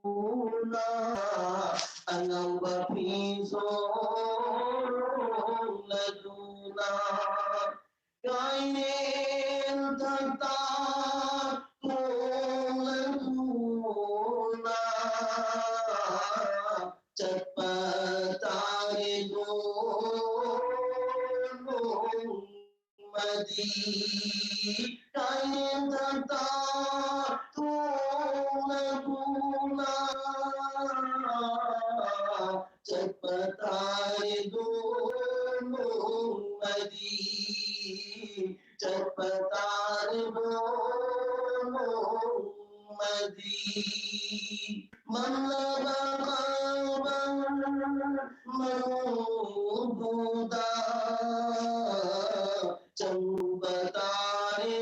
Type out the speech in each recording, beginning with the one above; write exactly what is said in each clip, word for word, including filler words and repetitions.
ꯄꯨꯔꯗꯨꯅ ꯑꯅꯧꯕ ꯐꯤꯖꯣꯜ ꯍꯣꯡꯂꯗꯨꯅ ꯀꯥꯏꯔꯦꯟ ꯊꯛꯇ ꯇꯣꯡꯂꯗꯨꯅ ꯆꯠꯄ ꯇꯥꯔꯦꯗꯣ ꯅꯣꯡꯃꯗꯤ ꯀꯥꯏꯔꯦꯟ ꯊꯛꯇ ꯇꯣꯡꯂꯗꯨꯅ ꯆꯠꯄ ꯇꯥꯔꯦꯗꯣ ꯅꯣꯡꯃꯗꯤ ꯆꯠꯄ ꯇꯥꯔꯦꯗꯣ ꯅꯣꯡꯃꯗꯤ ꯃꯝꯂꯕ ꯀꯕꯔ ꯃꯅꯨꯡꯗꯨꯗ ꯆꯪꯕ ꯇꯥꯔꯦ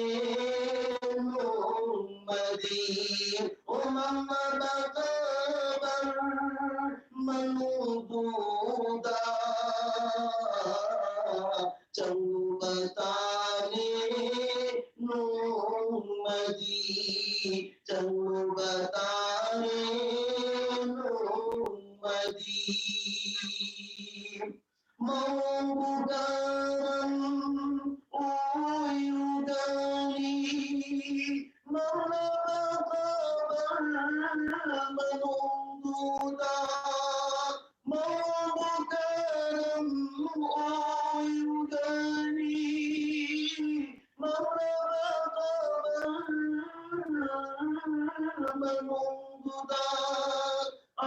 ꯅꯣꯡꯃꯗꯤ꯫ ꯎꯃꯝ ꯃꯕꯀꯕꯔ ꯃꯅꯨꯡꯗꯨꯗ ꯆꯪꯕ ꯇꯥꯔꯦ ꯅꯣꯡꯃꯗꯤ꯫ ꯆꯪꯕ ꯇꯥꯔꯦ ꯅꯣꯡꯃꯗꯤ꯫ ꯃꯑꯣꯡꯕꯨ ꯀꯔꯝ ꯑꯣꯏꯔꯨꯒꯅꯤ? ꯃꯝꯂꯕ ꯀꯕꯔ ꯃꯅꯨꯡꯗꯨꯗ ꯃꯑꯣꯡꯕꯨ ꯀꯔꯝ ꯑꯣꯏꯔꯨꯒꯅꯤ? ꯃꯝꯂꯕ ꯀꯕꯔ ꯃꯅꯨꯡꯗꯨꯗ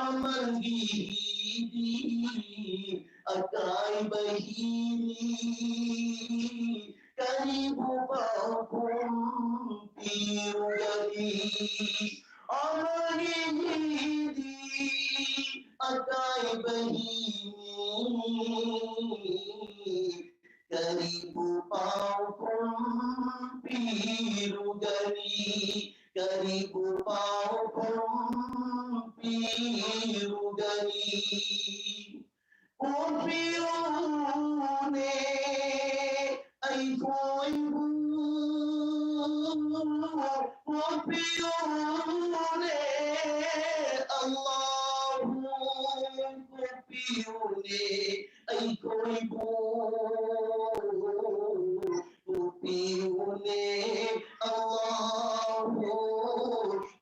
ꯑꯃꯒꯤꯗꯤ ꯑꯀꯥꯏꯕ ꯍꯤꯅꯤ꯫ ꯀꯔꯤꯕꯨ ꯄꯥꯎꯈꯨꯝ ꯄꯤꯔꯨꯒꯅꯤ? ꯑꯃꯒꯤꯗꯤ ꯑꯀꯥꯏꯕ ꯍꯤꯅꯤ꯫ ꯀꯔꯤꯕꯨ ꯄꯥꯎꯈꯨꯝ ꯄꯤꯔꯨꯒꯅꯤ? ꯀꯔꯤꯕꯨ ꯄꯥꯎꯈꯨꯝ ꯄꯤꯔꯨꯒꯅꯤ? ꯀꯣꯛꯄꯤꯌꯨꯅꯦ ꯑꯩꯈꯣꯏꯕꯨ꯫ ꯀꯣꯛꯄꯤꯌꯨꯅꯦ ꯑꯜꯂꯥꯍꯨ, ꯀꯣꯛꯄꯤꯌꯨꯅꯦ ꯑꯩꯈꯣꯏꯕꯨ, ꯀꯣꯛꯄꯤꯌꯨꯅꯦ ꯑꯜꯂꯥꯍꯨ,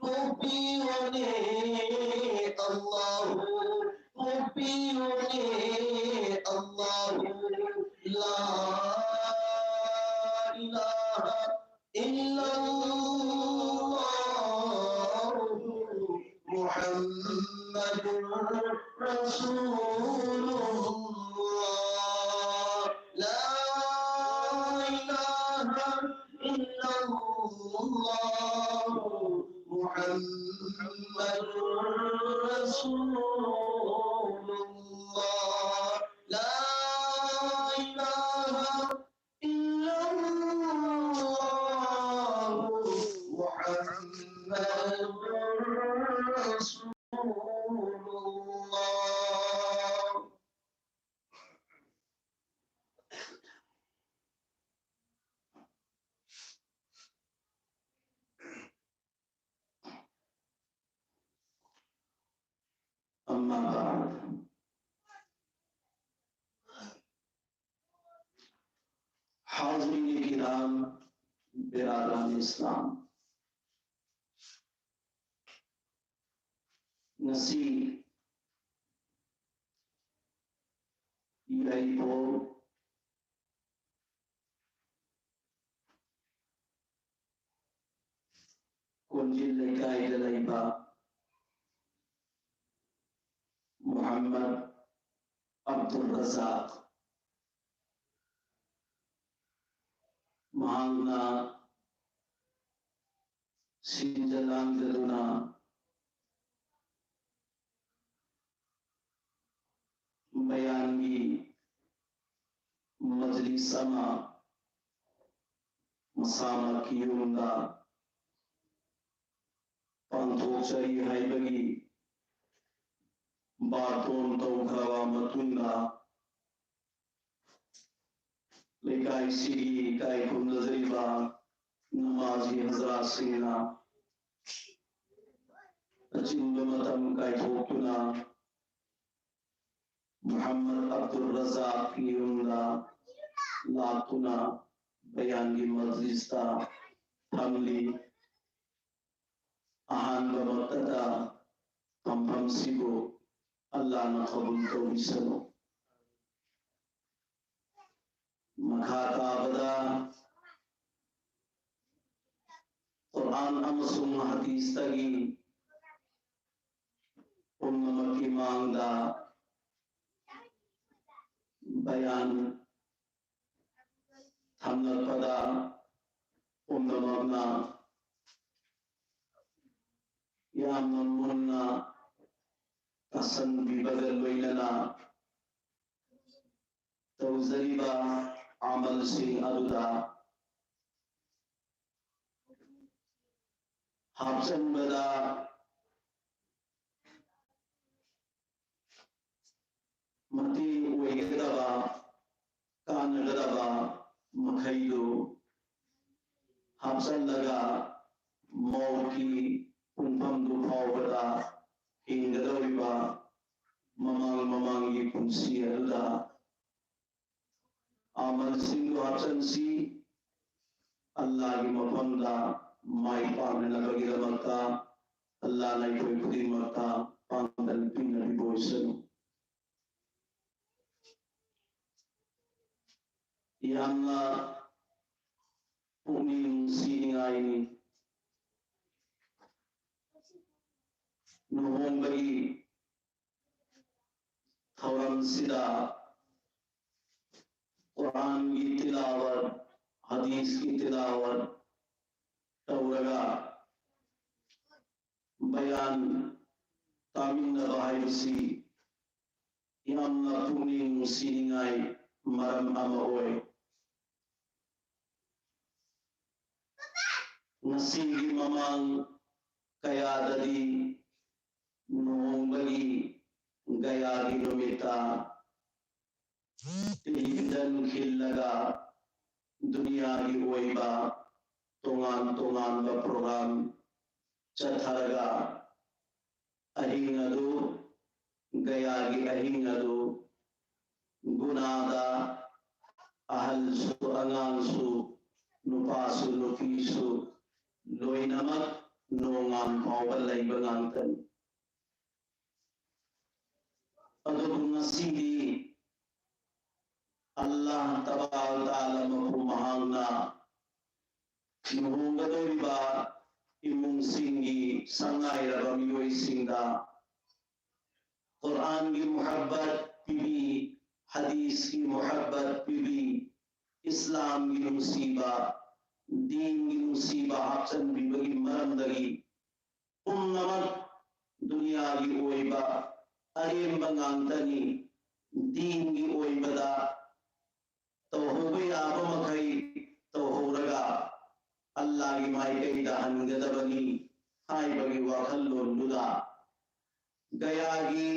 ꯀꯣꯛꯄꯤꯌꯨꯅꯦ ꯑꯜꯂꯥꯍꯨ, ꯀꯣꯛꯄꯤꯌꯨꯅꯦ ꯑꯜꯂꯥꯍꯨ. لا إله إلا الله محمد رسول الله. لا إله إلا الله محمد رسول الله. لا إله إلا الله محمد رسول الله. أما بعد. حاضرین کرام، برادران اسلام، ꯉꯁꯤ ꯏꯔꯩꯄꯣꯛ ꯀꯣꯟꯖꯤꯜ ꯂꯩꯀꯥꯏꯗ ꯂꯩꯕ ꯃꯨꯍꯝꯃꯗ ꯑꯕꯗꯨꯜ ꯔꯖꯥꯛ, ꯃꯍꯥꯛꯅ ꯁꯤꯟꯖ ꯂꯥꯡꯖꯗꯨꯅ ꯃꯌꯥꯝꯒꯤ ꯃꯖꯂꯤꯁ ꯑꯃ ꯃꯁꯥꯃꯛꯀꯤ ꯌꯨꯝꯗ ꯄꯥꯡꯊꯣꯛꯆꯔꯤ ꯍꯥꯏꯕꯒꯤ ꯕꯥꯔꯇꯣꯟ ꯇꯧꯈ꯭ꯔꯕ ꯃꯇꯨꯡꯗ, ꯂꯩꯀꯥꯏꯁꯤꯒꯤ ꯏꯀꯥꯏ ꯈꯨꯝꯅꯖꯔꯤꯕ ꯅꯃꯥꯖꯤ ꯍꯖꯔꯥꯠꯁꯤꯡꯅ ꯑꯆꯤꯟꯕ ꯃꯇꯝ ꯀꯥꯏꯊꯣꯛꯇꯨꯅ ꯃꯨꯍꯝꯃꯗ ꯑꯕꯗꯨꯜ ꯔꯖꯥꯛꯀꯤ ꯌꯨꯝꯗ ꯂꯥꯛꯇꯨꯅ ꯕꯌꯥꯟꯒꯤ ꯃꯖꯂꯤꯁꯇ ꯐꯝꯂꯤ꯫ ꯑꯍꯥꯟꯕꯃꯛꯇꯗ ꯐꯝꯐꯝꯁꯤꯕꯨ ꯑꯜꯂꯥꯍꯅ ꯀꯕꯨꯜ ꯇꯧꯕꯤꯁꯅꯨ꯫ ꯃꯈꯥ ꯇꯥꯕꯗ ꯀꯨꯔꯥꯟ ꯑꯃꯁꯨꯡ ꯍꯗꯤꯁꯇꯒꯤ ꯄꯨꯝꯅꯃꯛꯀꯤ ꯃꯥꯡꯗ ꯕꯌꯥꯟ ꯊꯝꯂꯛꯄꯗ ꯄꯨꯝꯅꯃꯛꯅ ꯌꯥꯝꯅ ꯃꯨꯟꯅ ꯇꯥꯁꯟꯕꯤꯕꯒ ꯂꯣꯏꯅꯅ ꯇꯧꯖꯔꯤꯕ ꯑꯃꯜꯁꯤꯡ ꯑꯗꯨꯗ ꯍꯥꯞꯆꯟꯕꯗ ꯃꯇꯦꯡ ꯑꯣꯏꯒꯗꯕ, ꯀꯥꯟꯅꯒꯗꯕ ꯃꯈꯩꯗꯨ ꯍꯥꯞꯆꯜꯂꯒ ꯃꯧꯠꯀꯤ ꯄꯨꯡꯐꯝꯗꯨ ꯐꯥꯎꯕꯗ ꯍꯤꯡꯒꯗꯧꯔꯤꯕ ꯃꯃꯥꯡ ꯃꯃꯥꯡꯒꯤ ꯄꯨꯟꯁꯤ ꯑꯗꯨꯗ ꯑꯃꯜꯁꯤꯡꯗꯨ ꯍꯥꯞꯆꯟꯁꯤ꯫ ꯑꯜꯂꯥꯍꯒꯤ ꯃꯐꯝꯗ ꯃꯥꯏ ꯄꯥꯛꯅꯅꯕꯒꯤꯗꯃꯛꯇ ꯑꯜꯂꯥꯍꯅ ꯑꯩꯈꯣꯏ ꯈꯨꯗꯤꯡꯃꯛꯇ ꯄꯥꯡꯒꯜ ꯄꯤꯅꯕꯤꯕ ꯑꯣꯏꯁꯅꯨ꯫ ꯌꯥꯝꯅ ꯄꯨꯛꯅꯤꯡ ꯅꯨꯡꯁꯤꯅꯤꯡꯉꯥꯏꯅꯤ꯫ ꯂꯨꯍꯣꯡꯕꯒꯤ ꯊꯧꯔꯝꯁꯤꯗ ꯀꯨꯔꯥꯟꯒꯤ ꯇꯤꯂꯥꯋꯠ, ꯍꯗꯤꯁꯀꯤ ꯇꯤꯂꯥꯋꯠ ꯇꯧꯔꯒ ꯕꯌꯥꯟ ꯇꯥꯃꯤꯟꯅꯕ ꯍꯥꯏꯕꯁꯤ ꯌꯥꯝꯅ ꯄꯨꯛꯅꯤꯡ ꯅꯨꯡꯁꯤꯅꯤꯡꯉꯥꯏ ꯃꯔꯝ ꯑꯃ ꯑꯣꯏ꯫ ꯉꯁꯤꯒꯤ ꯃꯃꯥꯡ ꯀꯌꯥꯗꯗꯤ ꯂꯨꯍꯣꯡꯕꯒꯤ ꯒꯌꯥꯒꯤ ꯅꯨꯃꯤꯠꯇ ꯇꯦꯂꯤꯚꯤꯖꯟ ꯈꯤꯜꯂꯒ ꯗꯨꯅꯤꯌꯥꯒꯤ ꯑꯣꯏꯕ ꯇꯣꯉꯥꯟ ꯇꯣꯉꯥꯟꯕ program ꯆꯠꯊꯔꯒ ꯑꯍꯤꯡ ꯑꯗꯨ, ꯒꯌꯥꯒꯤ ꯑꯍꯤꯡ ꯑꯗꯨ ꯒꯨꯅꯥꯗ ꯑꯍꯜꯁꯨ ꯑꯉꯥꯡꯁꯨ ꯅꯨꯄꯥꯁꯨ ꯅꯨꯄꯤꯁꯨ ꯂꯣꯏꯅꯃꯛ ꯅꯣꯡꯉꯥꯟ ꯐꯥꯎꯕ ꯂꯩꯕ ꯉꯥꯛꯇꯅꯤ꯫ ꯑꯗꯨꯕꯨ ꯉꯁꯤꯗꯤ ꯑꯜꯂꯥꯍ ꯇꯕꯥꯔꯛ ꯇꯥꯂꯥ ꯃꯄꯨ ꯃꯍꯥꯛꯅ ꯂꯨꯍꯣꯡꯒꯗꯧꯔꯤꯕ ꯏꯃꯨꯡꯁꯤꯡꯒꯤ ꯁꯪꯉꯥꯏꯔꯕ ꯃꯤꯑꯣꯏꯁꯤꯡꯗ ꯀꯨꯔꯥꯟꯒꯤ ꯃꯨꯍꯕꯠ ꯄꯤꯕꯤ, ꯍꯗꯤꯁꯀꯤ ꯃꯨꯍꯕꯠ ꯄꯤꯕꯤ, ꯏꯁꯂꯥꯝꯒꯤ ꯅꯨꯡꯁꯤꯕ, ꯗꯤꯟꯒꯤ ꯅꯨꯡꯁꯤꯕ ꯍꯥꯞꯆꯤꯟꯕꯤꯕꯒꯤ ꯃꯔꯝꯗꯒꯤ ꯄꯨꯝꯅꯃꯛ ꯗꯨꯅꯤꯌꯥꯒꯤ ꯑꯣꯏꯕ ꯑꯔꯦꯝꯕ ꯉꯥꯛꯇꯅꯤ꯫ ꯗꯤꯟꯒꯤ ꯑꯣꯏꯕꯗ ꯇꯧꯍꯧꯕ ꯌꯥꯕ ꯃꯈꯩ ꯇꯧꯍꯧꯔꯒ ꯑꯜꯂꯥꯍꯒꯤ ꯃꯥꯏꯀꯩꯗ ꯍꯟꯒꯗꯕꯅꯤ ꯍꯥꯏꯕꯒꯤ ꯋꯥꯈꯜꯂꯣꯟꯗꯨꯗ ꯒꯌꯥꯒꯤ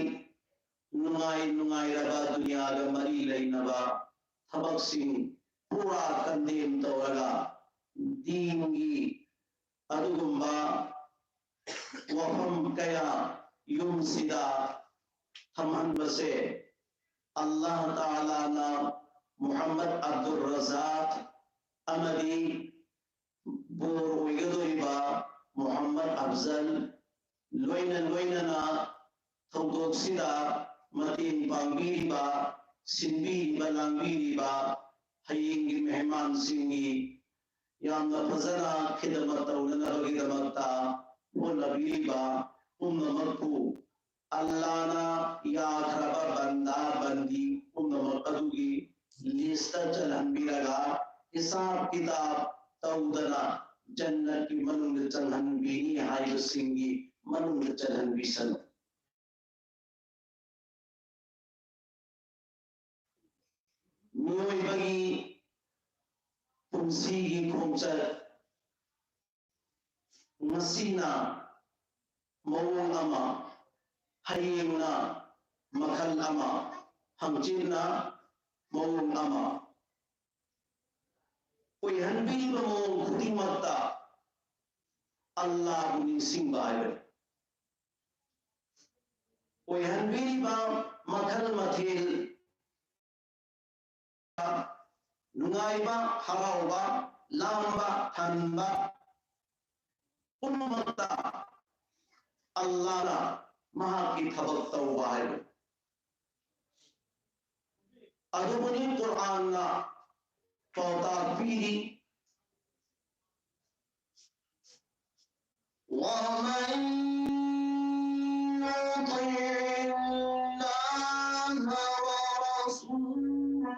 ꯅꯨꯡꯉꯥꯏ ꯅꯨꯡꯉꯥꯏꯔꯕ ꯗꯨꯅꯤꯌꯥꯒ ꯃꯔꯤ ꯂꯩꯅꯕ ꯊꯕꯛꯁꯤꯡ ꯄꯨꯔꯥ condemn ꯇꯧꯔꯒ ꯗꯤꯟꯒꯤ ꯑꯗꯨꯒꯨꯝꯕ ꯋꯥꯐꯝ ꯀꯌꯥ ꯌꯨꯝꯁꯤꯗ ꯊꯝꯍꯟꯕꯁꯦ ꯑꯜꯂꯥꯍ ꯇꯥꯂꯥꯅ ꯃꯨꯍꯝꯃꯗ ꯑꯕꯗꯨꯜ ꯔꯖꯥꯛ ꯑꯃꯗꯤ ꯕꯣꯔ ꯑꯣꯏꯒꯗꯧꯔꯤꯕ ꯃꯨꯍꯝꯃꯗ ꯑꯐꯖꯜ ꯂꯣꯏꯅ ꯂꯣꯏꯅꯅ ꯊꯧꯗꯣꯛꯁꯤꯗ ꯃꯇꯦꯡ ꯄꯥꯡꯕꯤꯔꯤꯕ, ꯁꯤꯟꯕꯤꯔꯤꯕ, ꯂꯥꯡꯕꯤꯔꯤꯕ ꯍꯌꯦꯡꯒꯤ ꯃꯦꯍꯃꯥꯟꯁꯤꯡꯒꯤ ꯌꯥꯝꯅ ꯐꯖꯅ ꯈꯤꯗꯃꯠ ꯇꯧꯅꯅꯕꯒꯤꯗꯃꯛꯇ ꯍꯣꯠꯅꯕꯤꯔꯤꯕ ꯄꯨꯝꯅꯃꯛꯄꯨ ꯑꯜꯂꯥꯅ ꯌꯥꯈ꯭ꯔꯕ ꯕꯟꯗꯥ ꯕꯟꯗꯤ ꯄꯨꯝꯅꯃꯛ ꯑꯗꯨꯒꯤ ꯂꯤꯁꯇ ꯆꯜꯍꯟꯕꯤꯔꯒ ꯍꯤꯁꯥꯕ ꯀꯤꯇꯥꯕ ꯇꯧꯗꯅ ꯖꯟꯅꯠꯀꯤ ꯃꯅꯨꯡꯗ ꯆꯪꯍꯟꯕꯤꯅꯤ ꯍꯥꯏꯕꯁꯤꯡꯒꯤ ꯃꯅꯨꯡꯗ ꯆꯜꯍꯟꯕꯤꯁꯅꯨ꯫ ꯃꯤꯑꯣꯏꯕꯒꯤ ꯄꯨꯟꯁꯤꯒꯤ ꯈꯣꯡꯆꯠ ꯉꯁꯤꯅ ꯃꯑꯣꯡ ꯑꯃ, ꯍꯌꯦꯡꯅ ꯃꯈꯜ ꯑꯃ, ꯍꯪꯆꯤꯠꯅ ꯃꯑꯣꯡ ꯑꯃ꯫ ꯑꯣꯏꯍꯟꯕꯤꯔꯤꯕ ꯃꯑꯣꯡ ꯈꯨꯗꯤꯡꯃꯛꯇ ꯑꯜꯂꯥꯍꯕꯨ ꯅꯤꯡꯁꯤꯡꯕ ꯍꯥꯏꯕꯅꯤ꯫ ꯑꯣꯏꯍꯟꯕꯤꯔꯤꯕ ꯃꯈꯜ ꯃꯊꯦꯜ, ꯅꯨꯡꯉꯥꯏꯕ, ꯍꯔꯥꯎꯕ, ꯂꯥꯡꯕ, ꯊꯟꯕ ꯄꯨꯝꯅꯃꯛꯇ ꯑꯜꯂꯥꯍꯅ ꯃꯍꯥꯛꯀꯤ ꯊꯕꯛ ꯇꯧꯕ ꯍꯥꯏꯕꯅꯤ꯫ ꯑꯗꯨꯕꯨꯅꯤ ꯀꯨꯔꯥꯟꯅ ꯄꯥꯎꯇꯥꯛ ꯄꯤꯔꯤ, ومن يطع الله ورسوله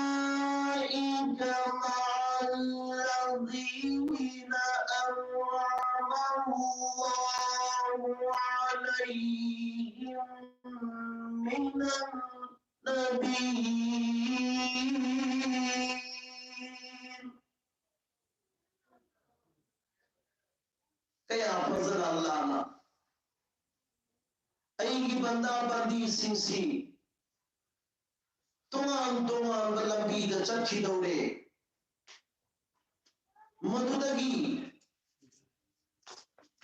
فأولئك مع الذين أنعم الله عليهم من النبيين. ꯀꯌꯥ ꯐꯖꯅ ꯑꯜꯂꯥꯍꯅ ꯑꯩꯒꯤ ꯕꯟꯗꯥ ꯕꯟꯗꯤꯁꯤꯡꯁꯤ ꯇꯣꯉꯥꯟ ꯇꯣꯉꯥꯟꯕ ꯂꯝꯕꯤꯗ ꯆꯠꯈꯤꯗꯧꯔꯦ, ꯃꯗꯨꯗꯒꯤ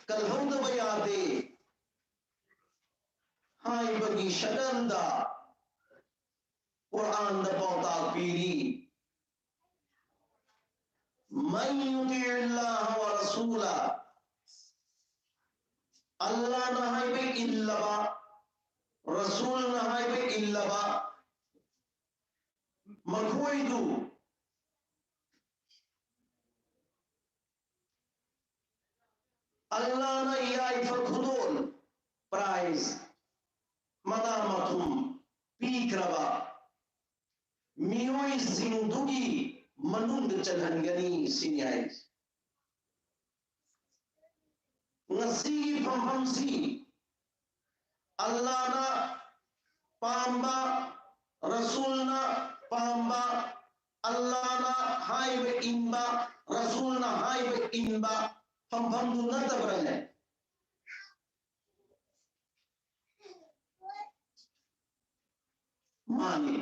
ꯀꯜꯍꯧꯗꯕ ꯌꯥꯗꯦ ꯍꯥꯏꯕꯒꯤ ꯁꯛꯇꯝꯗ ꯀꯨꯔꯥꯟꯗ ꯄꯥꯎꯇꯥꯛ ꯄꯤꯔꯤ꯫ من يطع الله ورسوله, ꯑꯜꯂꯥꯍꯅ ꯍꯥꯏꯕ ꯏꯜꯂꯕ, ꯔꯁꯨꯜꯅ ꯍꯥꯏꯕ ꯏꯜꯂꯕ ꯃꯈꯣꯏꯗꯨ ꯑꯜꯂꯥꯍꯅ ꯌꯥꯏꯐ ꯈꯨꯗꯣꯜ, prize, ꯃꯅꯥ ꯃꯊꯨꯝ ꯄꯤꯈ꯭ꯔꯕ ꯃꯤꯑꯣꯏꯁꯤꯡꯗꯨꯒꯤ ꯃꯅꯨꯡꯗ ꯆꯜꯍꯟꯒꯅꯤ ꯁꯤꯅꯤ ꯍꯥꯏꯔꯤꯁꯤ꯫ ꯉꯁꯤꯒꯤ ꯐꯝꯐꯝꯁꯤ ꯑꯜꯂꯥꯍꯅ ꯄꯥꯝꯕ, ꯔꯁꯨꯜꯅ ꯄꯥꯝꯕ, ꯑꯜꯂꯥꯍꯅ ꯍꯥꯏꯕ ꯏꯟꯕ, ꯔꯁꯨꯜꯅ ꯍꯥꯏꯕ ꯏꯟꯕ ꯐꯝꯐꯝꯗꯨ ꯅꯠꯇꯕ꯭ꯔꯅꯦ? ꯃꯥꯅꯤ꯫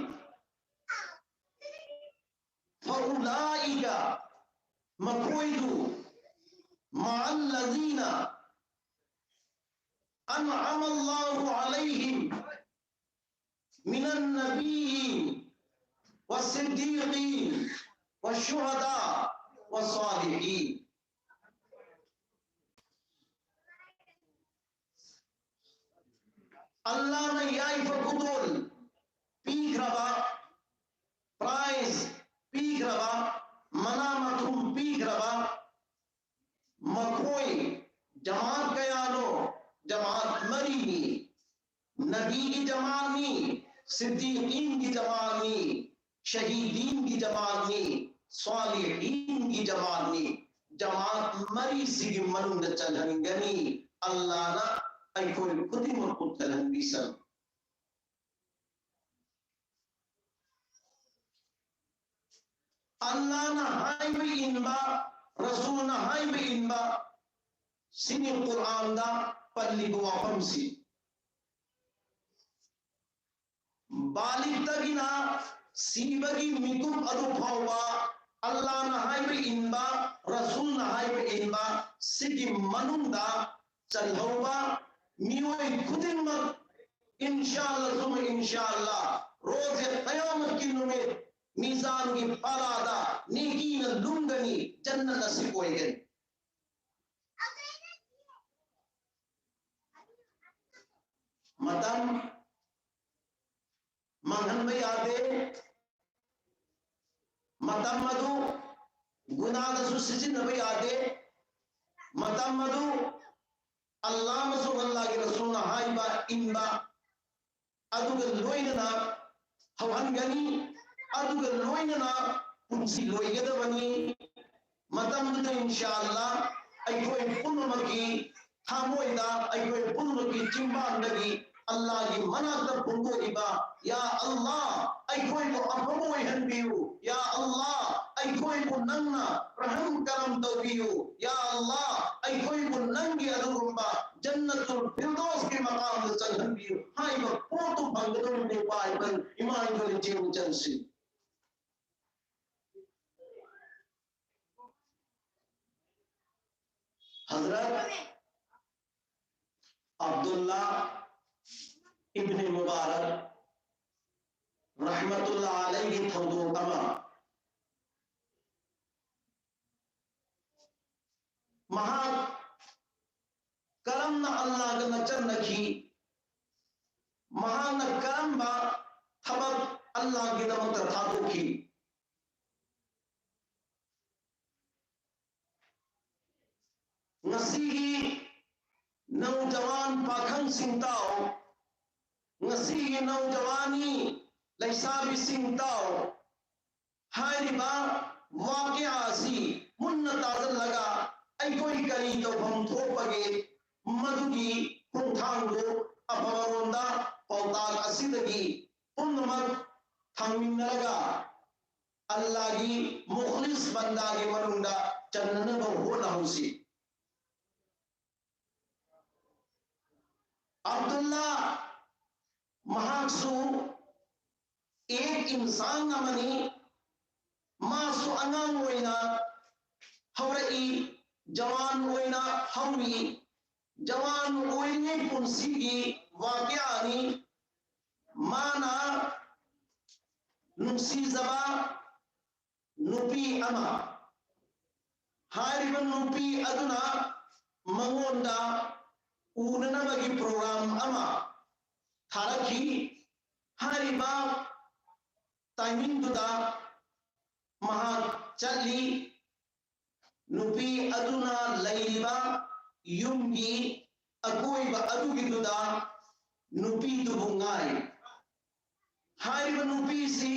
فأولئك, ꯃꯈꯣꯏꯗꯨ, مع الذين أنعم الله عليهم من النبيين والصديقين والشهداء والصالحين. ꯑꯜꯂꯥꯍꯅ ꯌꯥꯏꯐ ꯈꯨꯗꯣꯜ ꯄꯤꯈ꯭ꯔꯕ, prize ꯄꯤꯈ꯭ꯔꯕ, ꯃꯅꯥ ꯃꯊꯨꯝ ꯄꯤꯈ꯭ꯔꯕ ꯃꯈꯣꯏ ꯖꯃꯥꯠ ꯀꯌꯥꯅꯣ? ꯖꯃꯥꯠ ꯃꯔꯤꯅꯤ꯫ ꯅꯕꯤꯒꯤ ꯖꯃꯥꯠꯅꯤ, ꯁꯤꯗꯤꯀꯤꯟꯒꯤ ꯖꯃꯥꯠꯅꯤ, ꯁꯍꯤꯗꯤꯟꯒꯤ ꯖꯃꯥꯠꯅꯤ, ꯁ꯭ꯋꯥꯂꯤꯍꯤꯟꯒꯤ ꯖꯃꯥꯠꯅꯤ꯫ ꯖꯃꯥꯠ ꯃꯔꯤꯁꯤꯒꯤ ꯃꯅꯨꯡꯗ ꯆꯜꯍꯟꯒꯅꯤ꯫ ꯑꯜꯂꯥꯍꯅ ꯑꯩꯈꯣꯏ ꯈꯨꯗꯤꯡꯃꯛꯄꯨ ꯆꯜꯍꯟꯕꯤꯁꯅꯨ꯫ ꯑꯜꯂꯥꯍꯅ ꯍꯥꯏꯕ ꯏꯟꯕ, ꯔꯁꯨꯜꯅ ꯍꯥꯏꯕ ꯏꯟꯕ, ꯁꯤꯅꯤ ꯀꯨꯔꯥꯟꯗ ꯄꯜꯂꯤꯕ ꯋꯥꯐꯝꯁꯤ꯫ ꯕꯥꯂꯤꯛꯇꯒꯤꯅ ꯁꯤꯕꯒꯤ ꯃꯤꯀꯨꯞ ꯑꯗꯨ ꯐꯥꯎꯕ ꯑꯜꯂꯥꯍꯅ ꯍꯥꯏꯕ ꯏꯟꯕ, ꯔꯁꯨꯜꯅ ꯍꯥꯏꯕ ꯏꯟꯕ, ꯁꯤꯒꯤ ꯃꯅꯨꯡꯗ ꯆꯜꯍꯧꯕ ꯃꯤꯑꯣꯏ ꯈꯨꯗꯤꯡꯃꯛ, ꯏꯟꯁꯥ ꯑꯜꯂꯥꯍ ꯁꯨꯝꯃ ꯏꯟꯁꯥ ꯑꯜꯂꯥꯍ, ꯔꯣꯖꯦ ꯀꯌꯥꯃꯠꯀꯤ ꯅꯨꯃꯤꯠ ꯃꯤꯖꯥꯟꯒꯤ ꯄꯥꯂꯥꯗ ꯅꯦꯀꯤꯅ ꯂꯨꯝꯒꯅꯤ, ꯖꯟꯅꯠ ꯅꯁꯤꯕ ꯑꯣꯏꯒꯅꯤ꯫ ꯃꯇꯝ ꯃꯥꯡꯍꯟꯕ ꯌꯥꯗꯦ꯫ ꯃꯇꯝ ꯑꯗꯨ ꯒꯨꯅꯥꯗꯁꯨ ꯁꯤꯖꯤꯟꯅꯕ ꯌꯥꯗꯦ꯫ ꯃꯇꯝ ꯑꯗꯨ ꯑꯜꯂꯥꯍ ꯑꯃꯁꯨꯡ ꯑꯜꯂꯥꯍꯒꯤ ꯔꯁꯨꯜꯅ ꯍꯥꯏꯕ ꯏꯟꯕ ꯑꯗꯨꯒ ꯂꯣꯏꯅꯅ ꯍꯧꯍꯟꯒꯅꯤ, ꯑꯗꯨꯒ ꯂꯣꯏꯅꯅ ꯄꯨꯟꯁꯤ ꯂꯣꯏꯒꯗꯕꯅꯤ꯫ ꯃꯇꯝꯗꯨꯗ ꯏꯟꯁꯥ ꯑꯜꯂꯥꯍ ꯑꯩꯈꯣꯏ ꯄꯨꯝꯅꯃꯛꯀꯤ ꯊꯃꯣꯏꯗ, ꯑꯩꯈꯣꯏ ꯄꯨꯝꯅꯃꯛꯀꯤ ꯆꯤꯟꯕꯥꯟꯗꯒꯤ ꯑꯜꯂꯥꯍꯒꯤ ꯃꯅꯥꯛꯇ ꯐꯣꯡꯗꯣꯛꯏꯕ, "ꯌꯥ ꯑꯜꯂꯥꯍ, ꯑꯩꯈꯣꯏꯕꯨ ꯑꯐꯕ ꯑꯣꯏꯍꯟꯕꯤꯌꯨ꯫ ꯌꯥ ꯑꯜꯂꯥꯍ, ꯑꯩꯈꯣꯏꯕꯨ ꯅꯪꯅ ꯔꯍꯝ ꯀꯔꯝ ꯇꯧꯕꯤꯌꯨ꯫ ꯌꯥ ꯑꯜꯂꯥꯍ, ꯑꯩꯈꯣꯏꯕꯨ ꯅꯪꯒꯤ ꯑꯗꯨꯒꯨꯝꯕ ꯖꯟꯅꯇꯨꯜ ꯐꯤꯔꯗꯧꯁꯀꯤ ꯃꯀꯥꯝꯗ ꯆꯪꯍꯟꯕꯤꯌꯨ꯫ ꯍꯥꯏꯕ ꯄꯣꯠꯇꯨ ꯐꯪꯒꯗꯧꯔꯤꯕꯅꯤ꯫ ꯏꯃꯥ ꯏꯕꯦꯜ ꯏꯆꯦ ꯏꯆꯟꯁꯤꯡ, ꯍꯖꯔꯠ ꯑꯕꯗꯨꯜꯂꯥ ꯏꯕꯅꯦ ꯃꯨꯕꯥꯔꯛ ꯔꯍꯃꯇꯨꯜꯂꯥ ꯑꯂꯩꯒꯤ ꯊꯧꯗꯣꯛ ꯑꯃ꯫ ꯃꯍꯥꯛ ꯀꯔꯝꯅ ꯑꯜꯂꯥꯍꯒ ꯅꯛꯁꯟꯅꯈꯤ? ꯃꯍꯥꯛꯅ ꯀꯔꯝꯕ ꯊꯕꯛ ꯑꯜꯂꯥꯍꯒꯤꯗꯃꯛꯇ ꯊꯥꯗꯣꯛꯈꯤ? ꯉꯁꯤꯒꯤ ꯅꯧꯖꯋꯥꯟ ꯄꯥꯈꯪꯁꯤꯡ ꯇꯥꯎ, ꯉꯁꯤꯒꯤ ꯅꯧꯖꯋꯥꯅꯤ ꯂꯩꯁꯥꯕꯤꯁꯤꯡ ꯇꯥꯎ, ꯍꯥꯏꯔꯤꯕ ꯋꯥꯀꯤꯌꯥ ꯑꯁꯤ ꯃꯨꯟꯅ ꯇꯥꯁꯤꯜꯂꯒ ꯑꯩꯈꯣꯏ ꯀꯔꯤ ꯇꯧꯐꯝ ꯊꯣꯛꯄꯒꯦ? ꯃꯗꯨꯒꯤ ꯈꯣꯡꯊꯥꯡꯗꯨ ꯑꯐꯕꯔꯣꯝꯗ ꯄꯥꯎꯇꯥꯛ ꯑꯁꯤꯗꯒꯤ ꯄꯨꯝꯅꯃꯛ ꯊꯥꯡꯃꯤꯟꯅꯔꯒ ꯑꯜꯂꯥꯍꯒꯤ ꯃꯨꯈꯂꯤꯁ ꯕꯟꯗꯥꯒꯤ ꯃꯅꯨꯡꯗ ꯆꯟꯅꯅꯕ ꯍꯣꯠꯅꯍꯧꯁꯤ꯫ ꯑꯕꯗꯨꯜꯂꯥ ꯃꯍꯥꯛꯁꯨ ꯑꯦꯛ ꯏꯟꯁꯥꯟ ꯑꯃꯅꯤ꯫ ꯃꯥꯁꯨ ꯑꯉꯥꯡ ꯑꯣꯏꯅ ꯍꯧꯔꯛꯏ, ꯖꯋꯥꯟ ꯑꯣꯏꯅ ꯍꯧꯔꯤ꯫ ꯖꯋꯥꯟ ꯑꯣꯏꯔꯤꯉꯩ ꯄꯨꯟꯁꯤꯒꯤ ꯋꯥꯀꯤꯌꯥꯅꯤ꯫ ꯃꯥꯅ ꯅꯨꯡꯁꯤꯖꯕ ꯅꯨꯄꯤ ꯑꯃ, ꯍꯥꯏꯔꯤꯕ ꯅꯨꯄꯤ ꯑꯗꯨꯅ ꯃꯉꯣꯟꯗ ꯎꯅꯅꯕꯒꯤ ꯄ꯭ꯔꯣꯒ꯭ꯔꯥꯝ ꯑꯃ ꯊꯥꯔꯛꯈꯤ꯫ ꯍꯥꯏꯔꯤꯕ ꯇꯥꯏꯃꯤꯡꯗꯨꯗ ꯃꯍꯥꯛ ꯆꯠꯂꯤ꯫ ꯅꯨꯄꯤ ꯑꯗꯨꯅ ꯂꯩꯔꯤꯕ ꯌꯨꯝꯒꯤ ꯑꯀꯣꯏꯕ ꯑꯗꯨꯒꯤꯗꯨꯗ ꯅꯨꯄꯤꯗꯨꯕꯨ ꯉꯥꯏ꯫ ꯍꯥꯏꯔꯤꯕ ꯅꯨꯄꯤꯁꯤ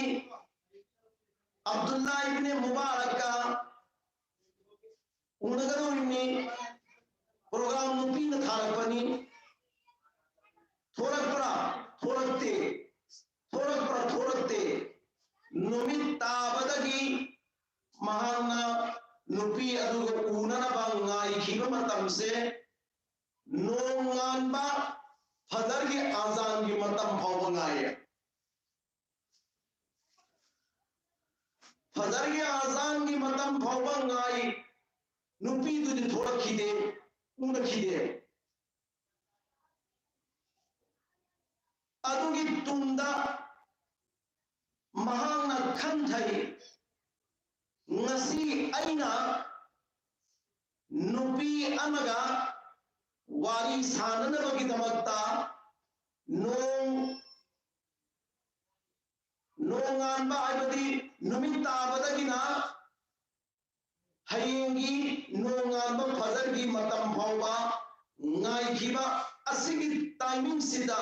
ꯑꯕꯗꯨꯜꯂꯥ ꯏꯕꯅꯦ ꯃꯨꯕꯥꯔꯛꯀ ꯎꯅꯒꯗꯧꯔꯤꯕꯅꯤ꯫ ꯄ꯭ꯔꯣꯒ꯭ꯔꯥꯝ ꯅꯨꯄꯤꯅ ꯊꯥꯔꯛꯄꯅꯤ꯫ ꯊꯣꯔꯛꯄ꯭ꯔꯥ? ꯊꯣꯔꯛꯇꯦ꯫ ꯊꯣꯔꯛꯄ꯭ꯔꯥ? ꯊꯣꯔꯛꯇꯦ꯫ ꯅꯨꯃꯤꯠ ꯇꯥꯕꯗꯒꯤ ꯃꯍꯥꯛꯅ ꯅꯨꯄꯤ ꯑꯗꯨꯒ ꯎꯅꯅꯕ ꯉꯥꯏꯈꯤꯕ ꯃꯇꯝꯁꯦ ꯅꯣꯡꯉꯥꯟꯕ ꯐꯖꯔꯒꯤ ꯑꯖꯥꯟꯒꯤ ꯃꯇꯝ ꯐꯥꯎꯕ ꯉꯥꯏꯌꯦ꯫ ꯐꯖꯔꯒꯤ ꯑꯖꯥꯟꯒꯤ ꯃꯇꯝ ꯐꯥꯎꯕ ꯉꯥꯏ꯫ ꯅꯨꯄꯤꯗꯨꯗꯤ ꯊꯣꯛꯂꯛꯈꯤꯗꯦ, ꯎꯅꯈꯤꯗꯦ꯫ ꯑꯗꯨꯒꯤ ꯇꯨꯡꯗ ꯃꯍꯥꯛꯅ ꯈꯟꯊꯩ, "ꯉꯁꯤ ꯑꯩꯅ ꯅꯨꯄꯤ ꯑꯃꯒ ꯋꯥꯔꯤ ꯁꯥꯟꯅꯅꯕꯒꯤꯗꯃꯛꯇ ꯅꯣꯡ ꯅꯣꯡꯉꯥꯟꯕ ꯍꯥꯏꯕꯗꯤ ꯅꯨꯃꯤꯠ ꯇꯥꯕꯗꯒꯤꯅ ꯍꯌꯦꯡꯒꯤ ꯅꯣꯡꯉꯥꯟꯕ ꯐꯖꯔꯒꯤ ꯃꯇꯝ ꯐꯥꯎꯕ ꯉꯥꯏꯈꯤꯕ ꯑꯁꯤꯒꯤ ꯇꯥꯏꯃꯤꯡꯁꯤꯗ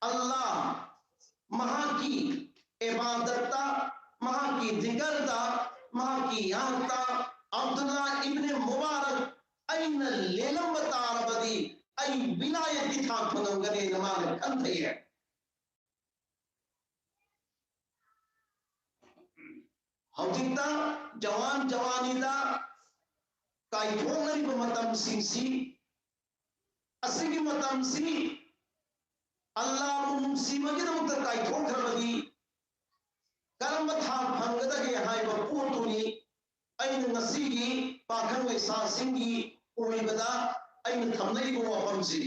ꯑꯜꯂꯥꯍ ꯃꯍꯥꯛꯀꯤ ꯏꯕꯥꯗꯠꯇ, ꯃꯍꯥꯛꯀꯤ ꯖꯤꯀꯔꯗ, ꯃꯍꯥꯛꯀꯤ ꯌꯥꯗꯇ ꯑꯕꯗꯨꯜꯂꯥ ꯏꯕꯅꯦ ꯃꯨꯕꯥꯔꯛ ꯑꯩꯅ ꯂꯦꯜꯂꯝꯕ ꯇꯥꯔꯕꯗꯤ ꯑꯩ ꯕꯤꯂꯥꯌꯠꯀꯤ ꯊꯥꯛ ꯐꯪꯉꯝꯒꯅꯤꯅ ꯃꯥꯅ ꯈꯟꯊꯩ ꯍꯥꯏ꯫ ꯍꯧꯖꯤꯛꯇ ꯖꯋꯥꯟ ꯖꯋꯥꯅꯤꯗ ꯀꯥꯏꯊꯣꯛꯅꯔꯤꯕ ꯃꯇꯝꯁꯤꯡꯁꯤ, ꯑꯁꯤꯒꯤ ꯃꯇꯝꯁꯤ ꯑꯜꯂꯥꯍꯕꯨ ꯅꯨꯡꯁꯤꯕꯒꯤꯗꯃꯛꯇ ꯀꯥꯏꯊꯣꯛꯈ꯭ꯔꯕꯗꯤ ꯀꯔꯝꯕ ꯊꯥꯛ ꯐꯪꯒꯗꯒꯦ ꯍꯥꯏꯕ ꯄꯣꯠꯇꯨꯅꯤ ꯑꯩꯅ ꯉꯁꯤꯒꯤ ꯄꯥꯈꯪ ꯂꯩꯁꯥꯁꯤꯡꯒꯤ ꯑꯣꯏꯕꯗ ꯑꯩꯅ ꯊꯝꯂꯛꯏꯕ ꯋꯥꯐꯝꯁꯤ꯫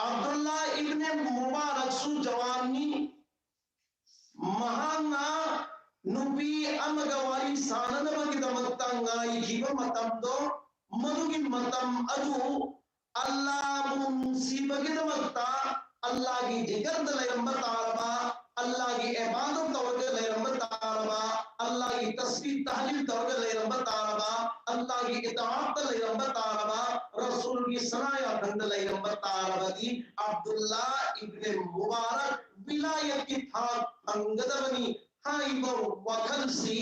ꯑꯕꯗꯨꯜꯂꯥ ꯏꯕꯅꯦ ꯃꯨꯕꯥꯔꯛꯁꯨ ꯖꯋꯥꯟꯅꯤ꯫ ꯃꯍꯥꯛꯅ ꯅꯨꯄꯤ ꯑꯃꯒ ꯋꯥꯔꯤ ꯁꯥꯟꯅꯅꯕꯒꯤꯗꯃꯛꯇ ꯉꯥꯏꯈꯤꯕ ꯃꯇꯝꯗꯣ, ꯃꯗꯨꯒꯤ ꯃꯇꯝ ꯑꯗꯨ ꯑꯜꯂꯥꯍꯕꯨ ꯅꯨꯡꯁꯤꯕꯒꯤꯗꯃꯛꯇ ꯑꯜꯂꯥꯍꯒꯤ ꯖꯤꯀꯔꯗ ꯂꯩꯔꯝꯕ ꯇꯥꯔꯕ, ꯑꯜꯂꯥꯍꯒꯤ ꯏꯕꯥꯗꯠ ꯇꯧꯔꯒ ꯂꯩꯔꯝꯕ ꯇꯥꯔꯕ, ꯑꯜꯂꯥꯍꯒꯤ ꯇꯁꯕꯤꯍ ꯇꯍꯂꯤꯜ ꯇꯧꯔꯒ ꯂꯩꯔꯝꯕ ꯇꯥꯔꯕ, ꯑꯜꯂꯥꯍꯒꯤ ꯏꯇꯥꯑꯠꯇ ꯂꯩꯔꯝꯕ ꯇꯥꯔꯕ, ꯔꯁꯨꯜꯒꯤ ꯁꯅꯥ ꯌꯥꯊꯪꯗ ꯂꯩꯔꯝꯕ ꯇꯥꯔꯕꯗꯤ ꯑꯕꯗꯨꯜꯂꯥ ꯏꯕꯅꯦ ꯃꯨꯕꯥꯔꯛ ꯕꯤꯂꯥꯌꯠꯀꯤ ꯊꯥꯛ ꯐꯪꯒꯗꯕꯅꯤ ꯍꯥꯏꯕ ꯋꯥꯈꯜꯁꯤ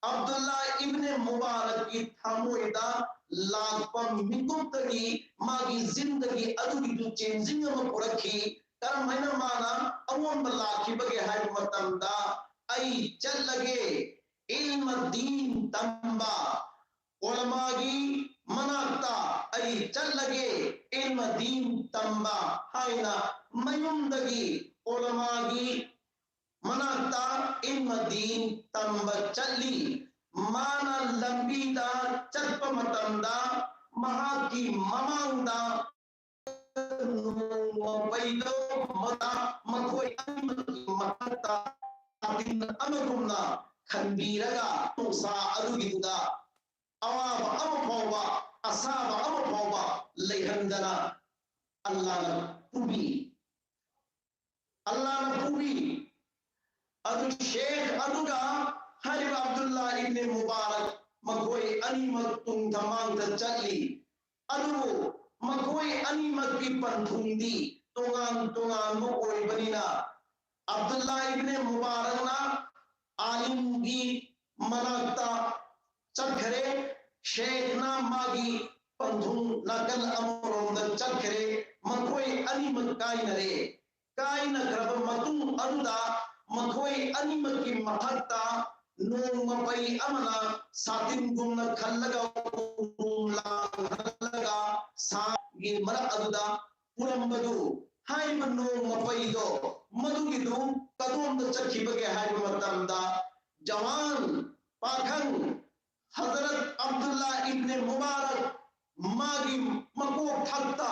ꯑꯕꯗꯨꯜꯂꯥ ꯏꯕꯅꯦ ꯃꯨꯕꯥꯔꯛꯀꯤ ꯊꯃꯣꯏꯗ ꯂꯥꯛꯄ ꯃꯤꯀꯨꯞꯇꯒꯤ ꯃꯥꯒꯤ ꯖꯤꯟꯗꯒꯤ ꯑꯗꯨꯒꯤꯗꯨ ꯆꯦꯟꯖꯤꯡ ꯑꯃ ꯄꯨꯔꯛꯈꯤ꯫ ꯀꯔꯝꯍꯥꯏꯅ ꯃꯥꯅ ꯑꯑꯣꯟꯕ ꯂꯥꯛꯈꯤꯕꯒꯦ ꯍꯥꯏꯕ ꯃꯇꯝꯗ, "ꯑꯩ ꯆꯠꯂꯒꯦ, ꯏꯜꯃ ꯗꯤꯟ ꯇꯝꯕ, ꯎꯂꯃꯥꯒꯤ ꯃꯅꯥꯛꯇ ꯑꯩ ꯆꯠꯂꯒꯦ, ꯏꯜꯃ ꯗꯤꯟ ꯇꯝꯕ ꯍꯥꯏꯅ ꯃꯌꯨꯝꯗꯒꯤ ꯎꯂꯃꯥꯒꯤ ꯃꯅꯥꯛꯇ ꯏꯜꯃ ꯗꯤꯟ ꯇꯝꯕ ꯆꯠꯂꯤ꯫ ꯃꯥꯅ ꯂꯝꯕꯤꯗ ꯆꯠꯄ ꯃꯇꯝꯗ ꯃꯍꯥꯛꯀꯤ ꯃꯃꯥꯡꯗ ꯅꯣꯡꯃ ꯄꯩꯗꯣ ꯃꯈꯣꯏ ꯑꯅꯤꯃꯛꯀꯤ ꯃꯊꯛꯇ ꯁꯥꯇꯤꯟ ꯑꯃꯒꯨꯝꯅ ꯈꯟꯕꯤꯔꯒ ꯅꯨꯡꯁꯥ ꯑꯗꯨꯒꯤꯗꯨꯗ ꯑꯋꯥꯕ ꯑꯃ ꯐꯥꯎꯕ, ꯑꯁꯥꯕ ꯑꯃ ꯐꯥꯎꯕ ꯂꯩꯍꯟꯗꯅ ꯑꯜꯂꯥꯅ ꯄꯨꯕꯤ꯫ ꯑꯜꯂꯥꯅ ꯄꯨꯕꯤ꯫ ꯑꯗꯨ ꯁꯦꯈ ꯑꯗꯨꯒ ꯍꯥꯏꯔꯤꯕ ꯑꯕꯗꯨꯜꯂꯥ ꯏꯕꯅꯦ ꯃꯨꯕꯥꯔꯛ ꯃꯈꯣꯏ ꯑꯅꯤꯃꯛ ꯇꯨꯡꯗ ꯃꯥꯡꯗ ꯆꯠꯂꯤ꯫ ꯑꯗꯨꯕꯨ ꯃꯈꯣꯏ ꯑꯅꯤꯃꯛꯀꯤ ꯄꯟꯊꯨꯡꯗꯤ ꯇꯣꯉꯥꯟ ꯇꯣꯉꯥꯟꯕ ꯑꯣꯏꯕꯅꯤꯅ ꯑꯕꯗꯨꯜꯂꯥ ꯏꯕꯅꯦ ꯃꯨꯕꯥꯔꯛꯅ ꯑꯥꯂꯤꯝꯒꯤ ꯃꯅꯥꯛꯇ ꯆꯠꯈ꯭ꯔꯦ, ꯁꯦꯈꯅ ꯃꯥꯒꯤ ꯄꯟꯊꯨꯡ ꯅꯥꯀꯜ ꯑꯃꯔꯣꯝꯗ ꯆꯠꯈ꯭ꯔꯦ꯫ ꯃꯈꯣꯏ ꯑꯅꯤꯃꯛ ꯀꯥꯏꯅꯔꯦ꯫ ꯀꯥꯏꯅꯈ꯭ꯔꯕ ꯃꯇꯨꯡ ꯑꯗꯨꯗ ꯃꯈꯣꯏ ꯑꯅꯤꯃꯛꯀꯤ ꯃꯊꯛꯇ ꯅꯣꯡ ꯃꯄꯩ ꯑꯃꯅ ꯁꯥꯇꯤꯟꯒꯨꯝꯅ ꯈꯜꯂꯒ ꯎꯔꯨꯝ ꯂꯥꯡꯍꯜꯂꯒ ꯁꯥꯒꯤ ꯃꯔꯛ ꯑꯗꯨꯗ ꯄꯨꯔꯝꯕꯗꯨ, ꯍꯥꯏꯔꯤꯕ ꯅꯣꯡ ꯃꯄꯩꯗꯣ ꯃꯗꯨꯒꯤꯗꯨ ꯀꯗꯣꯝꯗ ꯆꯠꯈꯤꯕꯒꯦ ꯍꯥꯏꯕ ꯃꯇꯝꯗ ꯖꯋꯥꯟ ꯄꯥꯈꯪ ꯍꯖꯔꯠ ꯑꯕꯗꯨꯜꯂꯥ ꯏꯕꯅꯦ ꯃꯨꯕꯥꯔꯛ ꯃꯥꯒꯤ ꯃꯀꯣꯛ ꯊꯛꯇ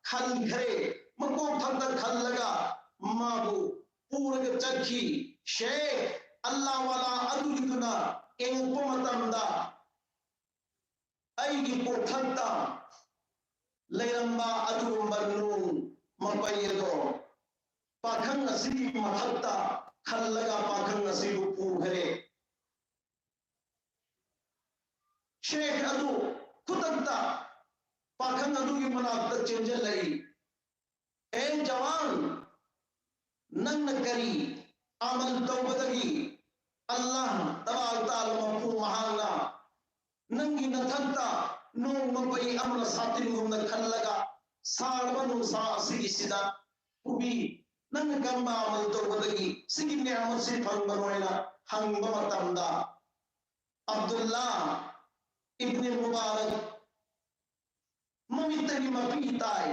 ꯈꯟꯈ꯭ꯔꯦ꯫ ꯃꯀꯣꯛ ꯊꯛꯇ ꯈꯜꯂꯒ ꯃꯥꯕꯨ ꯄꯨꯔꯒ ꯆꯠꯈꯤ꯫ ꯁꯦꯈ ꯑꯜꯂꯥ ꯋꯥꯂꯥ ꯑꯗꯨꯒꯤꯗꯨꯅ ꯌꯦꯡꯉꯛꯄ ꯃꯇꯝꯗ ꯑꯩꯒꯤ ꯀꯣꯛꯊꯛꯇ ꯂꯩꯔꯝꯕ ꯑꯗꯨꯒꯨꯝꯕ ꯅꯣꯡ ꯃꯄꯩ ꯑꯗꯣ ꯄꯥꯈꯪ ꯑꯁꯤꯒꯤ ꯃꯊꯛꯇ ꯈꯜꯂꯒ ꯄꯥꯈꯪ ꯑꯁꯤꯕꯨ ꯄꯨꯈ꯭ꯔꯦ꯫ ꯁꯦꯈ ꯑꯗꯨ ꯈꯨꯗꯛꯇ ꯄꯥꯈꯪ ꯑꯗꯨꯒꯤ ꯃꯅꯥꯛꯇ ꯆꯦꯟꯁꯤꯜꯂꯛꯏ꯫ ꯑꯦ ꯖꯋꯥꯟ, ꯅꯪꯅ ꯀꯔꯤ ꯑꯃꯜ ꯇꯧꯕꯗꯒꯤ ꯑꯜꯂꯥꯍ ꯇꯕꯥꯔꯛ ꯇꯥꯂꯥ ꯃꯄꯨ ꯃꯍꯥꯛꯅ ꯅꯪꯒꯤ ꯅꯊꯛꯇ ꯅꯣꯡ ꯃꯄꯩ ꯑꯃꯅ ꯁꯥꯇꯤꯟꯒꯨꯝꯅ ꯈꯜꯂꯒ ꯁꯥꯔꯕ ꯅꯨꯡꯁꯥ ꯑꯁꯤꯒꯤꯁꯤꯗ ꯄꯨꯕꯤ? ꯅꯪꯅ ꯀꯔꯝꯕ ꯑꯃꯜ ꯇꯧꯕꯗꯒꯤ ꯁꯤꯒꯤ ꯅꯤꯌꯥꯃꯠꯁꯤ ꯐꯪꯕꯅꯣ ꯍꯥꯏꯅ ꯍꯪꯕ ꯃꯇꯝꯗ ꯑꯕꯗꯨꯜꯂꯥ ꯏꯕꯅꯤ ꯃꯨꯕꯥꯔꯛ ꯃꯃꯤꯠꯇꯒꯤ ꯃꯄꯤ ꯇꯥꯏ꯫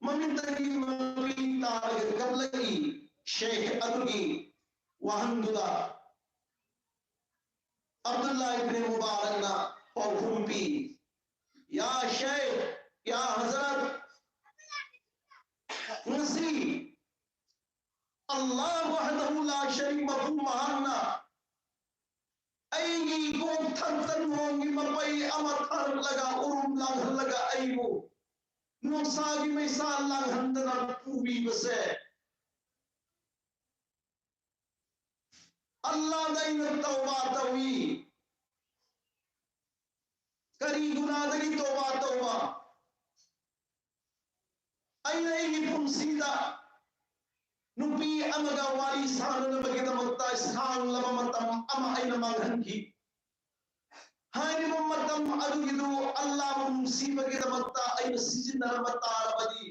ꯃꯃꯤꯠꯇꯒꯤ ꯃꯄꯤ ꯇꯥꯔꯒ ꯀꯞꯂꯛꯏ꯫ ꯁꯦꯈ ꯑꯗꯨꯒꯤ ꯋꯥꯍꯪꯗꯨꯗ ꯑꯕꯗꯨꯜꯂꯥ ꯏꯕꯅꯤ ꯃꯨꯕꯥꯔꯛꯅ ꯄꯥꯎꯈꯨꯝ ꯄꯤ, "ꯌꯥ ꯁꯦꯈ, ꯌꯥ ꯍꯖꯔꯠ, ꯉꯁꯤ ꯑꯜꯂꯥꯍ ꯋꯥꯍꯗꯍꯨ ꯂꯥ ꯁꯔꯤꯛ ꯃꯄꯨ ꯃꯍꯥꯛꯅ ꯑꯩꯒꯤ ꯀꯣꯛꯊꯛꯇ ꯅꯣꯡꯒꯤ ꯃꯄꯩ ꯑꯃ ꯊꯥꯔꯛꯂꯒ ꯎꯔꯨꯝ ꯂꯥꯡꯍꯜꯂꯒ ꯑꯩꯕꯨ ꯅꯨꯡꯁꯥꯒꯤ ꯃꯩꯁꯥ ꯂꯥꯡꯍꯟꯗꯅ ꯄꯨꯕꯤꯕꯁꯦ ꯑꯜꯂꯥꯗ ꯑꯩꯅ ꯇꯧꯕꯥ ꯇꯧꯏ꯫ ꯀꯔꯤ ꯒꯨꯅꯥꯗꯒꯤ ꯇꯧꯕꯥ ꯇꯧꯕ? ꯑꯩꯅ ꯑꯩꯒꯤ ꯄꯨꯟꯁꯤꯗ ꯅꯨꯄꯤ ꯑꯃꯒ ꯋꯥꯔꯤ ꯁꯥꯟꯅꯅꯕꯒꯤꯗꯃꯛꯇ ꯁꯥꯡꯂꯕ ꯃꯇꯝ ꯑꯃ ꯑꯩꯅ ꯃꯥꯡꯍꯟꯈꯤ꯫ ꯍꯥꯏꯔꯤꯕ ꯃꯇꯝ ꯑꯗꯨꯒꯤꯗꯨ ꯑꯜꯂꯥꯕꯨ ꯅꯨꯡꯁꯤꯕꯒꯤꯗꯃꯛꯇ ꯑꯩꯅ ꯁꯤꯖꯤꯟꯅꯔꯝꯕ ꯇꯥꯔꯕꯗꯤ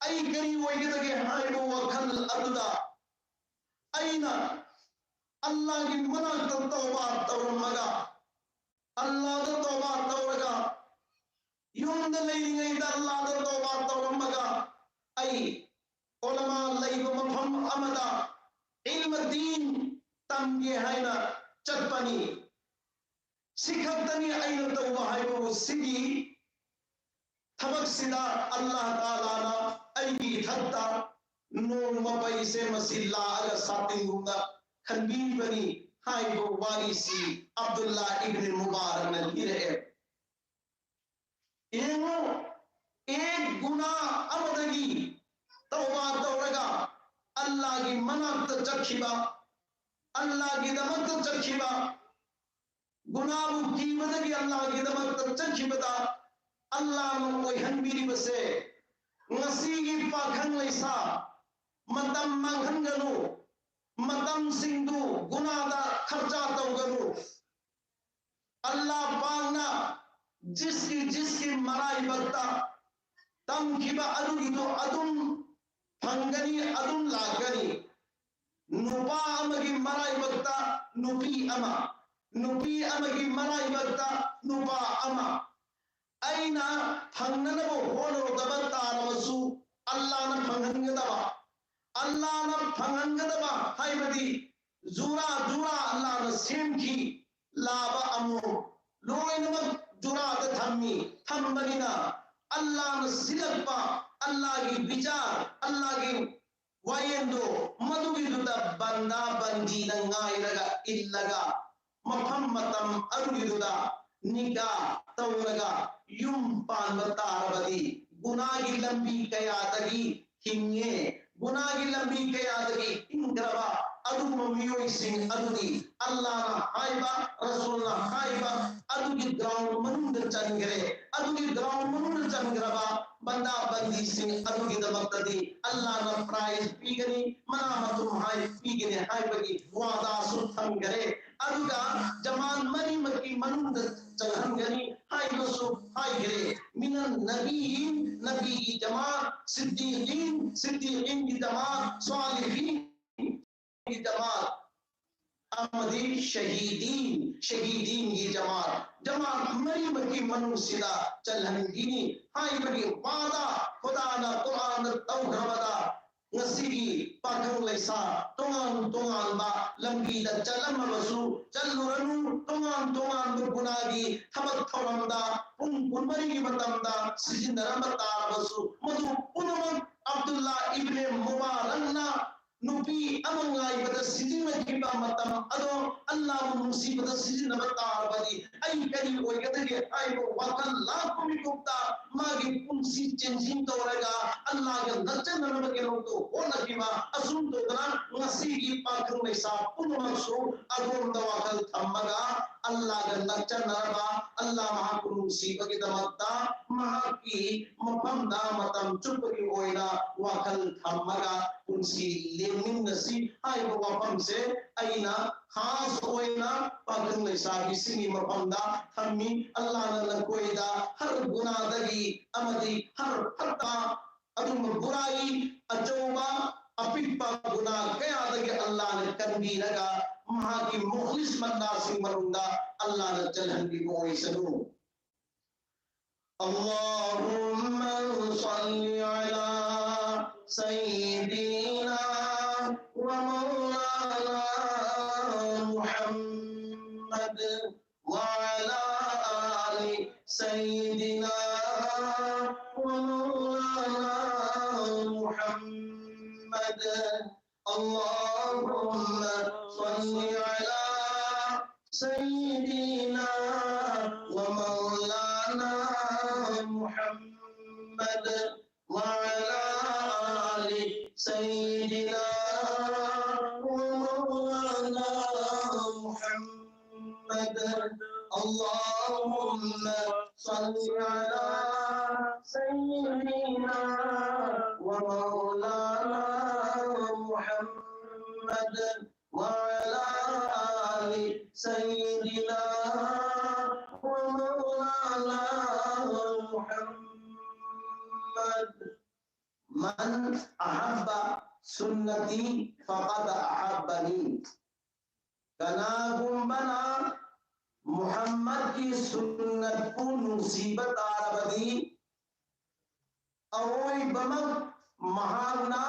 ꯑꯩ ꯀꯔꯤ ꯑꯣꯏꯒꯗꯒꯦ ꯍꯥꯏꯕ ꯋꯥꯈꯜ ꯑꯗꯨꯗ ꯑꯩꯅ ꯑꯜꯂꯥꯒꯤ ꯃꯅꯥꯛꯇ ꯇꯧꯕꯥ ꯇꯧꯔꯝꯃꯒ, ꯑꯜꯂꯥꯗ ꯇꯧꯕꯥ ꯇꯧꯔꯒ, ꯌꯨꯝꯗ ꯂꯩꯔꯤꯉꯩꯗ ꯑꯜꯂꯥꯗ ꯇꯧꯕꯥ ꯇꯧꯔꯝꯃꯒ ꯑꯩ ꯎꯂꯃꯥ ꯂꯩꯕ ꯃꯐꯝ ꯑꯃꯗ ꯏꯜꯃ ꯗꯤꯟ ꯇꯝꯒꯦ ꯍꯥꯏꯅ ꯆꯠꯄꯅꯤ꯫ ꯁꯤ ꯈꯛꯇꯅꯤ ꯑꯩꯅ ꯇꯧꯕ ꯍꯥꯏꯕꯕꯨ꯫ ꯁꯤꯒꯤ ꯊꯕꯛꯁꯤꯗ ꯑꯜꯂꯥꯍ ꯇꯥꯂꯥꯅ ꯑꯩꯒꯤ ꯏꯊꯛꯇ ꯅꯣꯡ ꯃꯄꯩꯁꯦ ꯃꯁꯤ ꯂꯥꯛꯑꯒ ꯁꯥꯇꯤꯟꯒꯨꯝꯅ ꯈꯟꯕꯤꯕꯅꯤ ꯍꯥꯏꯕ ꯋꯥꯔꯤꯁꯤ ꯑꯕꯗꯨꯜꯂꯥ ꯏꯕꯅꯤ ꯃꯨꯕꯥꯔꯛꯅ ꯂꯤꯔꯛꯑꯦ꯫ ꯌꯦꯡꯉꯨ, ꯑꯦꯛ ꯒꯨꯅꯥ ꯑꯃꯗꯒꯤ ꯇꯧꯕꯥ ꯇꯧꯔꯒ ꯑꯜꯂꯥꯒꯤ ꯃꯅꯥꯛꯇ ꯆꯠꯈꯤꯕ, ꯑꯜꯂꯥꯒꯤꯗꯃꯛꯇ ꯆꯠꯈꯤꯕ, ꯒꯨꯅꯥꯕꯨ ꯀꯤꯕꯗꯒꯤ ꯑꯜꯂꯥꯒꯤꯗꯃꯛꯇ ꯆꯠꯈꯤꯕꯗ ꯑꯜꯂꯥꯅ ꯑꯣꯏꯍꯟꯕꯤꯔꯤꯕꯁꯦ꯫ ꯉꯁꯤꯒꯤ ꯄꯥꯈꯪ ꯂꯩꯁꯥ ꯃꯇꯝ ꯃꯥꯡꯍꯟꯒꯅꯨ, ꯃꯇꯝꯁꯤꯡꯗꯨ ꯒꯨꯅꯥꯗ ꯈꯔꯆꯥ ꯇꯧꯒꯅꯨ꯫ ꯑꯜꯂꯥ ꯄꯥꯛꯅ ꯖꯤꯁꯀꯤ ꯖꯤꯁꯀꯤ ꯃꯔꯥꯏꯕꯛꯇ ꯇꯝꯈꯤꯕ ꯑꯗꯨꯒꯤꯗꯨ ꯑꯗꯨꯝ ꯐꯪꯒꯅꯤ, ꯑꯗꯨꯝ ꯂꯥꯛꯀꯅꯤ꯫ ꯅꯨꯄꯥ ꯑꯃꯒꯤ ꯃꯔꯥꯏꯕꯛꯇ ꯅꯨꯄꯤ ꯑꯃ, ꯅꯨꯄꯤ ꯑꯃꯒꯤ ꯃꯔꯥꯏꯕꯛꯇ ꯅꯨꯄꯥ ꯑꯃ꯫ ꯑꯩꯅ ꯐꯪꯅꯅꯕ ꯍꯣꯠꯅꯔꯨꯗꯕ ꯇꯥꯔꯕꯁꯨ ꯑꯜꯂꯥꯅ ꯐꯪꯍꯟꯒꯗꯕ, ꯑꯜꯂꯥꯅ ꯐꯪꯍꯟꯒꯗꯕ ꯍꯥꯏꯕꯗꯤ ꯖꯨꯔꯥ ꯖꯨꯔꯥ ꯑꯜꯂꯥꯅ ꯁꯦꯝꯈꯤ, ꯂꯥꯕ ꯑꯃꯣꯝ ꯂꯣꯏꯅꯃꯛ ꯖꯨꯔꯥꯗ ꯊꯝꯃꯤ꯫ ꯊꯝꯕꯅꯤꯅ ꯑꯜꯂꯥꯅ ꯁꯤꯜꯂꯛꯄ, ꯑꯜꯂꯥꯒꯤ ꯕꯤꯆꯥꯔ, ꯑꯜꯂꯥꯒꯤ ꯋꯥꯌꯦꯜꯗꯣ ꯃꯗꯨꯒꯤꯗꯨꯗ ꯕꯟꯗꯥ ꯕꯟꯗꯤꯅ ꯉꯥꯏꯔꯒ ꯏꯜꯂꯒ ꯃꯐꯝ ꯃꯇꯝ ꯑꯗꯨꯒꯤꯗꯨꯗ ꯅꯤꯀꯥ ꯇꯧꯔꯒ ꯌꯨꯝ ꯄꯥꯟꯕ ꯇꯥꯔꯕꯗꯤ ꯒꯨꯅꯥꯒꯤ ꯂꯝꯕꯤ ꯀꯌꯥꯗꯒꯤ ꯍꯤꯡꯉꯦ꯫ ꯒꯨꯅꯥꯒꯤ ꯂꯝꯕꯤ ꯀꯌꯥꯗꯒꯤ ꯍꯤꯡꯈ꯭ꯔꯕ ꯑꯗꯨꯒꯨꯝꯕ ꯃꯤꯑꯣꯏꯁꯤꯡ ꯑꯗꯨꯗꯤ ꯑꯜꯂꯥꯅ ꯍꯥꯏꯕ, ꯔꯁꯨꯜꯅ ꯍꯥꯏꯕ ꯑꯗꯨꯒꯤ ꯒ꯭ꯔꯥꯎꯟ ꯃꯅꯨꯡꯗ ꯆꯟꯈ꯭ꯔꯦ꯫ ꯑꯗꯨꯒꯤ ꯒ꯭ꯔꯥꯎꯟ ꯃꯅꯨꯡꯗ ꯆꯟꯈ꯭ꯔꯕ ꯕꯟꯗꯥ ꯕꯟꯗꯤꯁꯤꯡ ꯑꯗꯨꯒꯤꯗꯃꯛꯇꯗꯤ ꯑꯜꯂꯥꯅ ꯄ꯭ꯔꯥꯏꯖ ꯄꯤꯒꯅꯤ, ꯃꯅꯥ ꯃꯊꯨꯝ ꯍꯥꯏ ꯄꯤꯒꯅꯤ ꯍꯥꯏꯕꯒꯤ ꯋꯥꯗꯥꯁꯨ ꯊꯝꯈꯔꯦ꯫ ꯑꯗꯨꯒ ꯖꯃꯥꯟ ꯃꯔꯤꯃꯛꯀꯤ ꯃꯅꯨꯡꯗ ꯆꯪꯍꯟꯒꯅꯤ ꯍꯥꯏꯕꯁꯨ ꯍꯥꯏꯈꯔꯦ꯫ ꯃꯤꯅꯟ ꯅꯕꯤꯌꯤꯟ, ꯅꯕꯤꯒꯤ ꯖꯃꯥꯠ, ꯁꯤꯗꯤꯀꯤꯟ, ꯁꯤꯗꯤꯀꯤꯟꯒꯤ ꯖꯃꯥꯠ, ꯁ꯭ꯋꯥꯂꯤꯍꯤꯟ ꯖꯃꯥꯠ ꯑꯃꯗꯤ ꯁꯍꯤꯗꯤꯟ, ꯁꯍꯤꯗꯤꯟꯒꯤ ꯖꯃꯥꯠ, ꯖꯃꯥꯠ ꯃꯔꯤꯃꯛꯀꯤ ꯃꯅꯨꯡꯁꯤꯗ ꯆꯜꯍꯟꯈꯤꯅꯤ ꯍꯥꯏꯕꯒꯤ ꯋꯥꯗ ꯈꯨꯗꯥꯅ ꯀꯨꯔꯥꯟꯗ ꯇꯧꯈ꯭ꯔꯕꯗ ꯉꯁꯤꯒꯤ ꯄꯥꯈꯪ ꯂꯩꯁꯥ ꯇꯣꯉꯥꯟ ꯇꯣꯉꯥꯟꯕ ꯂꯝꯕꯤꯗ ꯆꯠꯂꯝꯃꯕꯁꯨ ꯆꯠꯂꯨꯔꯅꯨ, ꯇꯣꯉꯥꯟ ꯇꯣꯉꯥꯟꯕ ꯒꯨꯅꯥꯒꯤ ꯊꯕꯛ ꯊꯧꯔꯝꯗ ꯄꯨꯡ ꯀꯨꯟꯃꯔꯤꯒꯤ ꯃꯇꯝꯗ ꯁꯤꯖꯤꯟꯅꯔꯝꯕ ꯇꯥꯔꯕꯁꯨ ꯃꯗꯨ ꯄꯨꯝꯅꯃꯛ ꯑꯕꯗꯨꯜꯂꯥ ꯏꯕꯅꯦ ꯃꯨꯕꯥꯔꯛꯅ ꯅꯨꯄꯤ ꯑꯃ ꯉꯥꯏꯕꯗ ꯁꯤꯖꯤꯟꯅꯈꯤꯕ ꯃꯇꯝ ꯑꯗꯣ ꯑꯜꯂꯥꯕꯨ ꯅꯨꯡꯁꯤꯕꯗ ꯁꯤꯖꯤꯟꯅꯕ ꯇꯥꯔꯕꯗꯤ ꯑꯩ ꯀꯔꯤ ꯑꯣꯏꯒꯗꯒꯦ ꯍꯥꯏꯕ ꯋꯥꯈꯜ ꯂꯥꯛꯄ ꯃꯤꯀꯨꯞꯇ ꯃꯥꯒꯤ ꯄꯨꯟꯁꯤ ꯆꯦꯟꯖꯤꯡ ꯇꯧꯔꯒ ꯑꯜꯂꯥꯒ ꯅꯛꯁꯟꯅꯅꯕꯒꯤꯗꯃꯛꯇ ꯍꯣꯠꯅꯈꯤꯕ ꯑꯁꯨꯝ ꯇꯧꯗꯅ ꯉꯁꯤꯒꯤ ꯄꯥꯈꯪ ꯂꯩꯁꯥ ꯄꯨꯝꯅꯃꯛꯁꯨ ꯑꯗꯣꯝꯗ ꯋꯥꯈꯜ ꯊꯝꯃꯒ ꯑꯜꯂꯥꯒ ꯅꯛꯁꯟꯅꯔꯕ, ꯑꯜꯂꯥ ꯃꯍꯥꯛꯄꯨ ꯅꯨꯡꯁꯤꯕꯒꯤꯗꯃꯛꯇ ꯃꯍꯥꯛꯀꯤ ꯃꯐꯝꯗ ꯃꯇꯝ ꯆꯨꯞꯄꯒꯤ ꯑꯣꯏꯅ ꯋꯥꯈꯜ ꯊꯝꯃꯒ ꯄꯨꯟꯁꯤ ꯂꯦꯟꯃꯤꯟꯅꯁꯤ ꯍꯥꯏꯕ ꯋꯥꯐꯝꯁꯦ ꯑꯩꯅ ꯈꯥꯁ ꯑꯣꯏꯅ ꯄꯥꯈꯪ ꯂꯩꯁꯥꯕꯤꯁꯤꯡꯒꯤ ꯃꯐꯝꯗ ꯊꯝꯃꯤ꯫ ꯑꯜꯂꯥꯅ ꯅꯈꯣꯏꯗ ꯍꯔ ꯒꯨꯅꯥꯗꯒꯤ ꯑꯃꯗꯤ ꯍꯔ ꯐꯠꯇ ꯑꯗꯨꯒꯨꯝꯕ ꯕꯨꯔꯥꯏ ꯑꯆꯧꯕ ꯑꯄꯤꯛꯄ ꯒꯨꯅꯥ ꯀꯌꯥꯗꯒꯤ ꯑꯜꯂꯥꯅ ꯀꯟꯕꯤꯔꯒ ꯃꯍꯥꯛꯀꯤ ꯃꯨꯈꯂꯤꯁ ꯕꯟꯗꯥꯁꯤꯡ ꯃꯅꯨꯡꯗ ꯑꯜꯂꯥꯍꯅ ꯆꯜꯍꯟꯕꯤꯕ ꯑꯣꯏꯁꯅꯨ꯫ اللهم صل على سيدنا ومولانا محمد وعلى آل سيدنا ومولانا محمد. اللهم صل على سيدنا ومولانا محمد وعلى آل سيدنا ومولانا محمد. اللهم صل على سيدنا ومولانا محمد وعلى آل سيدنا ومولانا محمد. من أحب سنتي فقد أحبني. ꯀꯅꯥꯒꯨꯝꯕꯅ ꯃꯨꯍꯝꯃꯗꯀꯤ ꯁꯨꯟꯅꯠꯄꯨ ꯅꯨꯡꯁꯤꯕ ꯇꯥꯔꯕꯗꯤ, ꯑꯋꯣꯏꯕꯃꯛ ꯃꯍꯥꯛꯅ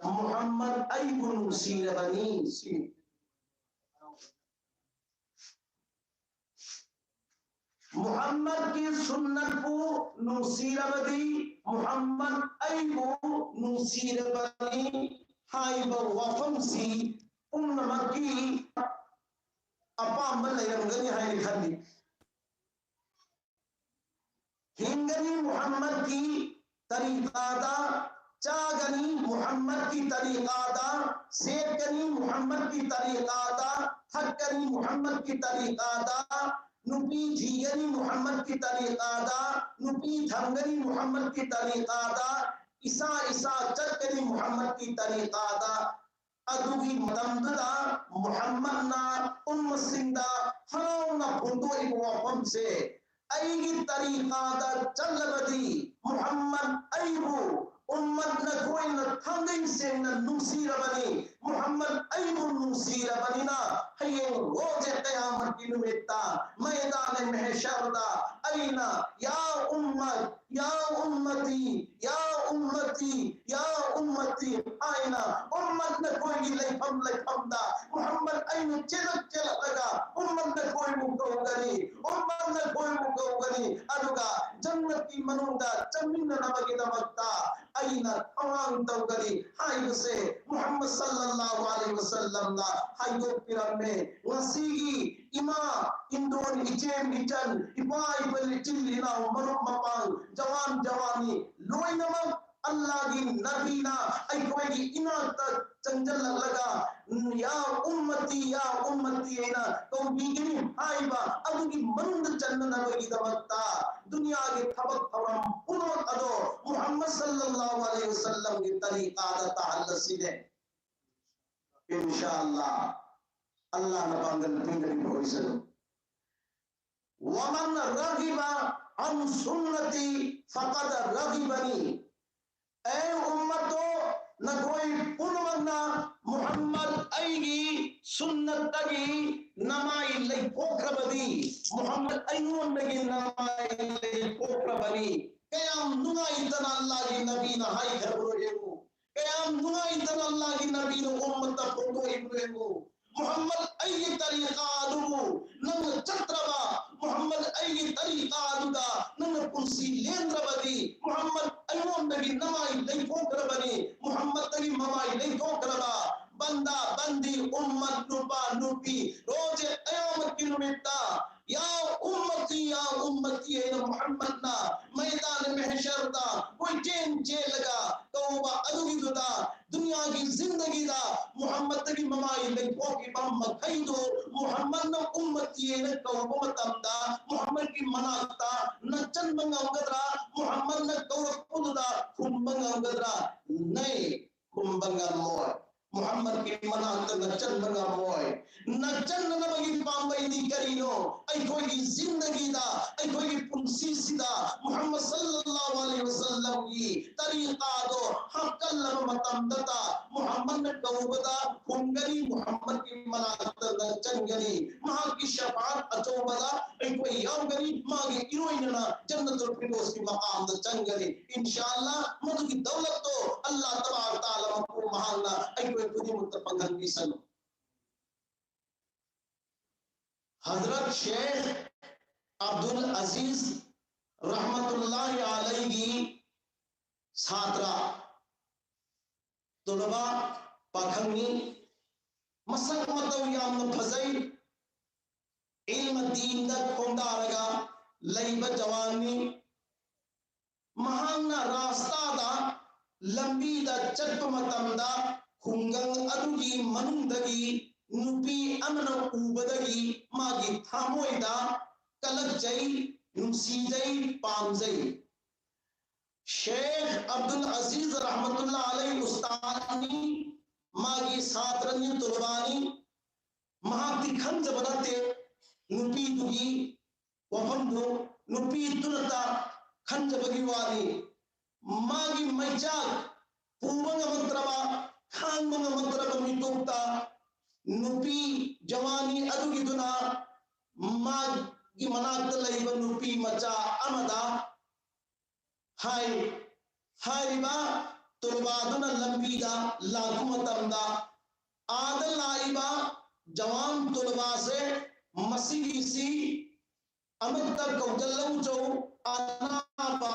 ꯃꯨꯍꯝꯃꯗ ꯑꯩꯕꯨ ꯅꯨꯡꯁꯤꯔꯕꯅꯤ꯫ ꯃꯨꯍꯝꯃꯗꯀꯤ ꯁꯨꯟꯅꯠꯄꯨ ꯅꯨꯡꯁꯤꯔꯕꯗꯤ, ꯃꯨꯍꯝꯃꯗ ꯑꯩꯕꯨ ꯅꯨꯡꯁꯤꯔꯕꯅꯤ ꯍꯥꯏꯕ ꯋꯥꯐꯝꯁꯤ ꯄꯨꯝꯅꯃꯛꯀꯤ ꯑꯄꯥꯝꯕ ꯂꯩꯔꯝꯒꯅꯤ ꯍꯥꯏꯅ ꯈꯜꯂꯤ꯫ ꯍꯤꯡꯒꯅꯤ ꯃꯨꯍꯝꯃꯗꯀꯤ ꯇꯔꯤꯀꯥꯗ, ꯆꯥꯒꯅꯤ ꯃꯨꯍꯝꯃꯗꯀꯤ ꯇꯔꯤꯀꯥꯗ, ꯁꯦꯠꯀꯅꯤ ꯃꯨꯍꯝꯃꯗꯀꯤ ꯇꯔꯤꯀꯥꯗ, ꯊꯛꯀꯅꯤ ꯃꯨꯍꯝꯃꯗꯀꯤ ꯇꯔꯤꯀꯥꯗ, ꯅꯨꯄꯤ ꯊꯤꯒꯅꯤ ꯃꯨꯍꯝꯃꯗꯀꯤ ꯇꯔꯤꯀꯥꯗ, ꯅꯨꯄꯤ ꯊꯝꯒꯅꯤ ꯃꯨꯍꯝꯃꯗꯀꯤ ꯇꯔꯤꯀꯥꯗ, ꯏꯁꯥ ꯏꯁꯥ ꯆꯠꯀꯅꯤ ꯃꯨꯍꯝꯃꯗꯀꯤ ꯇꯔꯤꯀꯥꯗ꯫ ꯑꯗꯨꯒꯤ ꯃꯇꯝꯗꯨꯗ ꯃꯨꯍꯝꯃꯗꯅ ꯎꯝꯃꯁꯤꯡꯗ ꯍꯔꯥꯎꯅ ꯐꯣꯡꯗꯣꯛꯏꯕ ꯋꯥꯐꯝꯁꯦ, "ꯑꯩꯒꯤ ꯇꯔꯤꯀꯥꯗ ꯆꯠꯂꯕꯗꯤ ꯃꯨꯍꯝꯃꯗ ꯑꯩꯕꯨ ꯎꯝꯃꯠ ꯅꯈꯣꯏꯅ ꯊꯥꯡꯒꯩ ꯁꯦꯡꯅ ꯅꯨꯡꯁꯤꯔꯕꯅꯤ꯫ ꯃꯨꯍꯝꯃꯗ ꯑꯩꯕꯨ ꯅꯨꯡꯁꯤꯔꯕꯅꯤꯅ ꯅꯨꯃꯤꯠꯇ ꯃꯩꯗꯥꯅꯦ ꯃꯦꯍꯦꯁꯔꯗ ꯑꯩꯅ ꯌꯥ ꯎꯝꯃꯠ, ꯌꯥ ꯎꯝꯃꯇꯤ, ꯌꯥ ꯎꯝꯃꯇꯤ, ꯌꯥ ꯎꯝꯃꯇꯤ ꯍꯥꯏꯅ ꯎꯝꯃꯠ ꯅꯈꯣꯏꯒꯤ ꯂꯩꯐꯝ ꯂꯩꯐꯝꯗ ꯃꯨꯍꯝꯃꯗ ꯑꯩꯅ ꯆꯦꯜꯂꯛ ꯆꯦꯜꯂꯛꯂꯒ ꯎꯝꯃꯠ ꯅꯈꯣꯏꯕꯨ ꯀꯧꯒꯅꯤ, ꯎꯝꯃꯠ ꯅꯈꯣꯏꯕꯨ ꯀꯧꯒꯅꯤ꯫ ꯑꯗꯨꯒ ꯖꯟꯅꯠꯀꯤ ꯃꯅꯨꯡꯗ ꯆꯪꯃꯤꯟꯅꯅꯕꯒꯤꯗꯃꯛꯇ ꯑꯩꯅ ꯊꯧꯔꯥꯡ ꯇꯧꯒꯅꯤ ꯍꯥꯏꯕꯁꯦ ꯃꯨꯍꯝꯃꯗ ꯁꯜꯂꯜꯂꯥꯍꯨ ꯑꯂꯩꯍꯤ ꯋꯁꯜꯂꯝꯅ ꯍꯥꯏꯗꯣꯛꯄꯤꯔꯝꯃꯦ꯫ ꯉꯁꯤꯒꯤ ꯏꯃꯥ, ꯏꯟꯗꯣꯟ, ꯏꯆꯦꯝ, ꯏꯆꯟ, ꯏꯄꯥ, ꯏꯄꯜ, ꯏꯆꯤꯜ, ꯏꯅꯥꯎ, ꯃꯔꯨꯞ, ꯃꯄꯥꯡ, ꯖꯋꯥꯟ, ꯖꯋꯥꯅꯤ ꯂꯣꯏꯅꯃꯛ ꯑꯜꯂꯥꯍꯒꯤ ꯅꯕꯤꯅ ꯑꯩꯈꯣꯏꯒꯤ ꯏꯅꯥꯛꯇ ꯆꯪꯁꯤꯜꯂꯛꯂꯒ, "ꯌꯥ ꯎꯝꯃꯇꯤ, ꯌꯥ ꯎꯝꯃꯇꯤ" ꯍꯥꯏꯅ ꯀꯧꯕꯤꯒꯅꯤ ꯍꯥꯏꯕ ꯑꯗꯨꯒꯤ ꯃꯅꯨꯡꯗ ꯆꯟꯅꯅꯕꯒꯤꯗꯃꯛꯇ ꯗꯨꯅꯤꯌꯥꯒꯤ ꯊꯕꯛ ꯊꯧꯔꯝ ꯄꯨꯝꯅꯃꯛ ꯑꯗꯣ ꯃꯨꯍꯝꯃꯗ ꯁꯜꯂꯜꯂꯥꯍꯨ ꯑꯂꯩꯍꯤ ꯋꯁꯜꯂꯝꯒꯤ ꯇꯔꯤꯀꯥꯗ ꯇꯥꯍꯜꯂꯁꯤꯅꯦ꯫ ꯏꯟꯁꯥ ꯑꯜꯂꯥꯍ, ꯑꯜꯂꯥꯍꯅ ꯄꯥꯡꯒꯜ ꯄꯤꯅꯔꯤꯕ ꯑꯣꯏꯁꯅꯨ꯫ "ꯋꯃꯟ ꯔꯒꯤꯕ ꯑꯟ ꯁꯨꯟꯅꯇꯤ ꯐꯀꯗ ꯔꯒꯤꯕꯅꯤ"꯫ ꯑꯦ ꯎꯝꯃꯠꯇꯣ, ꯅꯈꯣꯏ ꯄꯨꯝꯅꯃꯛꯅ ꯃꯨꯍꯝꯃꯗ ꯑꯩꯒꯤ ꯁꯨꯟꯅꯠꯇꯒꯤ ꯅꯃꯥꯏ ꯂꯩꯊꯣꯛꯈ꯭ꯔꯕꯗꯤ, ꯃꯨꯍꯝꯃꯗ ꯑꯩꯉꯣꯟꯗꯒꯤ ꯅꯃꯥꯏ ꯂꯩꯊꯣꯛꯈ꯭ꯔꯕꯅꯤ꯫ ꯀꯌꯥꯝ ꯅꯨꯡꯉꯥꯏꯇꯅ ꯑꯜꯂꯥꯍꯒꯤ ꯅꯕꯤꯅ ꯍꯥꯏꯈ꯭ꯔꯕ꯭ꯔꯣ ꯌꯦꯡꯉꯨ꯫ ꯀꯌꯥꯝ ꯅꯨꯡꯉꯥꯏꯇꯅ ꯑꯜꯂꯥꯍꯒꯤ ꯅꯕꯤꯅ ꯎꯝꯃꯠꯇ ꯐꯣꯡꯗꯣꯛꯏꯕꯅꯣ ꯌꯦꯡꯉꯨ꯫ ꯃꯨꯍꯝꯃꯗ ꯑꯩꯒꯤ ꯇꯔꯤꯀꯥ ꯑꯗꯨꯕꯨ ꯅꯪꯅ ꯆꯠꯇ꯭ꯔꯕ, ꯃꯨꯍꯝꯃꯗ ꯑꯩꯒꯤ ꯇꯔꯤꯀꯥ ꯑꯗꯨꯗ ꯅꯪꯅ ꯄꯨꯟꯁꯤ ꯂꯦꯟꯗ꯭ꯔꯕꯗꯤ, ꯃꯨꯍꯝꯃꯗ ꯑꯩꯉꯣꯟꯗꯒꯤ ꯅꯃꯥꯏ ꯂꯩꯊꯣꯛꯈ꯭ꯔꯕꯅꯤ, ꯃꯨꯍꯝꯃꯗꯇꯒꯤ ꯃꯃꯥꯏ ꯂꯩꯊꯣꯛꯈ꯭ꯔꯕ ꯕꯟꯗꯥ, ꯕꯟꯗꯤ, ꯎꯝꯃꯠ, ꯅꯨꯄꯥ, ꯅꯨꯄꯤ, ꯔꯣꯖꯦ ꯀꯌꯥꯃꯠꯀꯤ ꯅꯨꯃꯤꯠꯇ "ꯌꯥ ꯎꯝꯃꯇꯤ, ꯌꯥ ꯎꯝꯃꯇꯤ" ꯍꯥꯏꯅ ꯃꯨꯍꯝꯃꯗꯅ ꯃꯩꯗꯥꯟ ꯃꯦꯍꯁꯔꯗ ꯀꯣꯏꯆꯦꯟ ꯆꯦꯜꯂꯒ ꯀꯧꯕ ꯑꯗꯨꯒꯤꯗꯨꯗ ꯗꯨꯅꯤꯌꯥꯒꯤ ꯖꯤꯟꯗꯒꯤꯗ ꯃꯨꯍꯝꯃꯗꯇꯒꯤ ꯃꯃꯥꯏ ꯂꯩꯊꯣꯛꯈꯤꯕ ꯃꯈꯩꯗꯨ ꯃꯨꯍꯝꯃꯗꯅ ꯎꯝꯃꯇꯤ ꯍꯥꯏꯅ ꯀꯧꯕ ꯃꯇꯝꯗ ꯃꯨꯍꯝꯃꯗꯀꯤ ꯃꯅꯥꯛꯇ ꯅꯛꯆꯟꯕ ꯉꯝꯒꯗ꯭ꯔꯥ? ꯃꯨꯍꯝꯃꯗꯅ ꯀꯧꯔꯛꯄꯗꯨꯗ ꯈꯨꯝꯕ ꯉꯝꯒꯗ꯭ꯔꯥ? ꯅꯩ, ꯈꯨꯝꯕ ꯉꯝꯃꯣꯏ꯫ ꯃꯨꯍꯝꯃꯗꯀꯤ ꯃꯅꯥꯛꯇ ꯅꯛꯁꯟꯕ ꯉꯝꯃꯣꯏ꯫ ꯅꯛꯁꯟꯅꯅꯕꯒꯤ ꯄꯥꯝꯕꯩꯗꯤ ꯀꯔꯤꯅꯣ? ꯑꯩꯈꯣꯏꯒꯤ ꯖꯤꯟꯗꯒꯤꯗ, ꯑꯩꯈꯣꯏꯒꯤ ꯄꯨꯟꯁꯤꯁꯤꯗ ꯃꯨꯍꯝꯃꯗ ꯁꯜꯂꯜꯂꯥꯍꯨ ꯑꯂꯩꯍꯤ ꯋꯁꯜꯂꯝꯒꯤ ꯇꯔꯤꯀꯥꯗꯣ ꯍꯥꯞꯀꯠꯂꯕ ꯃꯇꯝꯗꯇ ꯃꯨꯍꯝꯃꯗꯅ ꯀꯧꯕꯗ ꯈꯨꯝꯒꯅꯤ, ꯃꯨꯍꯝꯃꯗꯀꯤ ꯃꯅꯥꯛꯇ ꯅꯛꯁꯟꯒꯅꯤ, ꯃꯍꯥꯛꯀꯤ ꯁꯐꯥꯑꯠ ꯑꯆꯧꯕꯗ ꯑꯩꯈꯣꯏ ꯌꯥꯎꯒꯅꯤ, ꯃꯥꯒꯤ ꯏꯔꯣꯏꯅꯅ ꯖꯟꯅꯇꯨꯜ ꯐꯤꯔꯗꯧꯁꯀꯤ ꯃꯀꯥꯝꯗ ꯆꯪꯒꯅꯤ꯫ ꯏꯟꯁꯥ ꯑꯜꯂꯥꯍ, ꯃꯗꯨꯒꯤ ꯗꯧꯂꯠꯇꯣ ꯑꯜꯂꯥꯍ ꯇꯕꯥꯔꯛ ꯇꯥꯂꯥ ꯃꯄꯨ ꯃꯍꯥꯛꯅ ꯑꯩꯈꯣꯏ ꯈꯨꯗꯤꯡꯃꯛꯇ ꯐꯪꯍꯟꯕꯤꯁꯅꯨ꯫ ꯍꯖꯔꯠ ꯁꯦꯈ ꯑꯕꯗꯨꯜ ꯑꯖꯤꯖ ꯔꯍꯃꯇꯨꯜꯂꯥꯍꯤ ꯑꯂꯩꯒꯤ ꯁꯥꯇ꯭ꯔ, ꯇꯨꯂꯕꯥ, ꯄꯥꯈꯪꯅꯤ꯫ ꯃꯁꯛ ꯃꯇꯧ ꯌꯥꯝꯅ ꯐꯖꯩ꯫ ꯏꯜꯃ ꯗꯤꯟꯗ ꯈꯣꯡꯗꯥꯔꯒ ꯂꯩꯕ ꯖꯋꯥꯟꯅꯤ꯫ ꯃꯍꯥꯛꯅ ꯔꯥꯁꯇꯥꯗ, ꯂꯝꯕꯤꯗ ꯆꯠꯄ ꯃꯇꯝꯗ ꯈꯨꯡꯒꯪ ꯑꯗꯨꯒꯤ ꯃꯅꯨꯡꯗꯒꯤ ꯅꯨꯄꯤ ꯑꯃꯅ ꯎꯕꯗꯒꯤ ꯃꯥꯒꯤ ꯊꯃꯣꯏꯗ ꯀꯂꯛꯆꯩ, ꯅꯨꯡꯁꯤꯖꯩ, ꯄꯥꯝꯖꯩ꯫ ꯁꯦꯈ ꯑꯕꯗꯨꯜ ꯑꯖꯤꯖ ꯔꯍꯃꯇꯨꯜꯂꯥ ꯑꯂꯩ ꯎꯁꯇꯥꯗꯅꯤ, ꯃꯥꯒꯤ ꯁꯥꯇ꯭ꯔꯅꯤ, ꯇꯨꯂꯕꯥꯅꯤ꯫ ꯃꯍꯥꯛꯇꯤ ꯈꯪꯖꯕ ꯅꯠꯇꯦ ꯅꯨꯄꯤꯗꯨꯒꯤ ꯋꯥꯐꯝꯗꯨ, ꯅꯨꯄꯤꯗꯨꯅꯇ ꯈꯟꯖꯕꯒꯤ ꯋꯥꯅꯤ꯫ ꯃꯥꯒꯤ ꯃꯩꯆꯥꯛ ꯄꯨꯕ ꯉꯝꯃꯛꯇ꯭ꯔꯕ, ꯈꯥꯡꯕ ꯉꯝꯃꯛꯇ꯭ꯔꯕ ꯃꯤꯀꯨꯞꯇ ꯅꯨꯄꯤ ꯖꯋꯥꯅꯤ ꯑꯗꯨꯒꯤꯗꯨꯅ ꯃꯥꯒꯤ ꯃꯅꯥꯛꯇ ꯂꯩꯕ ꯅꯨꯄꯤ ꯃꯆꯥ ꯑꯃꯗ ꯍꯥꯏ꯫ ꯍꯥꯏꯔꯤꯕ ꯇꯨꯂꯕꯥꯗꯨꯅ ꯂꯝꯕꯤꯗ ꯂꯥꯛꯄ ꯃꯇꯝꯗ, ꯑꯥꯗ ꯂꯥꯛꯏꯕ ꯖꯋꯥꯟ ꯇꯨꯂꯕꯥꯁꯦ, ꯃꯁꯤꯒꯤꯁꯤ ꯑꯃꯨꯛꯇ ꯀꯧꯁꯤꯜꯂꯧ ꯆꯧ, ꯑꯅꯥꯕ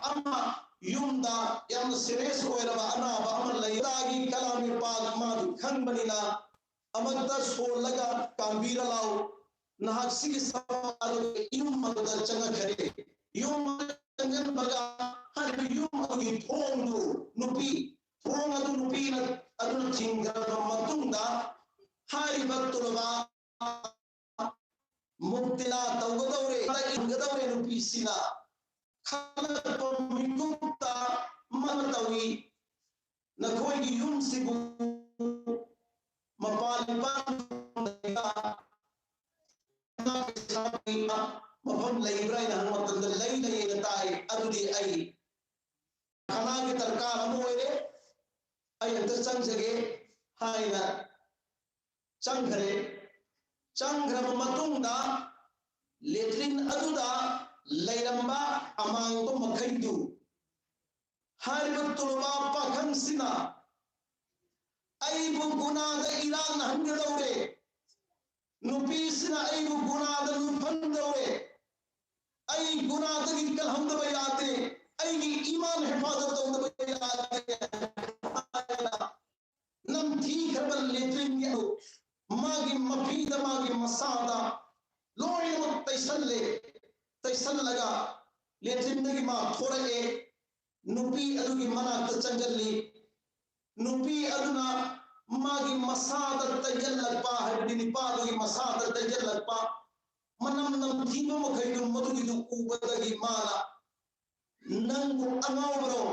ꯑꯃ, ꯌꯨꯝꯗ ꯌꯥꯝꯅ ꯁꯤꯔꯤꯌꯁ ꯑꯣꯏꯔꯕ ꯑꯅꯥꯕ ꯑꯃ ꯂꯩ꯫ ꯇꯥꯒꯤ ꯀꯂꯥꯃꯤ ꯄꯥꯛ ꯃꯥꯗꯤ ꯈꯪꯕꯅꯤꯅ, ꯑꯃꯨꯛꯇ ꯁꯣꯜꯂꯒ ꯀꯥꯝꯕꯤꯔ ꯂꯥꯎ꯫ ꯅꯍꯥꯛꯁꯤꯒꯤ ꯁꯃꯥꯖ ꯑꯗꯨ ꯌꯨꯝ ꯑꯗꯨꯗ ꯆꯪꯉꯛꯈ꯭ꯔꯦ꯫ ꯌꯨꯝ ꯑꯗꯨꯗ ꯆꯪꯁꯤꯟꯕꯒ ꯍꯥꯏꯔꯤꯕ ꯌꯨꯝ ꯑꯗꯨꯒꯤ ꯊꯣꯡꯗꯨ ꯅꯨꯄꯤ, ꯊꯣꯡ ꯑꯗꯨ ꯅꯨꯄꯤꯅ, ꯑꯗꯨꯅ ꯊꯤꯡꯈ꯭ꯔꯕ ꯃꯇꯨꯡꯗ ꯍꯥꯏꯔꯤꯕ ꯇꯨꯂꯕꯥ ꯃꯨꯕꯇꯤꯂꯥ ꯇꯧꯒꯗꯧꯔꯦ, ꯏꯟꯒꯗꯧꯔꯦ ꯅꯨꯄꯤꯁꯤꯅ ꯈꯜꯂꯛꯄ ꯃꯤꯀꯨꯞꯇ ꯃꯥꯅ ꯇꯧꯏ꯫ ꯅꯈꯣꯏꯒꯤ ꯌꯨꯝꯁꯤꯕꯨ ꯃꯐꯝ ꯂꯩꯕ꯭ꯔꯥ ꯍꯥꯏꯅ ꯍꯪꯕ ꯃꯇꯝꯗ ꯂꯩ, ꯂꯩꯌꯦꯅ ꯇꯥꯏ꯫ ꯑꯗꯨꯗꯤ ꯑꯩ ꯈꯅꯥꯒꯤ ꯗꯔꯀꯥꯔ ꯑꯃ ꯑꯣꯏꯔꯦ, ꯑꯩ ꯑꯝꯇ ꯆꯪꯖꯒꯦ ꯍꯥꯏꯅ ꯆꯪꯈ꯭ꯔꯦ꯫ ꯆꯪꯈ꯭ꯔꯕ ꯃꯇꯨꯡꯗ ꯂꯦꯇ꯭ꯔꯤꯟ ꯑꯗꯨꯗ ꯂꯩꯔꯝꯕ ꯑꯃꯥꯡꯕ ꯃꯈꯩꯗꯨ ꯍꯥꯏꯔꯤꯕ ꯇꯣꯂꯣꯕꯥ ꯄꯥꯈꯪꯁꯤꯅ ꯑꯩꯕꯨ ꯒꯨꯅꯥꯗ ꯏꯔꯥꯛꯅꯍꯟꯒꯗꯧꯔꯦ, ꯅꯨꯄꯤꯁꯤꯅ ꯑꯩꯕꯨ ꯒꯨꯅꯥꯗ ꯂꯨꯞꯍꯟꯗꯧꯔꯦ, ꯑꯩ ꯒꯨꯅꯥꯗꯒꯤ ꯀꯜꯍꯧꯗꯕ ꯌꯥꯗꯦ, ꯑꯩꯒꯤ ꯏꯃꯥꯟ ꯍꯤꯐꯥꯖꯠ ꯇꯧꯗꯕ ꯌꯥꯗꯦ ꯍꯥꯏꯅ ꯅꯝꯊꯤꯈ꯭ꯔꯕ ꯂꯦꯇ꯭ꯔꯤꯟꯒꯤ ꯑꯗꯨ ꯃꯥꯒꯤ ꯃꯐꯤꯗ, ꯃꯥꯒꯤ ꯃꯁꯥꯗ ꯂꯣꯏꯅꯃꯛ ꯇꯩꯁꯜꯂꯦ꯫ ꯇꯩꯁꯜꯂꯒ ꯂꯦꯇ꯭ꯔꯤꯟꯗꯒꯤ ꯃꯥ ꯊꯣꯔꯛꯑꯦ꯫ ꯅꯨꯄꯤ ꯑꯗꯨꯒꯤ ꯃꯅꯥꯛꯇ ꯆꯪꯁꯤꯜꯂꯤ꯫ ꯅꯨꯄꯤ ꯑꯗꯨꯅ ꯃꯥꯒꯤ ꯃꯁꯥꯗ ꯇꯩꯁꯜꯂꯛꯄ, ꯍꯥꯏꯕꯗꯤ ꯅꯨꯄꯥꯗꯨꯒꯤ ꯃꯁꯥꯗ ꯇꯩꯁꯜꯂꯛꯄ ꯃꯅꯝ ꯅꯝꯊꯤꯕ ꯃꯈꯩꯗꯨ, ꯃꯗꯨꯒꯤꯗꯨ ꯎꯕꯗꯒꯤ ꯃꯥꯅ, "ꯅꯪꯕꯨ ꯑꯉꯥꯎꯕꯔꯣ?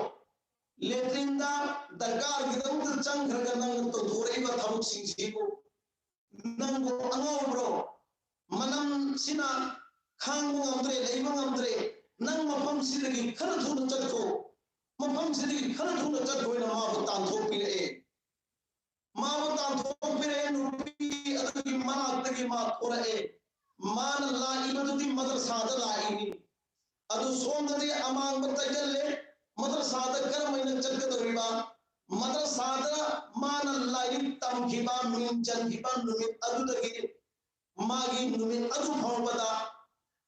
ꯂꯦꯇ꯭ꯔꯤꯟꯗ ꯗꯔꯀꯥꯔꯒꯤꯗꯃꯛꯇ ꯆꯪꯈ꯭ꯔꯒ ꯅꯪꯅ ꯇꯧꯊꯣꯔꯛꯏꯕ ꯊꯕꯛꯁꯤꯡꯁꯤꯕꯨ ꯅꯪꯕꯨ ꯑꯉꯥꯎꯕ꯭ꯔꯣ? ꯃꯅꯝꯁꯤꯅ ꯈꯥꯡꯕ ꯉꯝꯗ꯭ꯔꯦ, ꯂꯩꯕ ꯉꯝꯗ꯭ꯔꯦ꯫ ꯅꯪ ꯃꯐꯝꯁꯤꯗꯒꯤ ꯈꯔ ꯊꯨꯅ ꯆꯠꯈꯣ, ꯃꯐꯝꯁꯤꯗꯒꯤ ꯈꯔ ꯊꯨꯅ ꯆꯠꯈꯣ" ꯍꯥꯏꯅ ꯃꯥꯕꯨ ꯇꯥꯟꯊꯣꯛꯄꯤꯔꯛꯑꯦ꯫ ꯃꯥꯕꯨ ꯇꯥꯟꯊꯣꯛꯄꯤꯔꯛꯑꯦ꯫ ꯅꯨꯄꯤ ꯑꯗꯨꯒꯤ ꯃꯅꯥꯛꯇꯒꯤ ꯃꯥ ꯊꯣꯔꯛꯑꯦ꯫ ꯃꯥꯅ ꯂꯥꯛꯏꯕꯗꯨꯗꯤ ꯃꯗꯔꯁꯥꯗ ꯂꯥꯛꯏꯅꯤ꯫ ꯑꯗꯨ ꯁꯣꯝꯗꯗꯤ ꯑꯃꯥꯡꯕ ꯇꯩꯒꯜꯂꯦ꯫ ꯃꯗꯔꯁꯥꯗ ꯀꯔꯝ ꯍꯥꯏꯅ ꯆꯠꯀꯗꯧꯔꯤꯕ? ꯃꯗꯔꯁꯥꯗ ꯃꯥꯅ ꯂꯥꯏꯔꯤꯛ ꯇꯝꯈꯤꯕ, ꯃꯤꯡ ꯆꯟꯈꯤꯕ ꯅꯨꯃꯤꯠ ꯑꯗꯨꯗꯒꯤ ꯃꯥꯒꯤ ꯅꯨꯃꯤꯠ ꯑꯗꯨ ꯐꯥꯎꯕꯗ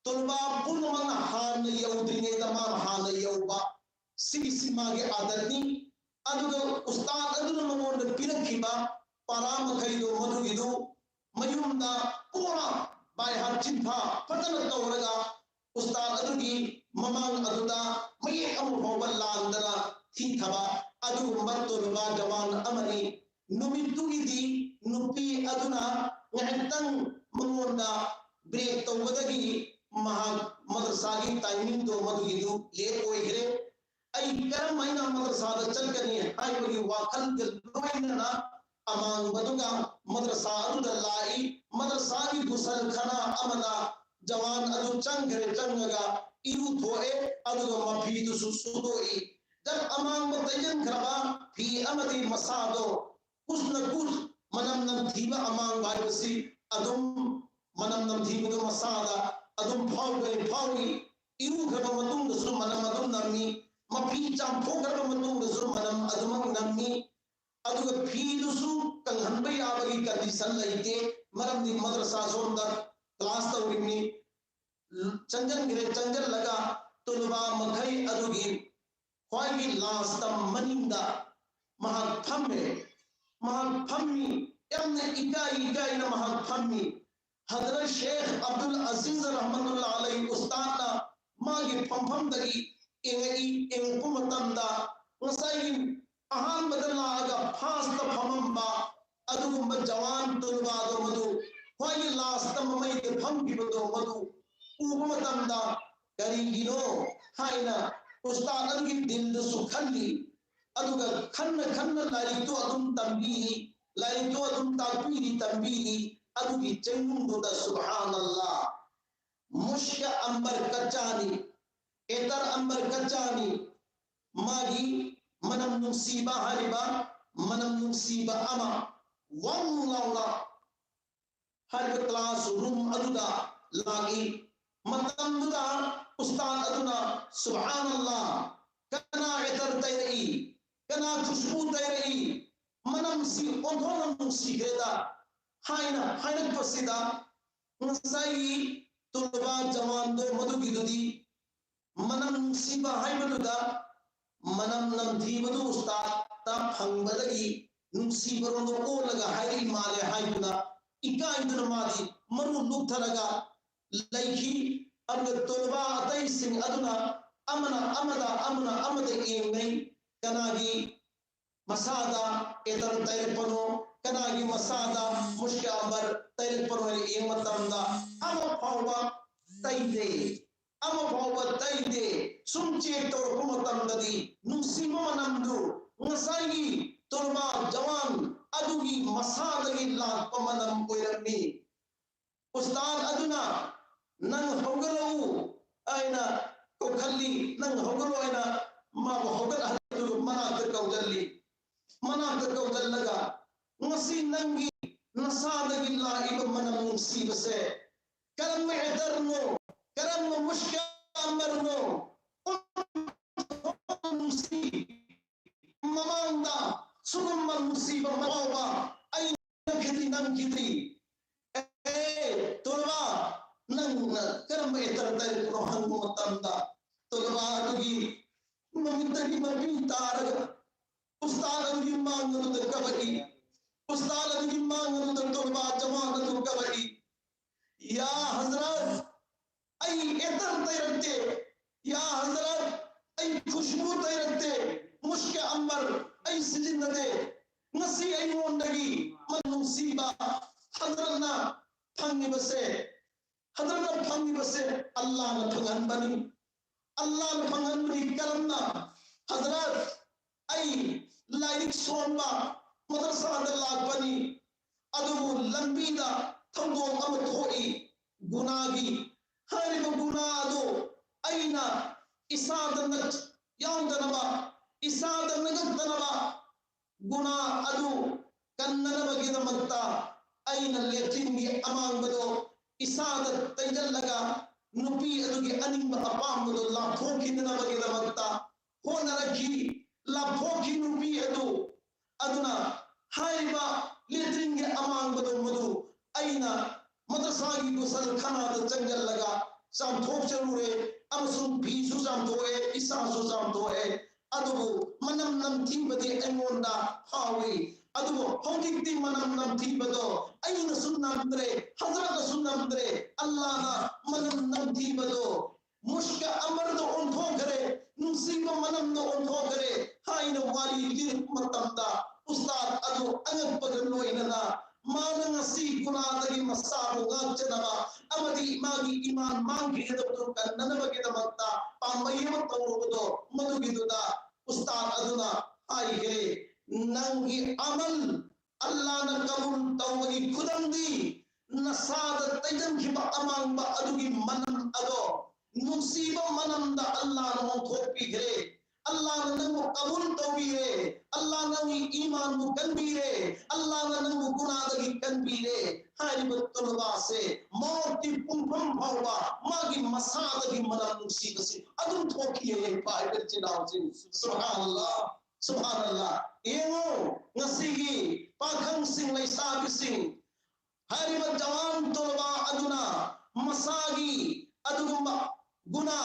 ꯇꯣꯂꯕꯥ ꯄꯨꯝꯅꯃꯛꯅ ꯍꯥꯟꯅ ꯌꯧꯗ꯭ꯔꯤꯉꯩꯗ ꯃꯥꯅ ꯍꯥꯟꯅ ꯌꯧꯕ, ꯁꯤꯒꯤꯁꯤ ꯃꯥꯒꯤ ꯑꯥꯗꯠꯅꯤ꯫ ꯑꯗꯨꯒ ꯎꯁꯇꯥꯗ ꯑꯗꯨꯅ ꯃꯉꯣꯟꯗ ꯄꯤꯔꯛꯈꯤꯕ ꯄꯔꯥ ꯃꯈꯩꯗꯣ, ꯃꯗꯨꯒꯤꯗꯨ ꯃꯌꯨꯝꯗ ꯄꯨꯔꯥ ꯕꯥꯏ ꯍꯥꯔꯠ, ꯆꯤꯟꯐꯥ ꯐꯖꯅ ꯇꯧꯔꯒ ꯎꯁꯇꯥꯗ ꯑꯗꯨꯒꯤ ꯃꯃꯥꯡ ꯑꯗꯨꯗ ꯃꯌꯦꯛ ꯑꯃ ꯐꯥꯎꯕ ꯂꯥꯟꯗꯅ ꯊꯤꯊꯕ ꯑꯗꯨꯒꯨꯝꯕ ꯇꯣꯂꯕꯥ ꯖꯋꯥꯟ ꯑꯃꯅꯤ꯫ ꯅꯨꯃꯤꯠꯇꯨꯒꯤꯗꯤ ꯅꯨꯄꯤ ꯑꯗꯨꯅ ꯉꯥꯏꯍꯥꯛꯇꯪ ꯃꯉꯣꯟꯗ ꯕ꯭ꯔꯦꯛ ꯇꯧꯕꯗꯒꯤ ꯃꯍꯥꯛ ꯃꯗꯔꯁꯥꯒꯤ ꯇꯥꯏꯃꯤꯡꯗꯣ ꯃꯗꯨꯒꯤꯗꯨ ꯂꯦꯠ ꯑꯣꯏꯈ꯭ꯔꯦ꯫ ꯑꯩ ꯀꯔꯝ ꯍꯥꯏꯅ ꯃꯗꯔꯁꯥꯗ ꯆꯠꯀꯅꯤ ꯍꯥꯏꯕꯒꯤ ꯋꯥꯈꯜꯒ ꯂꯣꯏꯅꯅ ꯑꯃꯥꯡꯕꯗꯨꯒ ꯃꯗ꯭ꯔꯁꯥ ꯑꯗꯨꯗ ꯂꯥꯛꯏ꯫ ꯃꯗ꯭ꯔꯁꯥꯒꯤ ꯒꯨꯁꯜ ꯈꯥꯅꯥ ꯑꯃꯗ ꯖꯋꯥꯟ ꯑꯗꯨ ꯆꯪꯈ꯭ꯔꯦ꯫ ꯆꯪꯉꯒ ꯏꯔꯨ ꯊꯣꯛꯑꯦ, ꯑꯗꯨꯒ ꯃꯐꯤꯗꯨꯁꯨ ꯁꯨꯗꯣꯛꯏ꯫ ꯖꯛ ꯑꯃꯥꯡꯕ ꯇꯩꯁꯤꯟꯈ꯭ꯔꯕ ꯐꯤ ꯑꯃꯗꯤ ꯃꯁꯥꯗꯣ ꯀꯨꯁꯅ ꯀꯨꯁ ꯃꯅꯝ ꯅꯝꯊꯤꯕ ꯑꯃꯥꯡꯕ ꯍꯥꯏꯕꯁꯤ ꯑꯗꯨꯝ ꯃꯅꯝ ꯅꯝꯊꯤꯕꯗꯨ ꯃꯁꯥꯗ ꯑꯗꯨꯝ ꯐꯥꯎꯒꯅꯤ, ꯐꯥꯎꯏ꯫ ꯏꯔꯨꯈ꯭ꯔꯕ ꯃꯇꯨꯡꯗꯁꯨ ꯃꯅꯝ ꯑꯗꯨꯝ ꯅꯝꯃꯤ꯫ ꯃꯐꯤ ꯆꯥꯝꯊꯣꯛꯈ꯭ꯔꯕ ꯃꯇꯨꯡꯗꯁꯨ ꯃꯅꯝ ꯑꯗꯨꯃꯛ ꯅꯝꯃꯤ꯫ ꯑꯗꯨꯒ ꯐꯤꯗꯨꯁꯨ ꯀꯪꯍꯟꯕ ꯌꯥꯕꯒꯤ ꯀꯟꯗꯤꯁꯟ ꯂꯩꯇꯦ, ꯃꯔꯝꯗꯤ ꯃꯗ꯭ꯔꯁꯥ ꯁꯣꯝꯗ ꯀ꯭ꯂꯥꯁ ꯇꯧꯔꯤꯕꯅꯤ꯫ ꯆꯪꯁꯤꯟꯈ꯭ꯔꯦ꯫ ꯆꯪꯁꯤꯜꯂꯒ ꯇꯨꯂꯕꯥ ꯃꯈꯩ ꯑꯗꯨꯒꯤ ꯈ꯭ꯋꯥꯏꯒꯤ ꯂꯥꯁꯇ ꯃꯅꯤꯡꯗ ꯃꯍꯥꯛ ꯐꯝꯃꯦ꯫ ꯃꯍꯥꯛ ꯐꯝꯃꯤ, ꯌꯥꯝꯅ ꯏꯀꯥꯏ ꯏꯀꯥꯏꯅ ꯃꯍꯥꯛ ꯐꯝꯃꯤ꯫ ꯍꯗꯔꯠ ꯁꯦꯈ ꯑꯕꯗꯨꯜ ꯑꯖꯤꯖ ꯔꯍꯃꯇꯨꯜꯂꯥ ꯑꯂꯩ ꯎꯁꯇꯥꯗꯅ ꯃꯥꯒꯤ ꯐꯝꯐꯝꯗꯒꯤ ꯌꯦꯡꯉꯛꯏ꯫ ꯌꯦꯡꯉꯛꯄ ꯃꯇꯝꯗ ꯉꯁꯥꯏꯒꯤ ꯑꯍꯥꯟꯕꯗ ꯂꯥꯛꯑꯒ ꯐꯥꯁꯇ ꯐꯝꯃꯝꯕ ꯑꯗꯨꯒꯨꯝꯕ ꯖꯋꯥꯟ ꯇꯨꯂꯕꯥꯗꯣ ꯃꯗꯨ ꯈ꯭ꯋꯥꯏꯒꯤ ꯂꯥꯁꯇ ꯃꯃꯩꯗ ꯐꯝꯈꯤꯕꯗꯣ ꯃꯗꯨ ꯎꯕ ꯃꯇꯝꯗ ꯀꯔꯤꯒꯤꯅꯣ ꯍꯥꯏꯅ ꯎꯁꯇꯥꯗ ꯑꯗꯨꯒꯤ ꯗꯤꯜꯗꯁꯨ ꯈꯜꯂꯤ꯫ ꯑꯗꯨꯒ ꯈꯟꯅ ꯈꯟꯅ ꯂꯥꯏꯔꯤꯛꯇꯣ ꯑꯗꯨꯝ ꯇꯝꯕꯤꯔꯤ, ꯂꯥꯏꯔꯤꯛꯇꯣ ꯑꯗꯨꯝ ꯇꯥꯛꯄꯤꯔꯤ, ꯇꯝꯕꯤꯔꯤ꯫ ꯑꯗꯨꯒꯤ ꯆꯦꯡꯅꯨꯡꯗꯨꯗ ꯁꯨꯕꯍꯥꯅꯜꯂꯥ, ꯃꯨꯁꯀ ꯑꯝꯕꯔ ꯀꯆꯥꯅꯤ, ꯑꯦꯇꯔ ꯑꯝꯕꯔ ꯀꯆꯥꯅꯤ, ꯃꯥꯒꯤ ꯃꯅꯝ ꯅꯨꯡꯁꯤꯕ ꯍꯥꯏꯔꯤꯕ ꯃꯅꯝ ꯅꯨꯡꯁꯤꯕ ꯑꯃ ꯋꯪ ꯂꯥꯎꯅ ꯍꯥꯏꯔꯤꯕ ꯀ꯭ꯂꯥꯁ ꯔꯨꯝ ꯑꯗꯨꯗ ꯂꯥꯛꯏ꯫ ꯃꯇꯝꯗꯨꯗ ꯎꯁꯇꯥꯗ ꯑꯗꯨꯅ ꯁꯨꯕꯍꯥꯅꯜꯂꯥ, ꯀꯅꯥ ꯑꯦꯇꯔ ꯇꯩꯔꯛꯏ, ꯀꯅꯥ ꯈꯨꯁꯕꯨ ꯇꯩꯔꯛꯏ, ꯃꯅꯝꯁꯤ ꯑꯣꯟꯊꯣꯛꯅ ꯅꯨꯡꯁꯤꯈ꯭ꯔꯦꯗ ꯍꯥꯏꯅ ꯍꯥꯏꯔꯛꯄꯁꯤꯗ ꯉꯁꯥꯏꯒꯤ ꯇꯨꯂꯕꯥ ꯖꯋꯥꯟꯗꯣ ꯃꯗꯨꯒꯤꯗꯨꯗꯤ ꯃꯅꯝ ꯅꯨꯡꯁꯤꯕ ꯍꯥꯏꯕꯗꯨꯗ ꯃꯅꯝ ꯅꯝꯊꯤꯕꯗꯨ ꯎꯁꯇꯥꯗꯇ ꯐꯪꯕꯗꯒꯤ ꯅꯨꯡꯁꯤꯕꯔꯣꯝꯗ ꯑꯣꯜꯂꯒ ꯍꯥꯏꯔꯛꯏ ꯃꯥꯜꯂꯦ ꯍꯥꯏꯗꯨꯅ ꯏꯀꯥꯏꯗꯨꯅ ꯃꯥꯗꯤ ꯃꯔꯨ ꯂꯨꯞꯊꯔꯒ ꯂꯩꯈꯤ꯫ ꯑꯗꯨꯒ ꯇꯨꯂꯕꯥ ꯑꯇꯩꯁꯤꯡ ꯑꯗꯨꯅ ꯑꯃꯅ ꯑꯃꯗ ꯑꯃꯅ ꯑꯃꯗ ꯌꯦꯡꯅꯩ, ꯀꯅꯥꯒꯤ ꯃꯁꯥꯗ ꯑꯦꯇꯔ ꯇꯩꯔꯛꯄꯅꯣ, ꯀꯅꯥꯒꯤ ꯃꯁꯥꯗ ꯃꯨꯁꯀ ꯑꯝꯕꯔ ꯇꯩꯔꯛꯄꯅꯣ ꯍꯥꯏꯅ ꯌꯦꯡꯕ ꯃꯇꯝꯗ ꯑꯃ ꯐꯥꯎꯕ ꯇꯩꯗꯦ, ꯑꯃ ꯐꯥꯎꯕ ꯇꯩꯗꯦ꯫ ꯁꯨꯝ ꯆꯦꯛ ꯇꯧꯔꯛꯄ ꯃꯇꯝꯗꯗꯤ ꯅꯨꯡꯁꯤꯕ ꯃꯅꯝꯗꯨ ꯉꯁꯥꯏꯒꯤ ꯇꯨꯂꯕꯥ ꯖꯋꯥꯟ ꯑꯗꯨꯒꯤ ꯃꯁꯥꯗꯒꯤ ꯂꯥꯛꯄ ꯃꯅꯝ ꯑꯣꯏꯔꯝꯃꯤ꯫ ꯎꯁꯇꯥꯗ ꯑꯗꯨꯅ "ꯅꯪ ꯍꯧꯒꯠꯂꯛꯎ" ꯍꯥꯏꯅ ꯀꯧꯈꯠꯂꯤ, "ꯅꯪ ꯍꯧꯒꯠꯂꯣ" ꯍꯥꯏꯅ ꯃꯥꯕꯨ ꯍꯧꯒꯠꯍꯜꯂꯤ, ꯑꯗꯨꯒ ꯃꯅꯥꯛꯇ ꯀꯧꯁꯤꯜꯂꯤ꯫ ꯃꯅꯥꯛꯇ ꯀꯧꯁꯤꯜꯂꯒ, "ꯉꯁꯤ ꯅꯪꯒꯤ ꯅꯁꯥꯗꯒꯤ ꯂꯥꯛꯏꯕ ꯃꯅꯝ ꯅꯨꯡꯁꯤꯕꯁꯦ ꯀꯔꯝꯕ ꯑꯦꯇꯔꯅꯣ, ꯀꯔꯝꯕ ꯃꯨꯁꯀ ꯑꯃꯔꯅꯣ? ꯅꯨꯡꯁꯤ, ꯃꯃꯥꯡꯗ ꯁꯤꯒꯨꯝꯕ ꯅꯨꯡꯁꯤꯕ ꯐꯥꯎꯕ ꯑꯩ ꯅꯪꯈꯤꯗ꯭ꯔꯤ, ꯅꯪꯈꯤꯗ꯭ꯔꯤ꯫ ꯑꯦ ꯇꯣꯂꯕꯥ, ꯅꯪꯅ ꯀꯔꯝꯕ ꯑꯦꯇꯔ ꯇꯩꯔꯛꯄꯅꯣ?" ꯍꯪꯕ ꯃꯇꯝꯗ, ꯇꯣꯂꯕꯥ ꯑꯗꯨꯒꯤ ꯃꯃꯤꯠꯇꯒꯤ ꯃꯄꯤ ꯇꯥꯔꯒ ꯎꯁꯇꯥꯗ ꯑꯗꯨꯒꯤ ꯃꯥꯡ ꯑꯗꯨꯗ ꯀꯕꯛꯏ꯫ ꯎꯁꯇꯥꯗ ꯑꯗꯨꯒꯤ ꯃꯥꯡ ꯑꯗꯨꯗ ꯇꯣꯂꯕꯥ ꯖꯋꯥꯟ ꯑꯗꯨ ꯀꯕꯛꯏ꯫ "ꯌꯥ ꯍꯖꯔꯠ, ꯑꯩ ꯑꯦꯇꯔ ꯇꯩꯔꯛꯇꯦ꯫ ꯌꯥ ꯍꯖꯔꯠ, ꯑꯩ ꯈꯨꯁꯕꯨ ꯇꯩꯔꯛꯇꯦ꯫ ꯃꯨꯁꯀ ꯑꯝꯕꯔ ꯑꯩ ꯁꯤꯖꯤꯟꯅꯗꯦ꯫ ꯉꯁꯤ ꯑꯩꯉꯣꯟꯗꯒꯤ ꯃꯅꯝ ꯅꯨꯡꯁꯤꯕ ꯍꯖꯔꯠꯅ ꯐꯪꯉꯤꯕꯁꯦ, ꯍꯖꯔꯠꯅ ꯐꯪꯉꯤꯕꯁꯦ ꯑꯜꯂꯥꯍꯅ ꯐꯪꯍꯟꯕꯅꯤ꯫ ꯑꯜꯂꯥꯍꯅ ꯐꯪꯍꯟꯕꯅꯤ꯫ ꯀꯔꯝꯅ? ꯍꯖꯔꯠ, ꯑꯩ ꯂꯥꯏꯔꯤꯛ ꯁꯣꯟꯕ ꯃꯗꯔꯁꯥꯗ ꯂꯥꯛꯄꯅꯤ, ꯑꯗꯨꯕꯨ ꯂꯝꯕꯤꯗ ꯊꯧꯗꯣꯛ ꯑꯃ ꯊꯣꯛꯏ꯫ ꯒꯨꯅꯥꯒꯤ, ꯍꯥꯏꯔꯤꯕ ꯒꯨꯅꯥ ꯑꯗꯨ ꯑꯩꯅ ꯏꯁꯥꯗ ꯅꯛ-, ꯌꯥꯎꯗꯅꯕ, ꯏꯁꯥꯗ ꯅꯛꯇꯅꯕ, ꯒꯨꯅꯥ ꯑꯗꯨ ꯀꯟꯅꯅꯕꯒꯤꯗꯃꯛꯇ ꯑꯩꯅ ꯂꯦꯇ꯭ꯔꯤꯟꯒꯤ ꯑꯃꯥꯡꯕꯗꯣ ꯏꯁꯥꯗ ꯇꯩꯁꯤꯜꯂꯒ ꯅꯨꯄꯤ ꯑꯗꯨꯒꯤ ꯑꯅꯤꯡꯕ ꯑꯄꯥꯝꯕꯗꯣ ꯂꯥꯞꯊꯣꯛꯈꯤꯅꯅꯕꯒꯤꯗꯃꯛꯇ ꯍꯣꯠꯅꯔꯛꯈꯤ꯫ ꯂꯥꯞꯊꯣꯛꯈꯤ ꯅꯨꯄꯤ ꯑꯗꯨ꯫ ꯑꯗꯨꯅ ꯍꯥꯏꯔꯤꯕ ꯂꯦꯇ꯭ꯔꯤꯟꯒꯤ ꯑꯃꯥꯡꯕꯗꯣ ꯃꯗꯨ ꯑꯩꯅ ꯃꯗꯔꯁꯥꯒꯤ ꯒꯨꯁꯜ ꯈꯥꯅꯥꯗ ꯆꯪꯁꯤꯜꯂꯒ ꯆꯥꯝꯊꯣꯛꯆꯔꯨꯔꯦ, ꯑꯃꯁꯨꯡ ꯐꯤꯁꯨ ꯆꯥꯝꯊꯣꯛꯑꯦ, ꯏꯁꯥꯁꯨ ꯆꯥꯝꯊꯣꯛꯑꯦ꯫ ꯑꯗꯨꯕꯨ ꯃꯅꯝ ꯅꯝꯊꯤꯕꯗꯤ ꯑꯩꯉꯣꯟꯗ ꯐꯥꯎꯏ꯫ ꯑꯗꯨꯕꯨ ꯍꯧꯖꯤꯛꯇꯤ ꯃꯅꯝ ꯅꯝꯊꯤꯕꯗꯣ ꯑꯩꯅꯁꯨ ꯅꯝꯗ꯭ꯔꯦ, ꯍꯖꯔꯠꯅꯁꯨ ꯅꯝꯗ꯭ꯔꯦ, ꯑꯜꯂꯥꯍꯅ ꯃꯅꯝ ꯅꯝꯊꯤꯕꯗꯣ ꯃꯨꯁꯀ ꯑꯃꯔꯗ ꯑꯣꯟꯊꯣꯛꯈ꯭ꯔꯦ, ꯅꯨꯡꯁꯤꯕ ꯃꯅꯝꯗ ꯑꯣꯟꯊꯣꯛꯈ꯭ꯔꯦ ꯍꯥꯏꯅ ꯋꯥꯔꯤ ꯂꯤꯔꯛꯄ ꯃꯇꯝꯗ, ꯎꯁꯇꯥꯗ ꯑꯗꯨ ꯑꯉꯛꯄꯒ ꯂꯣꯏꯅꯅ ꯃꯥꯅ ꯉꯁꯤ ꯒꯨꯅꯥꯗꯒꯤ ꯃꯁꯥꯕꯨ ꯉꯥꯛꯆꯅꯕ ꯑꯃꯗꯤ ꯃꯥꯒꯤ ꯏꯃꯥꯟ ꯃꯥꯡꯈꯤꯒꯗꯕꯗꯨ ꯀꯟꯅꯅꯕꯒꯤꯗꯃꯛꯇ ꯄꯥꯝꯕꯩ ꯑꯃ ꯇꯧꯔꯨꯕꯗꯣ, ꯃꯗꯨꯒꯤꯗꯨꯗ ꯎꯁꯇꯥꯗ ꯑꯗꯨꯅ ꯍꯥꯏꯈ꯭ꯔꯦ, "ꯅꯪꯒꯤ ꯑꯃꯜ ꯑꯜꯂꯥꯅ ꯀꯕꯨꯜ ꯇꯧꯕꯒꯤ ꯈꯨꯗꯝꯗꯤ ꯅꯁꯥꯗ ꯇꯩꯖꯟꯈꯤꯕ ꯑꯃꯥꯡꯕ ꯑꯗꯨꯒꯤ ꯃꯅꯝ ꯑꯗꯣ ꯅꯨꯡꯁꯤꯕ ꯃꯅꯝꯗ ꯑꯜꯂꯥꯅ ꯑꯣꯟꯊꯣꯛꯄꯤꯈ꯭ꯔꯦ꯫ ꯑꯜꯂꯥꯅ ꯅꯪꯕꯨ ꯀꯕꯨꯜ ꯇꯧꯕꯤꯔꯦ꯫ ꯑꯜꯂꯥ ꯅꯪꯒꯤ ꯏꯃꯥꯟꯕꯨ ꯀꯟꯕꯤꯔꯦ꯫ ꯑꯜꯂꯥꯅ ꯅꯪꯕꯨ ꯒꯨꯅꯥꯗꯒꯤ ꯀꯟꯕꯤꯔꯦ꯫ ꯍꯥꯏꯔꯤꯕ ꯇꯨꯂꯕꯥꯁꯦ ꯃꯥꯒꯤ ꯄꯨꯡꯐꯝ ꯐꯥꯎꯕ ꯃꯥꯒꯤ ꯃꯁꯥꯗꯒꯤ ꯃꯅꯝ ꯅꯨꯡꯁꯤꯕꯁꯤ ꯑꯗꯨꯝ ꯊꯣꯛꯈꯤꯑꯦ꯫ ꯍꯥꯏꯕ ꯏꯆꯤꯟ ꯏꯅꯥꯎꯁꯤꯡ, ꯁꯨꯕꯍꯥꯅꯜꯂꯥ, ꯁꯨꯕꯍꯥꯅꯜꯂꯥ꯫ ꯌꯦꯡꯉꯨ, ꯉꯁꯤꯒꯤ ꯄꯥꯈꯪꯁꯤꯡ, ꯂꯩꯁꯥꯕꯤꯁꯤꯡ, ꯍꯥꯏꯔꯤꯕ ꯖꯋꯥꯟ ꯇꯣꯂꯕꯥ ꯑꯗꯨꯅ ꯃꯁꯥꯒꯤ ꯑꯗꯨꯒꯨꯝꯕ ꯒꯨꯅꯥ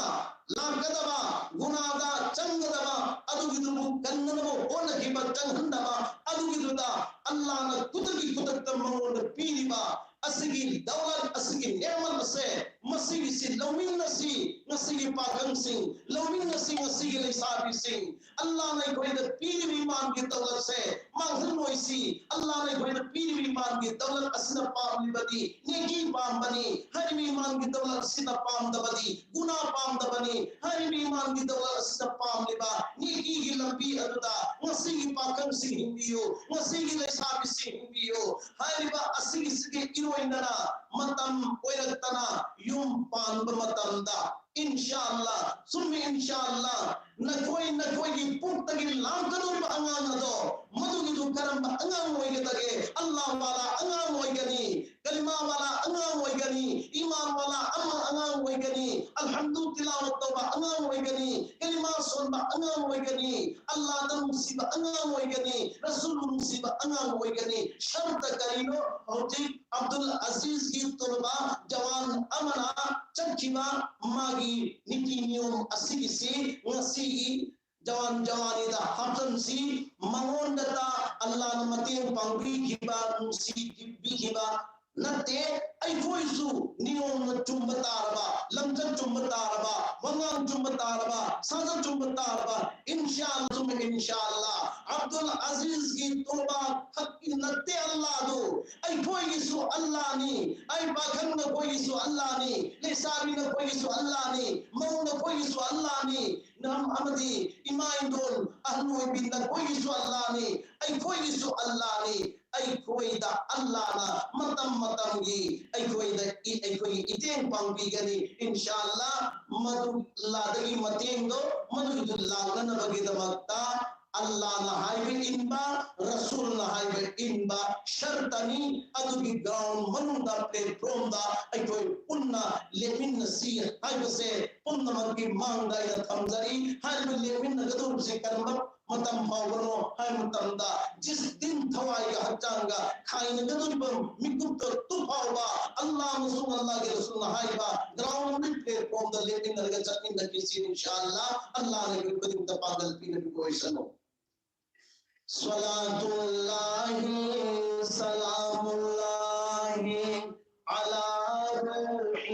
ꯂꯥꯛꯀꯗꯕ, ꯒꯨꯅꯥꯗ ꯆꯪꯒꯗꯕ ꯑꯗꯨꯒꯤꯗꯨꯕꯨ ꯀꯟꯅꯅꯕ ꯍꯣꯠꯅꯈꯤꯕ, ꯆꯪꯍꯟꯗꯕ ꯑꯗꯨꯒꯤꯗꯨꯗ ꯑꯜꯂꯥꯅ ꯈꯨꯗꯛꯀꯤ ꯈꯨꯗꯛꯇ ꯃꯉꯣꯟꯗ ꯄꯤꯔꯤꯕ ꯑꯁꯤꯒꯤ ꯗꯧꯂꯠ, ꯑꯁꯤꯒꯤ ꯅꯦꯃꯠ ꯑꯁꯦ, ꯃꯁꯤꯒꯤꯁꯤ ꯂꯧꯃꯤꯟꯅꯁꯤ꯫ ꯉꯁꯤꯒꯤ ꯄꯥꯈꯪꯁꯤꯡ ꯂꯧꯃꯤꯟꯅꯁꯤ, ꯉꯁꯤꯒꯤ ꯂꯩꯁꯥꯕꯤꯁꯤꯡ꯫ ꯑꯜꯂꯥꯅ ꯑꯩꯈꯣꯏꯗ ꯄꯤꯔꯤꯕ ꯏꯃꯥꯟꯒꯤ ꯗꯧꯂꯠꯁꯦ ꯃꯥꯡꯍꯜꯂꯣꯏꯁꯤ꯫ ꯑꯜꯂꯥꯅ ꯑꯩꯈꯣꯏꯗ ꯄꯤꯔꯤꯕ ꯏꯃꯥꯟꯒꯤ ꯗꯧꯂꯠ ꯑꯁꯤꯅ ꯄꯥꯝꯂꯤꯕꯗꯤ ꯅꯦꯀꯤ ꯄꯥꯝꯕꯅꯤ꯫ ꯍꯥꯏꯔꯤꯕ ꯏꯃꯥꯟꯒꯤ ꯗꯧꯂꯠ ꯑꯁꯤꯅ ꯄꯥꯝꯗꯕꯗꯤ ꯒꯨꯅꯥ ꯄꯥꯝꯗꯕꯅꯤ꯫ ꯍꯥꯏꯔꯤꯕ ꯏꯃꯥꯟꯒꯤ ꯗꯧꯂꯠ ꯑꯁꯤꯅ ꯄꯥꯝꯂꯤꯕ ꯅꯦꯀꯤꯒꯤ ꯂꯝꯕꯤ ꯑꯗꯨꯗ ꯉꯁꯤꯒꯤ ꯄꯥꯈꯪꯁꯤꯡ ꯍꯤꯡꯕꯤꯌꯨ, ꯉꯁꯤꯒꯤ ꯂꯩꯁꯥꯕꯤꯁꯤꯡ ꯍꯤꯡꯕꯤꯌꯨ꯫ ꯍꯥꯏꯔꯤꯕ ꯑꯁꯤꯒꯤꯁꯤꯒꯤ ꯏꯔꯣꯏꯅꯅ ꯃꯇꯝ ꯑꯣꯏꯔꯛꯇꯅ ꯌꯨꯝ ꯄꯥꯟꯕ ꯃꯇꯝꯗ ꯏꯟꯁꯥ ꯑꯜꯂꯥ, ꯁꯨꯝ ꯏꯟꯁꯥ ꯑꯜꯂꯥ, ꯅꯈꯣꯏ, ꯅꯈꯣꯏꯒꯤ ꯄꯨꯛꯇꯒꯤ ꯂꯥꯛꯀꯗꯧꯔꯤꯕ ꯑꯉꯥꯡ ꯑꯗꯣ ꯃꯗꯨꯒꯤꯗꯨ ꯀꯔꯝꯕ ꯑꯉꯥꯡ ꯑꯣꯏꯒꯗꯒꯦ? ꯑꯜꯂꯥ ꯋꯥꯂꯥ ꯑꯉꯥꯡ ꯑꯣꯏꯒꯅꯤ, ꯀꯂꯤꯃꯥ ꯋꯥꯂꯥ ꯑꯉꯥꯡ ꯑꯣꯏꯒꯅꯤ, ꯏꯃꯥꯟ ꯋꯥꯂꯥ ꯑꯃ ꯑꯉꯥꯡ ꯑꯣꯏꯒꯅꯤ, ꯑꯜꯍꯝꯗꯨ ꯇꯤꯂꯥꯋꯠ ꯇꯧꯕ ꯑꯉꯥꯡ ꯑꯣꯏꯒꯅꯤ, ꯀꯂꯤꯃꯥ ꯁꯣꯟꯕ ꯑꯉꯥꯡ ꯑꯣꯏꯒꯅꯤ, ꯑꯜꯂꯥꯗ ꯅꯨꯡꯁꯤꯕ ꯑꯉꯥꯡ ꯑꯣꯏꯒꯅꯤ, ꯔꯁꯨꯜꯕꯨ ꯅꯨꯡꯁꯤꯕ ꯑꯉꯥꯡ ꯑꯣꯏꯒꯅꯤ꯫ ꯁꯔꯇ ꯀꯔꯤꯅꯣ? ꯍꯧꯖꯤꯛ ꯑꯕꯗꯨꯜ ꯑꯖꯤꯖꯒꯤ ꯇꯨꯂꯕꯥ ꯖꯋꯥꯟ ꯑꯃꯅ ꯆꯠꯈꯤꯕ ꯃꯥꯒꯤ ꯅꯤꯇꯤ ꯅꯤꯌꯣꯝ ꯑꯁꯤꯒꯤꯁꯤ ꯉꯁꯤꯒꯤ ꯖꯋꯥꯟ ꯖꯋꯥꯅꯤꯗ ꯍꯥꯞꯆꯟꯁꯤ꯫ ꯃꯉꯣꯟꯗꯇ ꯑꯜꯂꯥꯅ ꯃꯇꯦꯡ ꯄꯥꯡꯕꯤꯈꯤꯕ, ꯅꯨꯡꯁꯤꯕꯤꯈꯤꯕ ꯅꯠꯇꯦ꯫ ꯑꯩꯈꯣꯏꯁꯨ ꯅꯤꯌꯣꯝꯅ ꯆꯨꯝꯕ ꯇꯥꯔꯕ, ꯂꯝꯆꯠ ꯆꯨꯝꯕ ꯇꯥꯔꯕ, ꯋꯥꯉꯥꯡ ꯆꯨꯝꯕ ꯇꯥꯔꯕ, ꯁꯥꯖꯠ ꯆꯨꯝꯕ ꯇꯥꯔꯕ, ꯏꯟꯁꯥ ꯑꯜꯂꯥ, ꯏꯟꯁꯥ ꯑꯜꯂꯥ꯫ ꯑꯕꯗꯨꯜ ꯑꯖꯤꯖꯒꯤ ꯇꯨꯂꯕꯥ ꯈꯛꯀꯤ ꯅꯠꯇꯦ ꯑꯜꯂꯥꯗꯨ, ꯑꯩꯈꯣꯏꯒꯤꯁꯨ ꯑꯜꯂꯥꯅꯤ꯫ ꯑꯩ ꯄꯥꯈꯪ ꯅꯈꯣꯏꯒꯤꯁꯨ ꯑꯜꯂꯥꯅꯤ, ꯂꯩꯁꯥꯕꯤ ꯅꯈꯣꯏꯒꯤꯁꯨ ꯑꯜꯂꯥꯅꯤ, ꯃꯧ ꯅꯈꯣꯏꯒꯤꯁꯨ ꯑꯜꯂꯥꯅꯤ꯫ ꯅꯝ ꯑꯃꯗꯤ ꯏꯃꯥ ꯏꯟꯗꯣꯜ ꯑꯍꯜ ꯑꯣꯏꯕꯤ ꯅꯈꯣꯏꯒꯤꯁꯨ ꯑꯜꯂꯥꯅꯤ, ꯑꯩꯈꯣꯏꯒꯤꯁꯨ ꯑꯜꯂꯥꯅꯤ꯫ ꯑꯩꯈꯣꯏꯗ ꯑꯜꯂꯥꯅ ꯃꯇꯝ ꯃꯇꯝꯒꯤ ꯑꯩꯈꯣꯏꯗ ꯏ-, ꯑꯩꯈꯣꯏꯒꯤ ꯏꯇꯦꯡ ꯄꯥꯡꯕꯤꯒꯅꯤ꯫ ꯏꯟꯁꯥ ꯑꯜꯂꯥ, ꯃꯗꯨ ꯑꯜꯂꯥꯗꯒꯤ ꯃꯇꯦꯡꯗꯣ ꯃꯗꯨꯗꯨ ꯂꯥꯛꯅꯅꯕꯒꯤꯗꯃꯛꯇ ꯑꯜꯂꯥꯅ ꯍꯥꯏꯕ ꯏꯟꯕ, ꯔꯁꯨꯜꯅ ꯍꯥꯏꯕ ꯏꯟꯕ ꯁꯔꯇꯅꯤ꯫ ꯑꯗꯨꯒꯤ ground ꯃꯅꯨꯡꯗ, platformꯗ ꯑꯩꯈꯣꯏ ꯄꯨꯟꯅ ꯂꯦꯞꯃꯤꯟꯅꯁꯤ ꯍꯥꯏꯕꯁꯦ ꯄꯨꯝꯅꯃꯛꯀꯤ ꯃꯥꯡꯗ ꯑꯩꯅ ꯊꯝꯖꯔꯤ꯫ ꯍꯥꯏꯔꯤꯕ ꯂꯦꯞꯃꯤꯟꯅꯒꯗꯧꯔꯤꯕꯁꯦ ꯀꯔꯝꯕ ꯃꯇꯝ ꯐꯥꯎꯕꯅꯣ ꯍꯥꯏꯕ ꯃꯇꯝꯗ, ꯖꯤꯁ ꯗꯤꯟ ꯊꯋꯥꯏꯒ ꯍꯛꯆꯥꯡꯒ ꯈꯥꯏꯅꯒꯗꯧꯔꯤꯕ ꯃꯤꯀꯨꯞꯇ ꯇꯨ ꯐꯥꯎꯕ ꯑꯜꯂꯥ ꯑꯃꯁꯨꯡ ꯑꯜꯂꯥꯒꯤ ꯔꯁꯨꯜꯅ ꯍꯥꯏꯕ ground platformꯗ ꯂꯦꯞꯃꯤꯟꯅꯔꯒ ꯆꯠꯃꯤꯟꯅꯈꯤꯁꯤ꯫ ꯏꯟꯁꯥ ꯑꯜꯂꯥ, ꯑꯜꯂꯥꯅ ꯑꯩꯈꯣꯏ ꯈꯨꯗꯤꯡꯃꯛꯇ ꯄꯥꯡꯒꯜ ꯄꯤꯅꯕꯤꯕ ꯑꯣꯏꯁꯅꯨ꯫ صلاة الله سلام الله على روح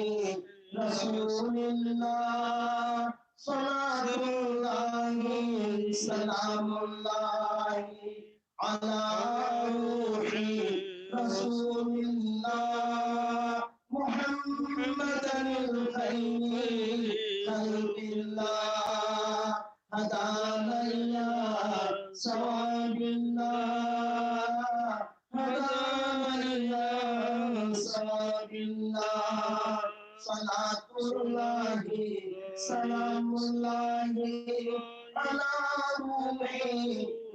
رسول الله. صلاة الله سلام الله على روح رسول الله. محمدا الخير خلق الله. هدانا إلى صواب الله. هدانا إلى صواب الله. صلاة الله سلام الله على روح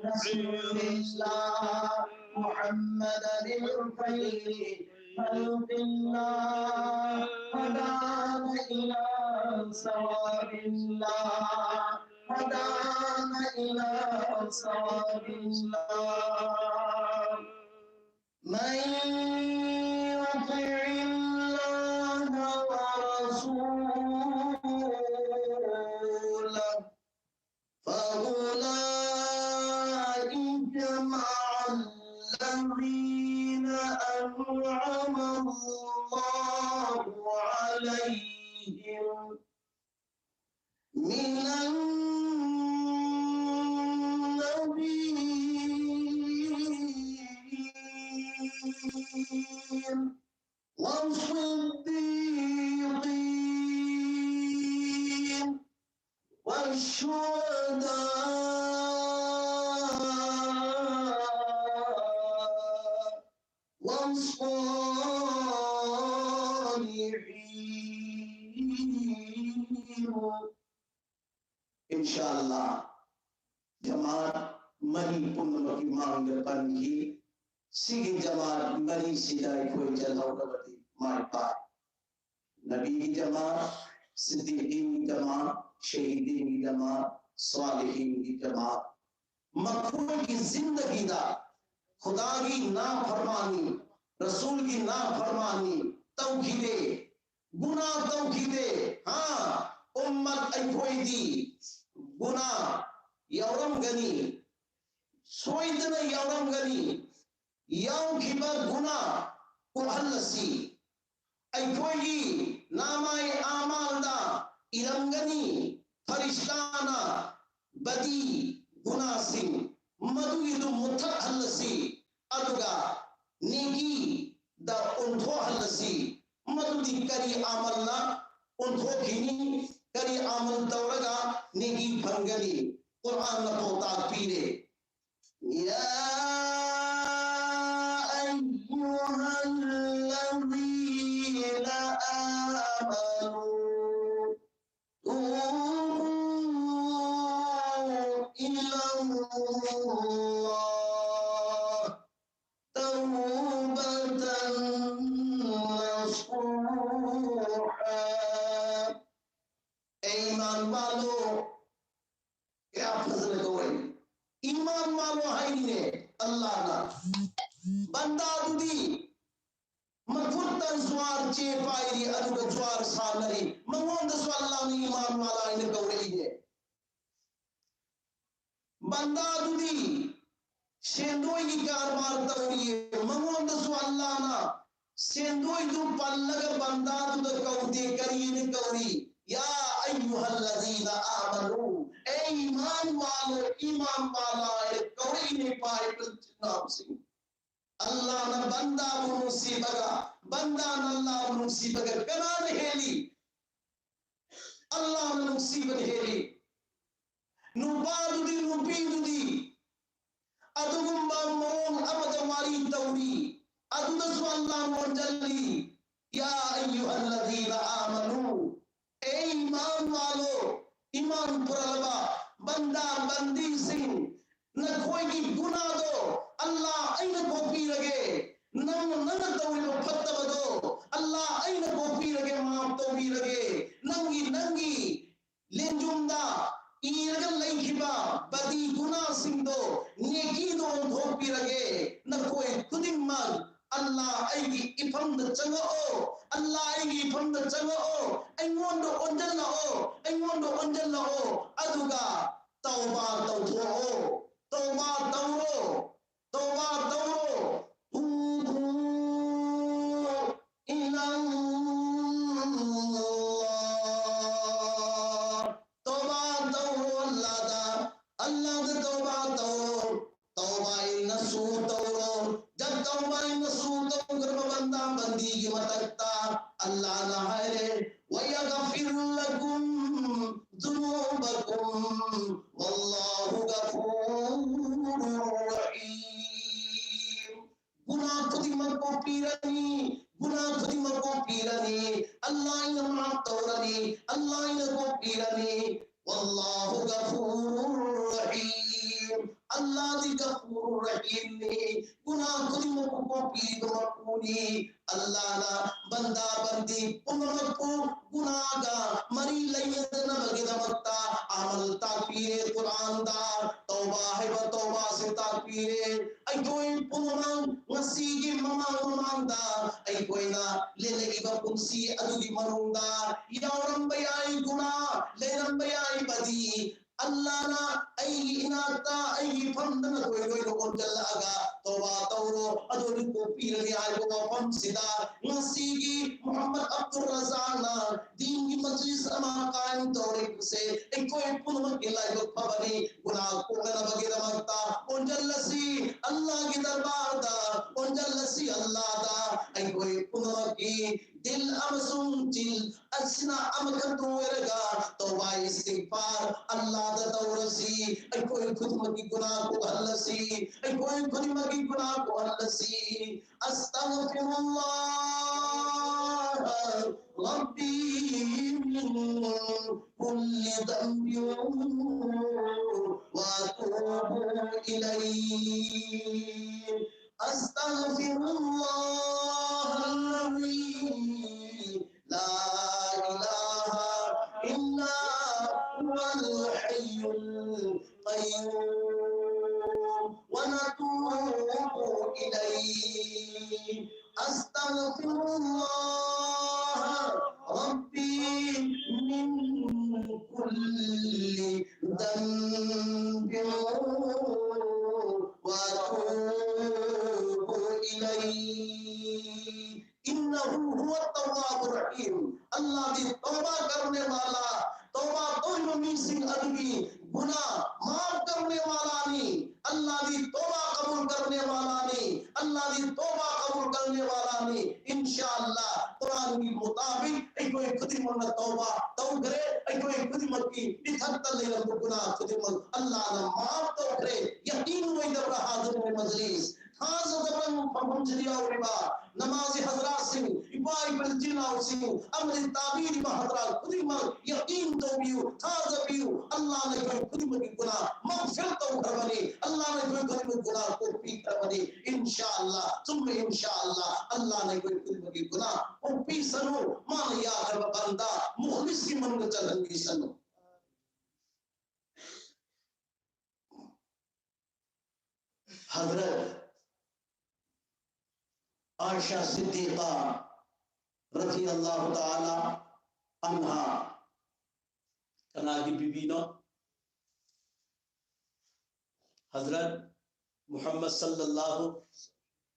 رسول الله. محمدا الخير خلق الله. هدانا إلى صواب الله. هدانا إلى صواب الله. من يطع الله ورسوله فأولئك مع الذين أنعم الله عليهم من النبيين والصديقين والشهداء الصالحين. ꯏꯟꯁꯥ ꯑꯜꯂꯥꯍ, ꯖꯃꯥꯠ ꯃꯔꯤ ꯄꯨꯝꯅꯃꯛꯀꯤ ꯃꯥꯡꯗ ꯄꯟꯈꯤ꯫ ꯁꯤꯒꯤ ꯖꯃꯥꯠ ꯃꯔꯤꯁꯤꯗ ꯑꯩꯈꯣꯏ ꯆꯠꯍꯧꯔꯕꯗꯤ ꯃꯥꯏ ꯄꯥꯛ꯫ ꯅꯕꯤꯒꯤ ꯖꯃꯥꯠ, ꯁꯤꯗꯤꯀꯤꯟꯒꯤ ꯖꯃꯥꯠ, ꯁꯍꯤꯗꯤꯟꯒꯤ ꯖꯃꯥꯠ, ꯁꯥꯂꯤꯍꯤꯟꯒꯤ ꯖꯃꯥꯠ꯫ ꯃꯈꯣꯏꯒꯤ ꯖꯤꯟꯗꯒꯤꯗ ꯈꯨꯗꯥꯒꯤ ꯅꯥꯐꯔꯃꯥꯅꯤ, ꯔꯁꯨꯜꯒꯤ ꯅꯥꯐꯔꯃꯥꯅꯤ ꯇꯧꯈꯤꯗꯦ, ꯒꯨꯅꯥ ꯇꯧꯈꯤꯗꯦ꯫ ꯍꯥ, ꯎꯝꯃꯠ ꯑꯩꯈꯣꯏꯗꯤ ꯒꯨꯅꯥ ꯌꯥꯎꯔꯝꯒꯅꯤ, ꯁꯣꯏꯗꯅ ꯌꯥꯎꯔꯝꯒꯅꯤ꯫ ꯌꯥꯎꯈꯤꯕ ꯒꯨꯅꯥ ꯀꯣꯛꯍꯜꯂꯁꯤ꯫ ꯑꯩꯈꯣꯏꯒꯤ ꯅꯥꯃꯥꯏ ꯑꯃꯥꯜꯗ ꯏꯔꯝꯒꯅꯤ ꯐꯔꯤꯁꯇꯥꯅ ꯕꯗꯤ ꯒꯨꯅꯥꯁꯤꯡ, ꯃꯗꯨꯒꯤꯗꯨ ꯃꯨꯠꯊꯠꯍꯜꯂꯁꯤ꯫ ꯑꯗꯨꯒ ꯅꯦꯀꯤꯗ ꯑꯣꯟꯊꯣꯛꯍꯜꯂꯁꯤ꯫ ꯃꯗꯨꯗꯤ ꯀꯔꯤ ꯑꯃꯜꯅ ꯑꯣꯟꯊꯣꯛꯈꯤꯅꯤ? ꯀꯔꯤ ꯑꯃꯜ ꯇꯧꯔꯒ ꯅꯦꯀꯤ ꯐꯪꯒꯅꯤ? ꯀꯨꯔꯥꯟꯅ ꯄꯥꯎꯇꯥꯛ ꯄꯤꯔꯦ꯫ يا أيها الذين آمنوا توبوا إلى الله توبة نصوحا. ꯑꯦ ꯏꯃꯥꯟ ꯄꯥꯜꯂꯣ, ꯀꯌꯥ ꯐꯖꯅ ꯀꯧꯔꯦ꯫ ꯏꯃꯥꯟ ꯄꯥꯜꯂꯣ ꯍꯥꯏꯔꯤꯅꯦ ꯑꯜꯂꯥꯍꯅ꯫ ꯕꯟꯗꯥꯗꯨꯗꯤ ꯃꯈꯨꯠꯇ ꯖ꯭ꯋꯥꯔ ꯆꯦ ꯄꯥꯏꯔꯤ, ꯑꯗꯨꯒ ꯖ꯭ꯋꯥꯔ ꯁꯥꯟꯅꯔꯤ꯫ ꯃꯉꯣꯟꯗꯁꯨ ꯑꯜꯂꯥꯍꯅ ꯏꯃꯥꯟ ꯄꯥꯜꯂꯣ ꯍꯥꯏꯅ ꯀꯧꯔꯛꯏꯅꯦ꯫ ꯕꯟꯗꯥꯗꯨꯗꯤ ꯁꯦꯟꯗꯣꯏꯒꯤ ꯀꯔꯕꯥꯔ ꯇꯧꯔꯤꯌꯦ, ꯃꯉꯣꯟꯗꯁꯨ ꯑꯜꯂꯥꯍꯅ ꯁꯦꯟꯗꯣꯏꯗꯨ ꯄꯜꯂꯒ ꯕꯟꯗꯥꯗꯨꯗ ꯀꯧꯗꯦ, ꯀꯔꯤꯅ ꯀꯧꯔꯤ? يا أيها الذين آمنوا, ꯑꯦ ꯏꯃꯥꯟ ꯄꯥꯜꯂꯣ, ꯏꯃꯥꯟ ꯄꯥꯜꯂꯣ ꯍꯥꯏꯅ ꯀꯧꯔꯛꯏꯅꯦ, ꯄꯥꯏꯕ ꯏꯆꯤꯟ ꯏꯅꯥꯎꯁꯤꯡ꯫ ꯑꯜꯂꯥꯍꯅ ꯕꯟꯗꯥꯕꯨ ꯅꯨꯡꯁꯤꯕꯒ, ꯕꯟꯗꯥꯅ ꯑꯜꯂꯥꯍꯕꯨ ꯅꯨꯡꯁꯤꯕꯒ ꯀꯅꯥꯅ ꯍꯦꯜꯂꯤ? ꯑꯜꯂꯥꯍꯅ ꯅꯨꯡꯁꯤꯕꯅ ꯍꯦꯜꯂꯤ꯫ ꯅꯨꯄꯥꯗꯨꯗꯤ, ꯅꯨꯄꯤꯗꯨꯗꯤ ꯑꯗꯨꯒꯨꯝꯕ ꯃꯑꯣꯡ ꯑꯃꯗ ꯋꯥꯔꯤ ꯇꯧꯔꯤ꯫ ꯑꯗꯨꯗꯁꯨ ꯑꯜꯂꯥꯍꯅ ꯑꯣꯟꯁꯤꯜꯂꯤ꯫ ꯌꯥ ꯑꯩꯌꯨꯍꯜꯂꯗꯤꯅ ꯑꯥꯃꯅꯨ, ꯑꯦ ꯏꯃꯥꯟ ꯋꯥꯂꯣ, ꯏꯃꯥꯟ ꯄꯨꯔꯛꯂꯕ ꯕꯟꯗꯥ ꯕꯟꯗꯤꯁꯤꯡ, ꯅꯈꯣꯏꯒꯤ ꯒꯨꯅꯥꯗꯣ ꯑꯜꯂꯥ ꯑꯩꯅ ꯀꯣꯛꯄꯤꯔꯒꯦ꯫ ꯅꯪꯅ, ꯅꯪꯅ ꯇꯧꯔꯤꯕ ꯐꯠꯇꯕꯗꯣ ꯑꯜꯂꯥ ꯑꯩꯅ ꯀꯣꯛꯄꯤꯔꯒꯦ, ꯃꯥꯐ ꯇꯧꯕꯤꯔꯒꯦ꯫ ꯅꯪꯒꯤ, ꯅꯪꯒꯤ ꯂꯦꯡꯖꯨꯝꯗ ꯏꯔꯒ ꯂꯩꯈꯤꯕ ꯕꯗꯤ ꯒꯨꯅꯥꯁꯤꯡꯗꯣ ꯅꯦꯀꯤꯗ ꯑꯣꯟꯊꯣꯛꯄꯤꯔꯒꯦ꯫ ꯅꯈꯣꯏ ꯈꯨꯗꯤꯡꯃꯛ ꯑꯜꯂꯥ ꯑꯩꯒꯤ ꯏꯐꯝꯗ ꯆꯪꯉꯛꯑꯣ, ꯑꯜꯂꯥ ꯑꯩꯒꯤ ꯏꯐꯝꯗ ꯆꯪꯉꯛꯑꯣ, ꯑꯩꯉꯣꯟꯗ ꯑꯣꯟꯁꯤꯜꯂꯛꯑꯣ, ꯑꯩꯉꯣꯟꯗ ꯑꯣꯟꯁꯤꯜꯂꯛꯑꯣ꯫ ꯑꯗꯨꯒ ꯇꯧꯕꯥ ꯇꯧꯊꯣꯛꯑꯣ, ꯇꯧꯕꯥ ꯇꯧꯔꯣ, ꯇꯧꯕꯥ ꯇꯧꯔꯣ꯫ ꯇꯨꯕꯨ ꯏꯂꯜꯂꯥꯍ꯫ ꯇꯧꯕꯥ ꯇꯧꯔꯣ ꯑꯜꯂꯥꯗ, ꯑꯜꯂꯥꯗ ꯇꯧꯕꯥ ꯇꯧꯔꯣ꯫ ꯇꯧꯕꯥ ꯏꯟꯅꯁꯨ ꯇꯧꯔꯣ꯫ ꯖꯕ ꯇꯧꯕꯥ ꯏꯟꯅꯁꯨ ꯇꯧꯈ꯭ꯔꯕ ꯕꯟꯗꯥ ꯕꯟꯗꯤꯒꯤ ꯃꯊꯛꯇ ꯑꯜꯂꯥꯅ ꯍꯥꯏꯔꯦ, "ꯋꯌꯒꯐꯤꯔ ꯂꯀꯨꯝ ذنوبكم والله غفور رحيم." ꯒꯨꯅꯥ ꯈꯨꯗꯤꯡꯃꯛ ꯀꯣꯛꯄꯤꯔꯅꯤ, ꯒꯨꯅꯥ ꯈꯨꯗꯤꯡꯃꯛ ꯀꯣꯛꯄꯤꯔꯅꯤ꯫ ꯑꯜꯂꯥ ꯑꯩꯅ ꯃꯥꯐ ꯇꯧꯔꯅꯤ, ꯑꯜꯂꯥ ꯑꯩꯅ ꯀꯣꯛꯄꯤꯔꯅꯤ꯫ والله غفور رحيم. ꯑꯜꯂꯥꯗꯤ ꯒꯐꯨꯔꯨꯔ ꯔꯍꯤꯝꯅꯤ, ꯒꯨꯅꯥ ꯈꯨꯗꯤꯡꯃꯛꯄꯨ ꯀꯣꯛꯄꯤꯕ ꯃꯄꯨꯅꯤ꯫ ꯑꯜꯂꯥꯅ ꯕꯟꯗꯥ ꯕꯟꯗꯤ ꯄꯨꯝꯅꯃꯛꯄꯨ ꯒꯨꯅꯥꯒ ꯃꯔꯤ ꯂꯩꯅꯗꯅꯕꯒꯤꯗꯃꯛꯇ ꯑꯃꯜ ꯇꯥꯛꯄꯤꯔꯦ꯫ ꯀꯨꯔꯥꯟꯗ ꯇꯧꯕꯥ ꯍꯥꯏꯕ ꯇꯧꯕꯥꯁꯦ ꯇꯥꯛꯄꯤꯔꯦ꯫ ꯑꯩꯈꯣꯏ ꯄꯨꯝꯅꯃꯛ ꯉꯁꯤꯒꯤ ꯃꯃꯥꯡ ꯃꯃꯥꯡꯗ ꯑꯩꯈꯣꯏꯅ ꯂꯦꯜꯂꯛꯏꯕ ꯄꯨꯟꯁꯤ ꯑꯗꯨꯒꯤ ꯃꯅꯨꯡꯗ ꯌꯥꯎꯔꯝꯕ ꯌꯥꯏ ꯒꯨꯅꯥ, ꯂꯩꯔꯝꯕ ꯌꯥꯏ ꯕꯗꯤ꯫ ꯑꯜꯂꯥꯅ ꯑꯩꯒꯤ ꯏꯅꯥꯛꯇ, ꯑꯩꯒꯤ ꯐꯝꯗ ꯅꯈꯣꯏ ꯂꯣꯏꯅ ꯑꯣꯟꯁꯤꯜꯂꯛꯑꯒ ꯇꯧꯕꯥ ꯇꯧꯔꯣ, ꯑꯗꯨ ꯑꯩꯅ ꯀꯣꯛꯄꯤꯔꯒꯦ ꯍꯥꯏꯕ ꯋꯥꯐꯝꯁꯤꯗ ꯉꯁꯤꯒꯤ ꯃꯨꯍꯝꯃꯗ ꯑꯕꯗꯨꯜ ꯔꯖꯥꯛꯅ ꯗꯤꯟꯒꯤ ꯃꯖꯂꯤꯁ ꯑꯃ ꯀꯥꯏꯝ ꯇꯧꯔꯤꯕꯁꯦ ꯑꯩꯈꯣꯏ ꯄꯨꯝꯅꯃꯛꯀꯤ ꯂꯥꯏꯕꯛ ꯐꯕꯅꯤ꯫ ꯒꯨꯅꯥ ꯀꯣꯛꯅꯅꯕꯒꯤꯗꯃꯛꯇ ꯑꯣꯟꯁꯤꯜꯂꯁꯤ ꯑꯜꯂꯥꯒꯤ ꯗꯔꯕꯥꯔꯗ, ꯑꯣꯟꯁꯤꯜꯂꯁꯤ ꯑꯜꯂꯥꯗ꯫ ꯑꯩꯈꯣꯏ ꯄꯨꯝꯅꯃꯛꯀꯤ ꯗꯤꯜ ꯑꯃꯁꯨꯡ ꯆꯤꯟ ꯑꯁꯤꯅ ꯑꯃꯈꯛꯇ ꯑꯣꯏꯔꯒ ꯇꯧꯕꯥ ꯏꯁꯇꯤꯒꯐꯥꯔ ꯑꯜꯂꯥꯗ ꯇꯧꯔꯁꯤ꯫ ꯑꯩꯈꯣꯏ ꯈꯨꯗꯤꯡꯃꯛꯀꯤ ꯒꯨꯅꯥ ꯀꯣꯛꯍꯜꯂꯁꯤ꯫ ꯑꯩꯈꯣꯏ ꯈꯨꯗꯤꯡꯃꯛꯀꯤ ꯒꯨꯅꯥ ꯀꯣꯛꯍꯜꯂꯁꯤ꯫ أستغفر الله ربي من كل ذنب وأتوب إليه. أستغفر الله الذي لا إله إلا هو الحي القيوم ونتوب إليه. أستغفر الله ربي من كل ذنب وأتوب إليه. إنه هو التواب الرحيم. अल्लाह दी तौबा करने वाला, तौबा तौबा मीसिंग अदबी गुनाह माफ करने वाला नी, अल्लाह दी तौबा कबूल करने वाला नी, अल्लाह दी तौबा कबूल करने वाला नी। इंशाअल्लाह कुरान के मुताबिक एक कोई खुद ही मन तौबा तौ करे, एक कोई खुद ही मन की निथक तले गुनाह खुद ही मन अल्लाह ना माफ तौ करे। यकीन वही जब हाजिर में मजलिस थाज़ा ज़बरन फहम जरिया उरिबा, नमाज़ी हज़रात सिंग, इबाई बिल जिन्ना सिंग, अमली ताबीर मा हज़रात खुदी मा यकीन तो बियु, थाज़ा बियु, अल्लाह ने कोई खुदी मगी गुनाह मगफिरत तो करवनी, अल्लाह ने कोई खुदी मगी गुनाह को पी करवनी, इंशाअल्लाह, सुम्मे इंशाअल्लाह, अल्लाह ने कोई खुदी मगी गुनाह को पी सनु, मान या करवा बंदा, मुखलिस की मन को चलन की सनु। हज़रत आयशा सिद्दीक़ा रज़ियल्लाहु तआला अन्हा कना की बीबी नो? हज़रत मुहम्मद सल्लल्लाहु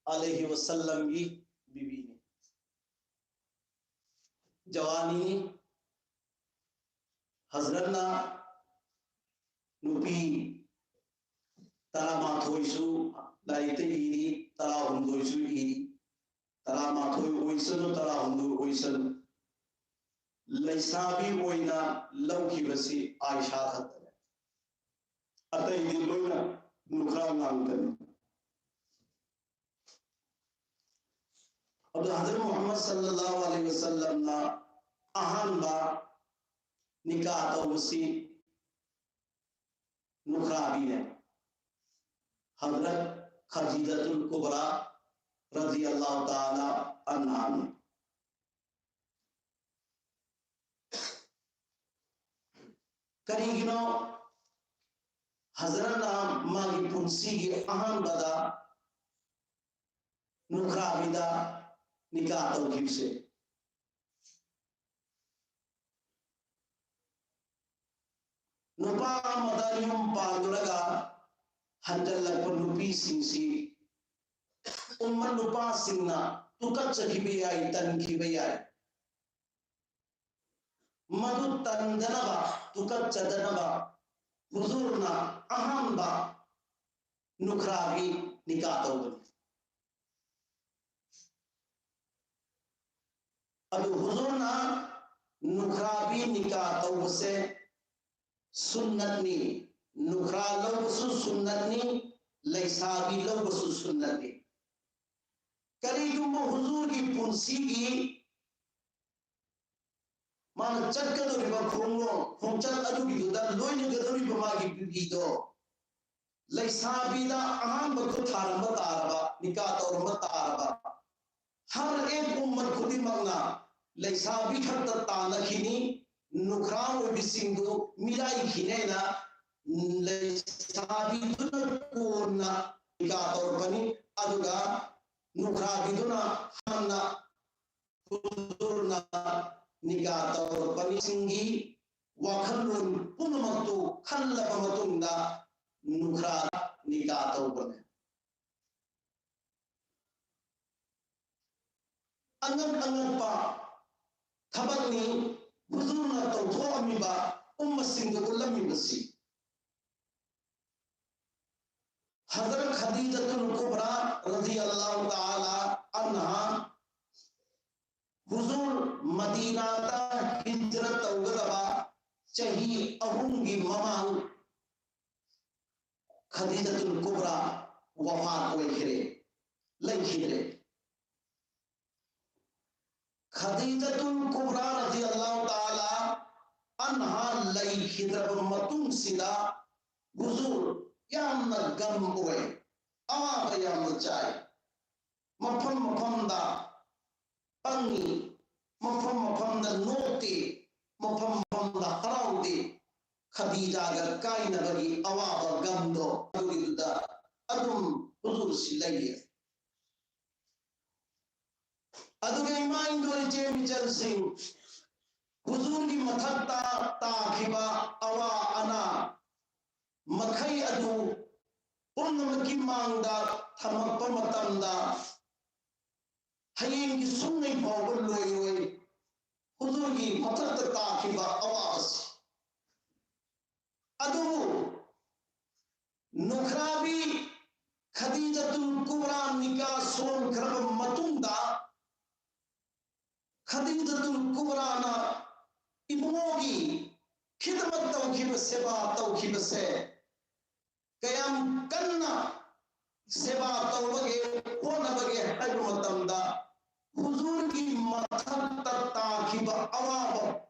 अलैहि वसल्लम की बीबी ने। जवानी हज़रत ना नुपी तरा माथोइसु लाइते ईरी, तरा हुंदोइसु ईरी, तरा ꯇꯔꯥꯃꯥꯊꯣꯏ ꯑꯣꯏꯁꯅꯨ, ꯇꯔꯥꯍꯨꯝꯗꯣꯏ ꯑꯣꯏꯁꯅꯨ, ꯂꯩꯁꯥꯕꯤ ꯑꯣꯏꯅ ꯂꯧꯈꯤꯕꯁꯤ ꯑꯥꯏꯁꯥ ꯈꯛꯇꯅꯤ꯫ ꯑꯇꯩꯗꯤ ꯂꯣꯏꯅ ꯅꯨꯈ꯭ꯔꯥ ꯉꯥꯛꯇꯅꯤ꯫ ꯑꯗꯨ ꯍꯖꯔꯠ ꯃꯨꯍꯝꯃꯗ ꯁꯜꯂꯜꯂꯥꯍꯨ ꯑꯂꯩꯍꯤ ꯋꯁꯜꯂꯝꯅ ꯑꯍꯥꯟꯕ ꯅꯤꯀꯥ ꯇꯧꯕꯁꯤ ꯅꯨꯈ꯭ꯔꯥꯕꯤꯅꯦ꯫ ꯍꯖꯔꯠ ꯈꯗꯤꯖꯥꯇꯨꯜ ꯀꯨꯕ꯭ꯔꯥ ꯔꯗꯤꯌꯜꯂꯥꯍꯨ ꯇꯥꯂꯥ ꯑꯟꯍꯥꯅꯤ꯫ ꯀꯔꯤꯒꯤꯅꯣ ꯍꯖꯔꯠꯅ ꯃꯥꯒꯤ ꯄꯨꯟꯁꯤꯒꯤ ꯑꯍꯥꯟꯕꯗ ꯅꯨꯈ꯭ꯔꯥꯕꯤꯗ ꯅꯤꯀꯥ ꯇꯧꯈꯤꯕꯁꯦ? ꯅꯨꯄꯥ ꯑꯃꯗ ꯌꯨꯝ ꯄꯥꯜꯂꯨꯔꯒ ꯍꯟꯖꯜꯂꯛꯄ ꯅꯨꯄꯤꯁꯤꯡꯁꯤ ꯎꯝꯃ ꯅꯨꯄꯥꯁꯤꯡꯅ ꯇꯨꯀꯠꯆꯈꯤꯕ ꯌꯥꯏ, ꯇꯟꯈꯤꯕ ꯌꯥꯏ꯫ ꯃꯗꯨ ꯇꯟꯗꯅꯕ, ꯇꯨꯀꯠꯆꯗꯅꯕ ꯍꯨꯖꯨꯔꯅ ꯑꯍꯥꯟꯕ ꯅꯨꯈ꯭ꯔꯥꯕꯤ ꯅꯤꯀꯥ ꯇꯧꯕꯅꯤ꯫ ꯑꯗꯨ ꯍꯨꯖꯨꯔꯅ ꯅꯨꯈ꯭ꯔꯥꯕꯤ ꯅꯤꯀꯥ ꯇꯧꯕꯁꯦ ꯁꯨꯟꯅꯠꯅꯤ꯫ ꯅꯨꯈ꯭ꯔꯥ ꯂꯧꯕꯁꯨ ꯁꯨꯟꯅꯠꯅꯤ, ꯂꯩꯁꯥꯕꯤ ꯂꯧꯕꯁꯨ ꯁꯨꯟꯅꯠꯅꯤ꯫ ꯀꯔꯤꯒꯨꯝꯕ ꯍꯨꯖꯨꯔꯒꯤ ꯄꯨꯟꯁꯤꯒꯤ ꯃꯥꯅ ꯆꯠꯀꯗꯧꯔꯤꯕ ꯈꯣꯡꯂꯣ-, ꯈꯣꯡꯆꯠ ꯑꯗꯨꯒꯤꯗꯨꯗ ꯂꯣꯏꯅꯒꯗꯧꯔꯤꯕ ꯃꯥꯒꯤ ꯕꯤꯕꯤꯗꯣ ꯂꯩꯁꯥꯕꯤꯗ ꯑꯍꯥꯟꯕ ꯈꯨꯠ ꯊꯥꯔꯝꯕ ꯇꯥꯔꯕ, ꯅꯤꯀꯥ ꯇꯧꯔꯝꯕ ꯇꯥꯔꯕ, ꯍꯔ ꯑꯦꯛ ꯎꯝꯃꯠ ꯈꯨꯗꯤꯡꯃꯛꯅ ꯂꯩꯁꯥꯕꯤ ꯈꯛꯇ ꯇꯥꯟꯅꯈꯤꯅꯤ꯫ ꯅꯨꯈ꯭ꯔꯥ ꯑꯣꯏꯕꯤꯁꯤꯡꯗꯨ ꯃꯤꯔꯥꯏꯈꯤꯅꯦꯅ ꯂꯩꯁꯥꯕꯤꯗꯨꯅ ꯀꯣꯟꯅ ꯅꯤꯀꯥ ꯇꯧꯔꯛꯄꯅꯤ꯫ ꯑꯗꯨꯒ ꯅꯨꯈ꯭ꯔꯥꯕꯤꯗꯨꯅ ꯍꯥꯟꯅ ꯍꯨꯖꯨꯔꯅ ꯅꯤꯀꯥ ꯇꯧꯔꯛꯄꯅꯤꯁꯤꯡꯒꯤ ꯋꯥꯈꯜꯂꯣꯟ ꯄꯨꯝꯅꯃꯛꯇꯨ ꯈꯜꯂꯕ ꯃꯇꯨꯡꯗ ꯅꯨꯈ꯭ꯔꯥ ꯅꯤꯀꯥ ꯇꯧꯕꯅꯤ꯫ ꯑꯉꯛ ꯑꯉꯛꯄ ꯊꯕꯛꯅꯤ ꯍꯨꯖꯨꯔꯅ ꯇꯧꯊꯣꯛꯑꯝꯃꯤꯕ, ꯎꯝꯃꯁꯤꯡꯗ ꯎꯠꯂꯝꯃꯤꯕꯁꯤ꯫ ꯍꯖꯔꯠ ꯈꯗꯤꯖꯥꯇꯨꯜ ꯀꯨꯕ꯭ꯔꯥ ꯔꯗꯤꯌꯜꯂꯥꯍꯨ ꯇꯥꯂꯥ ꯑꯟꯍꯥ ꯆꯍꯤ ꯑꯍꯨꯝꯒꯤ ꯃꯃꯥꯡ ꯈꯗꯤꯖꯥꯇꯨꯜ ꯀꯨꯕ꯭ꯔꯥ ꯋꯐꯥꯠ ꯑꯣꯏꯈ꯭ꯔꯦ, ꯂꯩꯈꯤꯗ꯭ꯔꯦ꯫ ꯈꯗꯤꯖꯥꯇꯨꯜ ꯀꯨꯕ꯭ꯔꯥ ꯔꯗꯤꯌꯜꯂꯥꯍꯨ ꯇꯥꯂꯥ ꯑꯟꯍꯥ ꯂꯩꯈꯤꯗ꯭ꯔꯕ ꯃꯇꯨꯡꯁꯤꯗ ꯍꯨꯖꯨꯔ ꯌꯥꯝꯅ ꯒꯝ ꯑꯣꯏ, ꯑꯋꯥꯕ ꯌꯥꯝꯅ ꯆꯥꯏ꯫ ꯃꯐꯝ ꯃꯐꯝꯗ ꯄꯪꯉꯤ, ꯃꯐꯝ ꯃꯐꯝꯗ ꯅꯣꯛꯇꯦ, ꯃꯐꯝ ꯃꯐꯝꯗ ꯍꯔꯥꯎꯗꯦ꯫ ꯈꯗꯤꯖꯥꯒ ꯀꯥꯏꯅꯕꯒꯤ ꯑꯋꯥꯕ ꯒꯝꯗꯣ ꯑꯗꯨꯒꯤꯗꯨꯗ ꯑꯗꯨꯝ ꯍꯨꯖꯨꯔꯁꯤ ꯂꯩꯌꯦ꯫ ꯑꯗꯨꯒ ꯏꯃꯥ ꯏꯟꯗꯣ ꯏꯆꯦ ꯃꯤꯆꯜꯁꯤꯡ, ꯍꯨꯖꯨꯔꯒꯤ ꯃꯊꯛꯇ ꯇꯥꯈꯤꯕ ꯑꯋꯥ ꯑꯅꯥ ꯃꯈꯩ ꯑꯗꯨ ꯄꯨꯝꯅꯃꯛꯀꯤ ꯃꯥꯡꯗ ꯊꯝꯃꯛꯄ ꯃꯇꯝꯗ ꯍꯌꯦꯡꯒꯤ ꯁꯨꯡꯉꯩ ꯐꯥꯎꯕ ꯂꯣꯏꯔꯣꯏ ꯍꯨꯖꯨꯔꯒꯤ ꯃꯊꯛꯇ ꯇꯥꯈꯤꯕ ꯑꯋꯥꯕꯁꯤ꯫ ꯑꯗꯨꯕꯨ ꯅꯨꯈ꯭ꯔꯥꯕꯤ ꯈꯗꯤꯖꯥꯇꯨꯜ ꯀꯨꯕ꯭ꯔꯥ ꯅꯤꯀꯥ ꯁꯣꯟꯈ꯭ꯔꯕ ꯃꯇꯨꯡꯗ ꯈꯗꯤꯖꯥꯇꯨꯜ ꯀꯨꯕ꯭ꯔꯥꯅ ꯏꯕꯨꯡꯉꯣꯒꯤ ꯈꯤꯗꯃꯠ ꯇꯧꯈꯤꯕ, ꯁꯦꯕꯥ ꯇꯧꯈꯤꯕꯁꯦ ꯀꯌꯥꯝ ꯀꯟꯅ ꯁꯦꯕꯥ ꯇꯧꯕꯒꯦ, ꯍꯣꯠꯅꯕꯒꯦ ꯍꯥꯏꯕ ꯃꯇꯝꯗ ꯍꯨꯖꯨꯔꯒꯤ ꯃꯊꯛꯇ ꯇꯥꯈꯤꯕ ꯑꯋꯥꯕ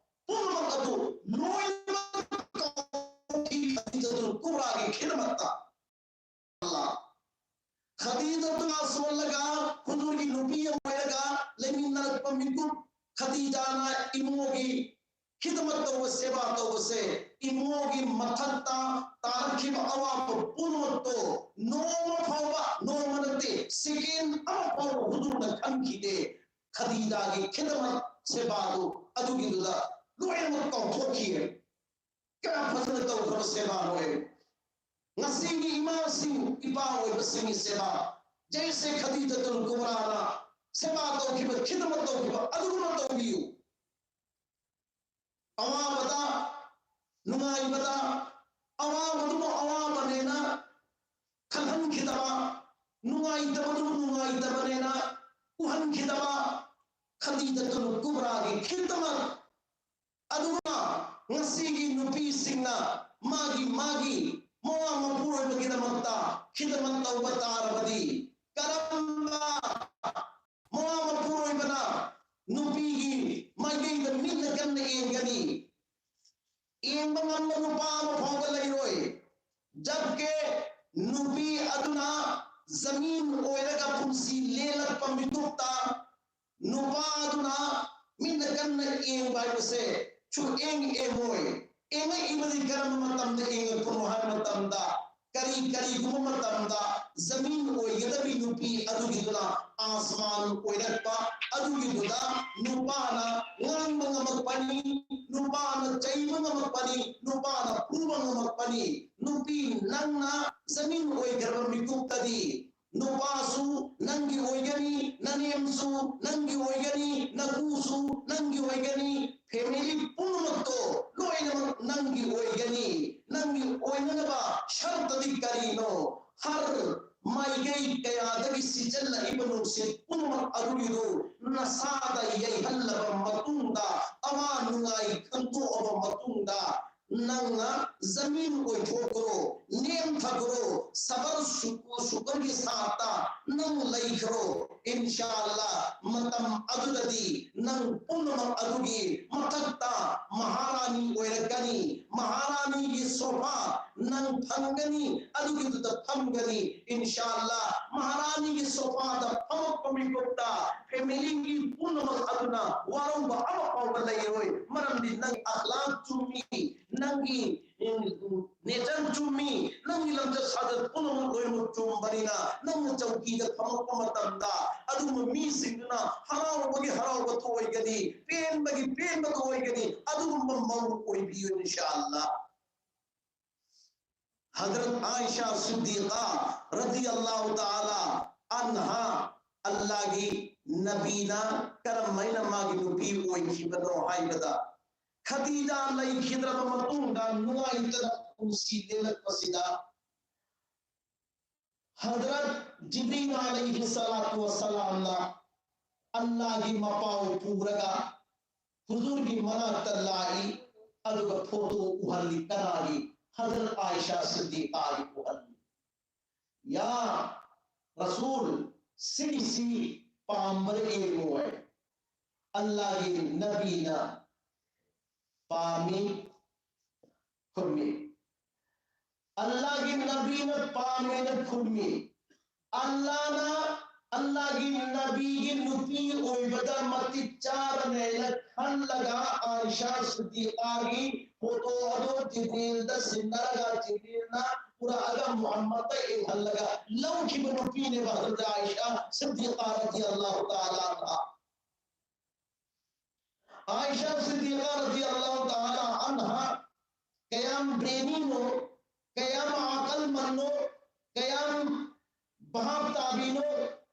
ꯄꯨꯝꯅꯃꯛ ꯑꯗꯨ ꯂꯣꯏꯅꯃꯛ ꯀꯥꯎꯈꯤ ꯈꯗꯤꯖꯥꯇꯨꯜ ꯀꯨꯕ꯭ꯔꯥꯒꯤ ꯈꯤꯗꯃꯠꯇ꯫ ꯈꯗꯤꯖꯥꯇꯨꯜ ꯁꯣꯜꯂꯒ ꯍꯨꯖꯨꯔꯒꯤ ꯅꯨꯄꯤ ꯑꯃ ꯑꯣꯏꯔꯒ ꯂꯩꯃꯤꯟꯅꯔꯛꯄ ꯃꯤꯀꯨꯞ ꯈꯗꯤꯖꯥꯅ ꯏꯃꯣꯒꯤ ꯈꯤꯗꯃꯠ ꯇꯧꯕ, ꯁꯦꯕꯥ ꯇꯧꯕꯁꯦ, ꯏꯃꯣꯒꯤ ꯃꯊꯛꯇ ꯇꯥꯔꯛꯈꯤꯕ ꯑꯋꯥꯕ ꯄꯨꯝꯅꯃꯛꯇꯣ ꯅꯣꯡꯃ ꯐꯥꯎꯕ, ꯅꯣꯡꯃ ꯅꯠꯇꯦ, ꯁꯦꯀꯦꯟ ꯑꯃ ꯐꯥꯎꯕ ꯍꯨꯖꯨꯔꯅ ꯈꯟꯈꯤꯗꯦ꯫ ꯈꯗꯤꯖꯥꯒꯤ ꯈꯤꯗꯃꯠ ꯁꯦꯕꯥꯗꯨ ꯑꯗꯨꯒꯤꯗꯨꯗ ꯂꯣꯏꯅꯃꯛ ꯀꯥꯎꯊꯣꯛꯈꯤ꯫ ꯀꯌꯥ ꯐꯖꯅ ꯇꯧꯈ꯭ꯔꯕ ꯁꯦꯕꯥꯅꯣ꯫ ꯉꯁꯤꯒꯤ ꯏꯃꯥꯁꯤꯡ, ꯏꯄꯥ ꯑꯣꯏꯕꯁꯤꯡꯒꯤ ꯁꯦꯕꯥ, ꯖꯩꯁꯦ ꯈꯗꯤꯖꯥꯇꯨꯜ ꯀꯨꯕ꯭ꯔꯥꯅ ꯁꯦꯕꯥ ꯇꯧꯈꯤꯕ, ꯈꯤꯗꯃꯠ ꯇꯧꯈꯤꯕ ꯑꯗꯨꯒꯨꯝꯅ ꯇꯧꯕꯤꯌꯨ꯫ ꯑꯋꯥꯕꯗ ꯅꯨꯡꯉꯥꯏꯕꯗ, ꯑꯋꯥꯕꯗꯨꯕꯨ ꯑꯋꯥꯕꯅꯦꯅ ꯈꯜꯍꯟꯈꯤꯗꯕ, ꯅꯨꯡꯉꯥꯏꯇꯕꯗꯨꯕꯨ ꯅꯨꯡꯉꯥꯏꯇꯕꯅꯦꯅ ꯎꯍꯟꯈꯤꯗꯕ, ꯈꯗꯤꯖꯥꯇꯨꯜ ꯀꯨꯕ꯭ꯔꯥꯒꯤ ꯈꯤꯗꯃꯠ ꯑꯗꯨꯒ ꯉꯁꯤꯒꯤ ꯅꯨꯄꯤꯁꯤꯡꯅ ꯃꯥꯒꯤ ꯃꯥꯒꯤ ꯃꯋꯥ ꯃꯄꯨꯔꯣꯏꯕꯒꯤꯗꯃꯛꯇ ꯈꯤꯗꯃꯛ ꯇꯧꯕ ꯇꯥꯔꯕꯗꯤ, ꯀꯔꯝꯕ ꯃꯋꯥ ꯃꯄꯨꯔꯣꯏꯕꯅ ꯅꯨꯄꯤꯒꯤ ꯃꯥꯏꯀꯩꯗ ꯃꯤꯠꯅ ꯀꯟꯅ ꯌꯦꯡꯒꯅꯤ? ꯌꯦꯡꯕ ꯉꯝꯕ ꯅꯨꯄꯥ ꯑꯃ ꯐꯥꯎꯕ ꯂꯩꯔꯣꯏ꯫ ꯖꯕꯀꯦ ꯅꯨꯄꯤ ꯑꯗꯨꯅ ꯖꯃꯤꯟ ꯑꯣꯏꯔꯒ ꯄꯨꯟꯁꯤ ꯂꯦꯜꯂꯛꯄ ꯃꯤꯀꯨꯞꯇ, ꯅꯨꯄꯥ ꯑꯗꯨꯅ ꯃꯤꯠꯅ ꯀꯟꯅ ꯌꯦꯡꯕ ꯍꯥꯏꯕꯁꯦ ꯁꯨꯛꯌꯦꯡ ꯌꯦꯡꯉꯣꯏ꯫ ꯌꯦꯡꯉꯛꯏꯕꯗꯤ ꯀꯔꯝꯕ ꯃꯇꯝꯗ ꯌꯦꯡꯉꯛꯄꯅꯣ ꯍꯥꯏꯕ ꯃꯇꯝꯗ, ꯀꯔꯤ ꯀꯔꯤꯒꯨꯝꯕ ꯃꯇꯝꯗ ꯖꯃꯤꯟ ꯑꯣꯏꯒꯗꯕꯤ ꯅꯨꯄꯤ ꯑꯗꯨꯒꯤꯗꯨꯅ ꯑꯥꯁꯃꯥꯟ ꯑꯣꯏꯔꯛꯄ, ꯑꯗꯨꯒꯤꯗꯨꯗ ꯅꯨꯄꯥꯅ ꯉꯥꯡꯕ ꯉꯝꯃꯛꯄꯅꯤ, ꯅꯨꯄꯥꯅ ꯆꯩꯕ ꯉꯝꯃꯛꯄꯅꯤ, ꯅꯨꯄꯥꯅ ꯐꯨꯕ ꯉꯝꯃꯛꯄꯅꯤ꯫ ꯅꯨꯄꯤ, ꯅꯪꯅ ꯖꯃꯤꯟ ꯑꯣꯏꯈ꯭ꯔꯕ ꯃꯤꯀꯨꯞꯇꯗꯤ ꯅꯨꯄꯥꯁꯨ ꯅꯪꯒꯤ ꯑꯣꯏꯒꯅꯤ, ꯅꯅꯦꯝꯁꯨ ꯅꯪꯒꯤ ꯑꯣꯏꯒꯅꯤ, ꯅꯀꯨꯁꯨ ꯅꯪꯒꯤ ꯑꯣꯏꯒꯅꯤ, family ꯄꯨꯝꯅꯃꯛꯇꯣ ꯂꯣꯏꯅꯃꯛ ꯅꯪꯒꯤ ꯑꯣꯏꯒꯅꯤ꯫ ꯅꯪꯒꯤ ꯑꯣꯏꯅꯅꯕ ꯁꯔꯇꯗꯤ ꯀꯔꯤꯅꯣ? ꯍꯔ ꯃꯥꯏꯀꯩ ꯀꯌꯥꯗꯒꯤ ꯁꯤꯠꯆꯜꯂꯛꯏꯕ ꯅꯨꯡꯁꯤꯠ ꯄꯨꯝꯅꯃꯛ ꯑꯗꯨꯒꯤꯗꯨ ꯅꯁꯥꯗ ꯌꯩꯍꯜꯂꯕ ꯃꯇꯨꯡꯗ, ꯑꯋꯥ ꯅꯨꯡꯉꯥꯏ ꯈꯪꯗꯣꯛꯑꯕ ꯃꯇꯨꯡꯗ, ꯅꯪꯅ ꯖꯃꯤꯟ ꯑꯣꯏꯊꯣꯛꯈ꯭ꯔꯣ, ꯅꯦꯝꯊꯈ꯭ꯔꯣ, ꯁꯕꯔ ꯁꯨꯀꯨ ꯁꯨꯀꯨꯟꯒꯤ ꯁꯥꯠꯇ ꯅꯪ ꯂꯩꯈ꯭ꯔꯣ꯫ ꯏꯟꯁꯥ ꯑꯜꯂꯥ, ꯃꯇꯝ ꯑꯗꯨꯗꯗꯤ ꯅꯪ ꯄꯨꯝꯅꯃꯛ ꯑꯗꯨꯒꯤ ꯃꯊꯛꯇ ꯃꯍꯥꯔꯥꯅꯤ ꯑꯣꯏꯔꯛꯀꯅꯤ꯫ ꯃꯍꯥꯔꯥꯅꯤꯒꯤ ꯁꯣꯐꯥ ꯅꯪ ꯐꯪꯒꯅꯤ, ꯑꯗꯨꯒꯤꯗꯨꯗ ꯐꯝꯒꯅꯤ꯫ ꯏꯟꯁꯥ ꯑꯜꯂꯥ, ꯃꯍꯥꯔꯥꯅꯤꯒꯤ ꯁꯣꯐꯥꯗ ꯐꯝꯃꯛꯄ ꯃꯤꯀꯨꯞꯇ family ꯒꯤ ꯄꯨꯝꯅꯃꯛ ꯑꯗꯨꯅ ꯋꯥꯔꯧꯕ ꯑꯃ ꯐꯥꯎꯕ ꯂꯩꯔꯣꯏ꯫ ꯃꯔꯝꯗꯤ ꯅꯪ ꯑꯈ꯭ꯂꯥꯛ ꯆꯨꯝꯃꯤ, ꯅꯪꯒꯤ nature ꯆꯨꯝꯃꯤ, ꯅꯪꯒꯤ ꯂꯝꯆꯠ ꯁꯥꯖꯠ ꯄꯨꯝꯅꯃꯛ ꯂꯣꯏꯅꯃꯛ ꯆꯨꯝꯕꯅꯤꯅ, ꯅꯪꯅ ꯆꯧꯀꯤꯗ ꯐꯝꯃꯛꯄ ꯃꯇꯝꯗ ꯑꯗꯨꯒꯨꯝꯕ ꯃꯤꯁꯤꯡꯗꯨꯅ ꯍꯔꯥꯎꯕꯒꯤ ꯍꯔꯥꯎꯕꯗꯨ ꯑꯣꯏꯒꯅꯤ, ꯄꯦꯟꯕꯒꯤ ꯄꯦꯟꯕꯗꯨ ꯑꯣꯏꯒꯅꯤ꯫ ꯑꯗꯨꯒꯨꯝꯕ ꯃꯧ ꯑꯣꯏꯕꯤꯌꯨ ꯏꯟꯁꯥ ꯑꯜꯂꯥ꯫ ꯍꯖꯔꯠ ꯑꯥꯏꯁꯥ ꯁꯤꯗꯤꯀꯥ ꯔꯗꯤꯌꯜꯂꯥꯍꯨ ꯇꯥꯂꯥ ꯑꯟꯍꯥ, ꯑꯜꯂꯥꯒꯤ ꯅꯕꯤꯅ ꯀꯔꯝꯍꯥꯏꯅ ꯃꯥꯒꯤ ꯅꯨꯄꯤ ꯑꯣꯏꯈꯤꯕꯅꯣ ꯍꯥꯏꯕꯗ, ꯈꯗꯤꯖꯥ ꯂꯩꯈꯤꯗ꯭ꯔꯕ ꯃꯇꯨꯡꯗ ꯅꯨꯡꯉꯥꯏꯇꯅ ꯄꯨꯟꯁꯤ ꯂꯦꯜꯂꯛꯄꯁꯤꯗ, ꯍꯖꯔꯠ ꯖꯤꯕ꯭ꯔꯤꯜ ꯑꯂꯩꯍꯤ ꯁꯂꯥꯇꯨ ꯋꯁꯁꯂꯥꯝꯅ ꯑꯜꯂꯥꯒꯤ ꯃꯄꯥꯎ ꯄꯨꯔꯒ ꯍꯨꯖꯨꯔꯒꯤ ꯃꯅꯥꯛꯇ ꯂꯥꯛꯏ, ꯑꯗꯨꯒ ꯐꯣꯇꯣ ꯎꯍꯜꯂꯤ꯫ ꯀꯅꯥꯒꯤ? ꯍꯖꯔꯠ ꯑꯥꯏꯁꯥ ꯁꯤꯗꯤꯀꯥꯒꯤ ꯎꯍꯜꯂꯤ꯫ ꯌꯥ ꯔꯁꯨꯜ, ꯁꯤꯒꯤꯁꯤ ꯄꯥꯝꯕ꯭ꯔꯥ ꯌꯦꯡꯉꯨ ꯍꯥꯏ꯫ ꯑꯜꯂꯥꯍꯒꯤ ꯅꯕꯤꯅ ꯄꯥꯝꯃꯤ ꯈꯨꯝꯃꯤ꯫ ꯑꯜꯂꯥꯍꯒꯤ ꯅꯕꯤꯅ ꯄꯥꯝꯃꯦꯅ ꯈꯨꯝꯃꯤ꯫ ꯑꯜꯂꯥꯍꯅ ꯑꯜꯂꯥꯍꯒꯤ ꯅꯕꯤꯒꯤ ꯅꯨꯄꯤ ꯑꯣꯏꯕꯗ ꯃꯇꯤꯛ ꯆꯥꯕꯅꯦꯅ ꯈꯜꯂꯒ ꯑꯥꯏꯁꯥ ꯁꯤꯗꯤꯀꯥꯒꯤ ꯐꯣꯇꯣ ꯑꯗꯨ ꯖꯤꯕ꯭ꯔꯤꯜꯗ ꯁꯤꯟꯅꯔꯒ ꯖꯤꯕ꯭ꯔꯤꯜꯅ ꯄꯨꯔꯛꯑꯒ ꯃꯨꯍꯝꯃꯗꯇ ꯌꯦꯡꯍꯜꯂꯒ ꯂꯧꯈꯤꯕ ꯅꯨꯄꯤꯅꯦꯕ ꯍꯖꯔꯠ ꯑꯥꯏꯁꯥ ꯁꯤꯗꯤꯀꯥ ꯔꯗꯤꯌꯜꯂꯥꯍꯨ ꯇꯥꯂꯥ ꯑꯟꯍꯥ꯫ ꯑꯥꯏꯁꯥ ꯁꯤꯗꯤꯀꯥ ꯔꯗꯤꯌꯜꯂꯥꯍꯨ ꯇꯥꯂꯥ ꯑꯟꯍꯥ ꯀꯌꯥꯝ ꯕ꯭ꯔꯦꯅꯤꯅꯣ, ꯀꯌꯥꯝ ꯑꯀꯜꯃꯟꯅꯣ, ꯀꯌꯥꯝ ꯚꯥꯞ ꯇꯥꯕꯤꯅꯣ,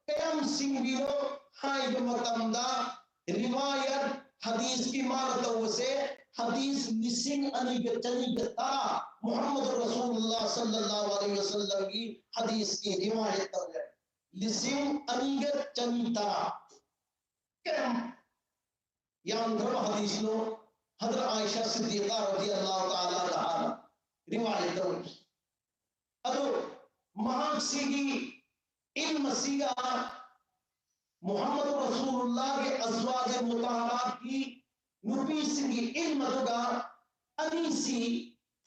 ꯀꯌꯥꯝ ꯁꯤꯡꯕꯤꯅꯣ ꯍꯥꯏꯕ ꯃꯇꯝꯗ, ꯔꯤꯋꯥꯌꯠ, ꯍꯗꯤꯁꯀꯤ ꯃꯥꯅ ꯇꯧꯕꯁꯦ, ꯍꯗꯤꯁ ꯂꯤꯁꯤꯡ ꯑꯅꯤꯒ ꯆꯅꯤꯒ ꯇꯔꯥ, ꯃꯨꯍꯝꯃꯗ ꯔꯁꯨꯂꯨꯜꯂꯥꯍ ꯁꯜꯂꯜꯂꯥꯍꯨ ꯑꯂꯩꯍꯤ ꯋꯁꯜꯂꯝꯒꯤ ꯍꯗꯤꯁꯀꯤ ꯔꯤꯋꯥꯌꯠ ꯇꯧꯔꯦ꯫ ꯂꯤꯁꯤꯡ ꯑꯅꯤꯒ ꯆꯅꯤ ꯇꯔꯥ꯫ ꯀꯌꯥꯝ ꯌꯥꯝꯈ꯭ꯔꯕ ꯍꯗꯤꯁꯅꯣ? ꯍꯖꯔꯠ ꯑꯥꯏꯁꯥ ꯁꯤꯗꯤꯀꯥ ꯔꯗꯤꯌꯜꯂꯥꯍꯨ ꯇꯥꯂꯥ ꯑꯟꯍꯥꯅ ꯔꯤꯋꯥꯌꯠ ꯇꯧꯔꯤ꯫ ꯑꯗꯨ ꯃꯍꯥꯛꯁꯤꯒꯤ ꯏꯜꯃꯁꯤꯒ ꯃꯨꯍꯝꯃꯗ ꯔꯁꯨꯂꯨꯜꯂꯥꯍꯒꯤ ꯑꯖꯋꯥꯖ ꯃꯨꯇꯍꯍꯔꯥꯠꯀꯤ ꯅꯨꯄꯤꯁꯤꯡꯒꯤ ꯏꯜꯃꯗꯨꯒ ꯑꯅꯤꯁꯤ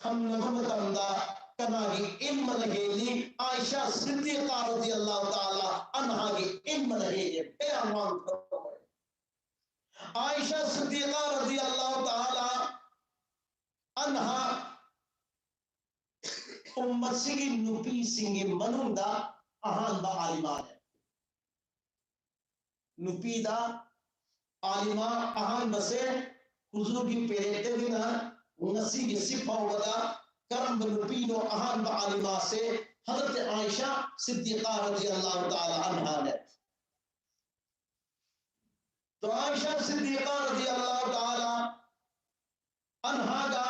ꯍꯪꯅꯕ ꯃꯇꯝꯗ ꯀꯅꯥꯒꯤ ꯏꯜꯃꯅ ꯍꯦꯜꯂꯤ? ꯑꯥꯏꯁꯥ ꯁꯤꯗꯤꯀꯥ ꯔꯗꯤꯌꯜꯂꯥꯍꯨ ꯇꯥꯂꯥ ꯑꯟꯍꯥꯒꯤ ꯏꯜꯃꯅ ꯍꯦꯜꯂꯤ꯫ ꯀꯌꯥꯝ ꯋꯥꯡꯈ꯭ꯔꯕ? ꯑꯥꯏꯁꯥ ꯁꯤꯗꯤꯀꯥ ꯔꯗꯤꯌꯜꯂꯥꯍꯨ ꯇꯥꯂꯥ ꯑꯟꯍꯥ ꯎꯝꯃꯠꯁꯤꯒꯤ ꯅꯨꯄꯤꯁꯤꯡꯒꯤ ꯃꯅꯨꯡꯗ ꯑꯍꯥꯟꯕ ꯑꯥꯂꯤꯃꯥꯅꯦ꯫ ꯅꯨꯄꯤꯗ ꯑꯥꯂꯤꯃꯥ ꯑꯍꯥꯟꯕꯁꯦ ꯍꯨꯖꯨꯔꯒꯤ ꯄꯦꯔꯦꯠꯇꯒꯤꯅ ꯉꯁꯤꯒꯤ ꯁꯤ ꯐꯥꯎꯕꯗ ꯀꯔꯝꯕ ꯅꯨꯄꯤꯅꯣ ꯑꯍꯥꯟꯕ ꯑꯥꯂꯤꯃꯥꯁꯦ? ꯍꯖꯔꯠ ꯑꯥꯏꯁꯥ ꯁꯤꯗꯤꯀꯥ ꯔꯗꯤꯌꯜꯂꯥꯍꯨ ꯇꯥꯂꯥ ꯑꯟꯍꯥꯅꯦ꯫ ꯇꯣ ꯑꯥꯏꯁꯥ ꯁꯤꯗꯤꯀꯥ ꯔꯗꯤꯌꯜꯂꯥꯍꯨ ꯇꯥꯂꯥ ꯑꯟꯍꯥꯒ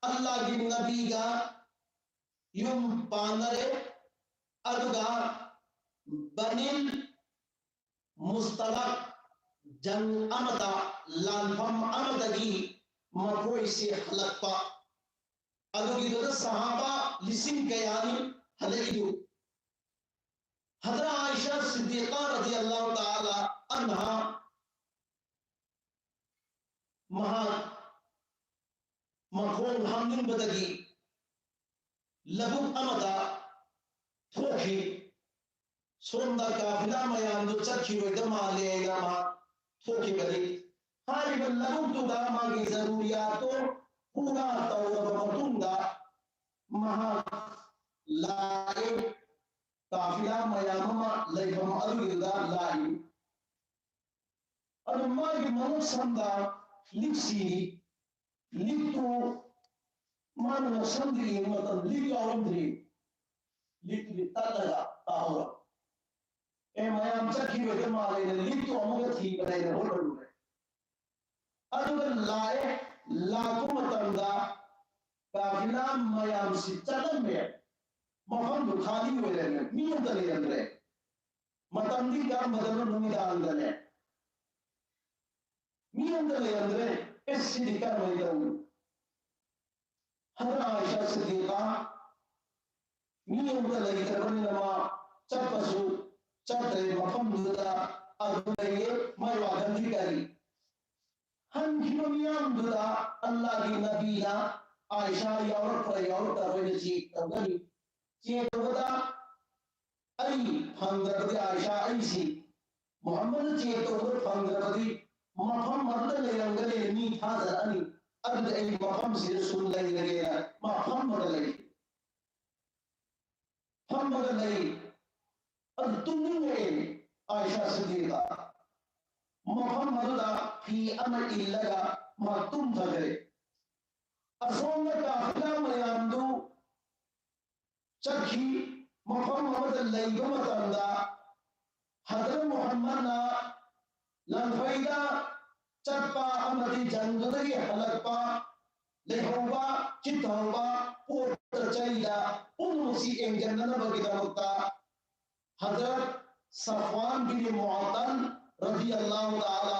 ꯑꯜꯂꯥꯍꯒꯤ ꯅꯕꯤꯒ ꯌꯨꯝ ꯄꯥꯟꯅꯔꯦ꯫ ꯑꯗꯨꯒ ꯕꯅꯤꯜ ꯃꯨꯁꯇꯂꯛ, ꯖꯪ ꯑꯃꯗ, ꯂꯥꯟꯐꯝ ꯑꯃꯗꯒꯤ ꯃꯈꯣꯏꯁꯦ ꯍꯜꯂꯛꯄ꯫ ꯑꯗꯨꯒꯤꯗꯨꯗ ꯁꯍꯥꯕꯥ ꯂꯤꯁꯤꯡ ꯀꯌꯥꯅꯤ ꯍꯜꯂꯛꯏꯗꯨ꯫ ꯍꯗ꯭ꯔꯠ ꯑꯥꯏꯁꯥ ꯁꯤꯗꯤꯀꯥ ꯔꯗꯤꯌꯜꯂꯥꯍꯨ ꯇꯥꯂꯥ ꯑꯟꯍꯥ ꯃꯍꯥꯛ ꯃꯈꯣꯡ ꯍꯥꯝꯅꯤꯡꯕꯗꯒꯤ ꯂꯧꯕꯨꯛ ꯑꯃꯗ ꯊꯣꯛꯈꯤ꯫ ꯁꯣꯝꯗ ꯀꯥꯐꯤꯂꯥ ꯃꯌꯥꯝꯗꯨ ꯆꯠꯈꯤꯔꯣꯏꯗ ꯃꯥꯜꯂꯦꯅ ꯃꯍꯥꯛ ꯊꯣꯛꯈꯤꯕꯅꯤ꯫ ꯍꯥꯏꯔꯤꯕ ꯂꯧꯕꯨꯛꯇꯨꯗ ꯃꯥꯒꯤ ꯖꯔꯨꯔꯤꯌꯥꯠꯇꯣ ꯄꯨꯔꯥ ꯇꯧꯔꯕ ꯃꯇꯨꯡꯗ ꯃꯍꯥꯛ ꯂꯥꯛꯑꯦ꯫ ꯀꯥꯐꯤꯂꯥ ꯃꯌꯥꯝ ꯑꯃ ꯂꯩꯐꯝ ꯑꯗꯨꯒꯤꯗꯨꯗ ꯂꯥꯛꯏ꯫ ꯑꯗꯨ ꯃꯥꯒꯤ ꯃꯉꯛꯁꯝꯗ ꯂꯤꯛ ꯁꯤꯔꯤ꯫ ꯂꯤꯛꯇꯨ ꯃꯥꯅ ꯉꯛꯁꯝꯗ ꯌꯦꯡꯕ ꯃꯇꯝꯗ ꯂꯤꯛ ꯌꯥꯎꯔꯝꯗ꯭ꯔꯤ꯫ ꯂꯤꯛꯇꯨꯗꯤ ꯇꯠꯂꯒ ꯇꯥꯍꯧꯔꯕ꯫ ꯑꯦ, ꯃꯌꯥꯝ ꯆꯠꯈꯤꯕꯗ ꯃꯥꯜꯂꯦꯅ ꯂꯤꯛꯇꯨ ꯑꯃꯨꯛꯀ ꯊꯤꯕꯅꯦꯅ ꯍꯣꯠꯅꯔꯨꯔꯦ꯫ ꯑꯗꯨꯒ ꯂꯥꯛꯑꯦ꯫ ꯂꯥꯛꯄ ꯃꯇꯝꯗ ꯀꯥꯐꯤꯂꯥ ꯃꯌꯥꯝꯁꯤ ꯆꯠꯂꯝꯃꯦ꯫ ꯃꯐꯝꯗꯨ ꯈꯥꯂꯤ ꯑꯣꯏꯔꯝꯃꯦ, ꯃꯤ ꯑꯝꯇ ꯂꯩꯔꯝꯗ꯭ꯔꯦ꯫ ꯃꯇꯝꯗꯤ ꯀꯔꯝꯕꯗꯅꯣ? ꯅꯨꯃꯤꯗꯥꯡꯗꯅꯦ꯫ ꯃꯤ ꯑꯝꯇ ꯂꯩꯔꯝꯗ꯭ꯔꯦ꯫ ꯑꯦ, ꯁꯤꯗꯤ ꯀꯔꯝꯍꯥꯏꯅ ꯇꯧꯅꯤ? ꯍꯗ꯭ꯔꯠ ꯑꯥꯏꯁꯥ ꯁꯤꯗꯤꯀꯥ ꯃꯤ ꯑꯝꯇ ꯂꯩꯇ꯭ꯔꯕꯅꯤꯅ ꯃꯥ ꯆꯠꯄꯁꯨ ꯆꯠꯇ꯭ꯔꯦ꯫ ꯃꯐꯝꯗꯨꯗ ꯑꯗꯨꯝ ꯂꯩꯌꯦ, ꯃꯥꯏ ꯋꯥꯈꯜꯗꯤ ꯀꯔꯤ? ꯍꯟꯈꯤꯕ ꯃꯤꯌꯥꯝꯗꯨꯗ ꯑꯜꯂꯥꯍꯒꯤ ꯅꯕꯤꯅ ꯑꯥꯏꯁꯥ ꯌꯥꯎꯔꯛꯄ꯭ꯔꯥ ꯌꯥꯎꯔꯛꯇꯕ꯭ꯔꯥ ꯍꯥꯏꯅ ꯆꯦꯛ ꯇꯧꯒꯅꯤ꯫ ꯆꯦꯛ ꯇꯧꯕꯗ ꯑꯩ ꯐꯪꯗ꯭ꯔꯕꯗꯤ, ꯑꯥꯏꯁꯥ, ꯑꯩꯁꯤ ꯃꯨꯍꯝꯃꯗ ꯆꯦꯛ ꯇꯧꯕꯗ ꯐꯪꯗ꯭ꯔꯕꯗꯤ ꯃꯐꯝ ꯑꯗꯨꯗ ꯂꯩꯔꯝꯒꯅꯤ, ꯃꯤ ꯊꯥꯖꯔꯛꯑꯅꯤ꯫ ꯑꯗꯨꯗꯤ ꯑꯩ ꯃꯐꯝꯁꯤꯗ ꯁꯨꯝ ꯂꯩꯔꯒꯦꯅ ꯃꯥ ꯐꯝꯃꯒ ꯂꯩ꯫ ꯐꯝꯃꯒ ꯂꯩ꯫ ꯑꯗꯨ ꯇꯨꯝꯅꯤꯡꯉꯛꯑꯦ ꯑꯥꯏꯁꯥ ꯁꯤꯗꯤꯀꯥ꯫ ꯃꯐꯝ ꯑꯗꯨꯗ ꯐꯤ ꯑꯃ ꯏꯜꯂꯒ ꯃꯥ ꯇꯨꯝꯊꯈ꯭ꯔꯦ꯫ ꯑꯁꯣꯝꯗ ꯀꯥꯐꯤꯂꯥ ꯃꯌꯥꯝꯗꯨ ꯆꯠꯈꯤ꯫ ꯃꯐꯝ ꯑꯃꯗ ꯂꯩꯕ ꯃꯇꯝꯗ ꯍꯗ꯭ꯔꯠ ꯃꯨꯍꯝꯃꯗꯅ ꯂꯥꯟꯐꯩꯗ ꯆꯠꯄ ꯑꯃꯗꯤ ꯖꯪꯗꯨꯗꯒꯤ ꯍꯜꯂꯛꯄ, ꯂꯩꯍꯧꯕ, ꯆꯤꯠꯊꯍꯧꯕ ꯄꯣꯠꯇ ꯆꯩꯗ ꯄꯨꯝꯅꯃꯛꯁꯤ ꯌꯦꯡꯁꯤꯟꯅꯅꯕꯒꯤꯗꯃꯛꯇ ꯍꯗ꯭ꯔꯠ ꯁꯐꯋꯥꯟ ꯕꯤꯟ ꯃꯨꯑꯠꯇꯜ ꯔꯗꯤꯌꯜꯂꯥꯍꯨ ꯇꯥꯂꯥ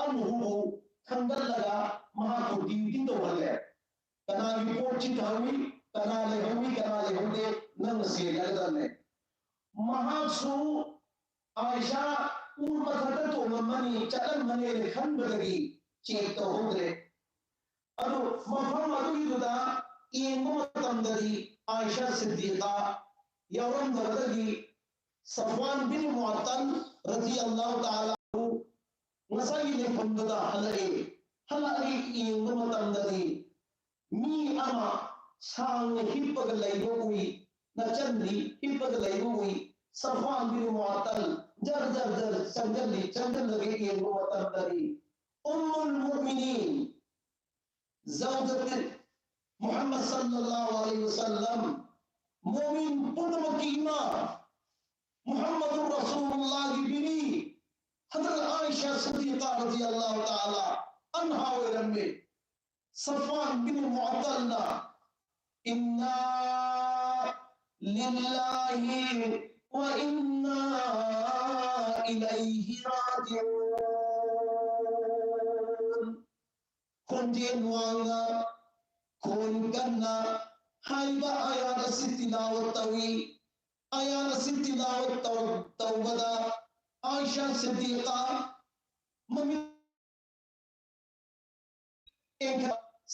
ꯑꯟꯍꯨꯕꯨ ꯈꯟꯒꯠꯂꯒ ꯃꯍꯥꯛꯄꯨ ꯗ꯭ꯌꯨꯇꯤ ꯇꯧꯍꯜꯂꯦ꯫ ꯀꯅꯥꯒꯤ ꯄꯣꯠ ꯆꯤꯊꯍꯧꯏ, ꯀꯅꯥ ꯂꯩꯍꯧꯏ, ꯀꯅꯥ ꯂꯩꯍꯧꯗꯦ, ꯅꯪꯅ ꯁꯦꯟꯅꯒꯗꯕꯅꯦ꯫ ꯃꯍꯥꯛꯁꯨ ꯑꯥꯏꯁꯥ ꯎꯔ ꯃꯊꯛꯇ ꯇꯣꯡꯉꯝꯃꯅꯤ, ꯆꯠꯂꯝꯃꯅꯤꯅ ꯈꯟꯕꯗꯒꯤ ꯆꯦꯛ ꯇꯧꯍꯧꯗ꯭ꯔꯦ꯫ ꯑꯗꯨ ꯃꯐꯝ ꯑꯗꯨꯒꯤꯗꯨꯗ ꯌꯦꯡꯕ ꯃꯇꯝꯗꯗꯤ ꯑꯥꯏꯁꯥ ꯁꯤꯗꯤꯀꯥ ꯌꯥꯎꯔꯝꯗꯕꯗꯒꯤ ꯁꯐ꯭ꯋꯥꯟ ꯕꯤꯟ ꯃꯨꯑꯠꯇꯜ ꯔꯗꯤꯌꯜꯂꯥꯍꯨ ꯇꯥꯂꯥ ꯑꯟꯍꯨ ꯉꯁꯥꯏꯒꯤ ꯂꯩꯐꯝꯗꯨꯗ ꯍꯜꯂꯛꯑꯦ꯫ ꯍꯜꯂꯛꯑꯒ ꯌꯦꯡꯕ ꯃꯇꯝꯗꯗꯤ ꯃꯤ ꯑꯃ ꯁꯥꯡꯅ ꯍꯤꯞꯄꯒ ꯂꯩꯕ ꯎꯏ꯫ ꯅꯆꯟꯗꯤ ꯍꯤꯞꯄꯒ ꯂꯩꯕ ꯎꯏ꯫ ꯁꯐ꯭ꯋꯥꯟ ꯕꯤꯟ ꯃꯨꯑꯠꯇꯜ ꯖꯔ ꯖꯔ ꯖꯔ ꯆꯪꯁꯤꯜꯂꯤ꯫ ꯆꯪꯁꯤꯜꯂꯒ ꯌꯦꯡꯕ ꯃꯇꯝꯗꯗꯤ ꯎꯝꯃꯨꯜ ꯃꯨꯑꯃꯤꯅꯤꯟ ꯖꯧꯖꯇꯤ ꯃꯨꯍꯝꯃꯗ ꯁꯜꯂꯜꯂꯥꯍꯨ ꯑꯂꯩꯍꯤ ꯋꯁꯜꯂꯝ, ꯃꯨꯃꯤꯟ ꯄꯨꯝꯅꯃꯛꯀꯤ ꯏꯃꯥ, ꯃꯨꯍꯝꯃꯗꯨꯔ ꯔꯁꯨꯂꯨꯜꯂꯥꯍꯒꯤ ꯕꯤꯕꯤ, ꯍꯗꯔꯠ ꯑꯥꯏꯁꯥ ꯁꯤꯗꯤꯀꯥ ꯔꯗꯤꯌꯜꯂꯥꯍꯨ ꯇꯥꯂꯥ ꯑꯟꯍꯥ ꯑꯣꯏꯔꯝꯃꯤ꯫ ꯁꯐ꯭ꯋꯥꯟ ꯕꯤꯟ ꯃꯨꯑꯠꯇꯜꯅ "ꯏꯟꯅꯥ ꯂꯤꯜꯂꯥꯍꯤ ꯋ ꯏꯟꯅꯥ ꯏꯂꯩꯍꯤ ꯔꯥꯖꯤꯎꯟ" ꯈꯣꯟꯖꯦꯜ ꯋꯥꯡꯅ, ꯈꯣꯟ ꯀꯟꯅ ꯍꯥꯏꯕ ꯑꯥꯌꯥꯠ ꯑꯁꯤ ꯇꯤꯂꯥꯋꯠ ꯇꯧꯏ꯫ ꯑꯥꯌꯥꯠ ꯑꯁꯤ ꯇꯤꯂꯥꯋꯠ ꯇꯧ-, ꯇꯧꯕꯗ ꯑꯥꯏꯁꯥ ꯁꯤꯗꯤꯀꯥ ꯃꯃꯤꯠ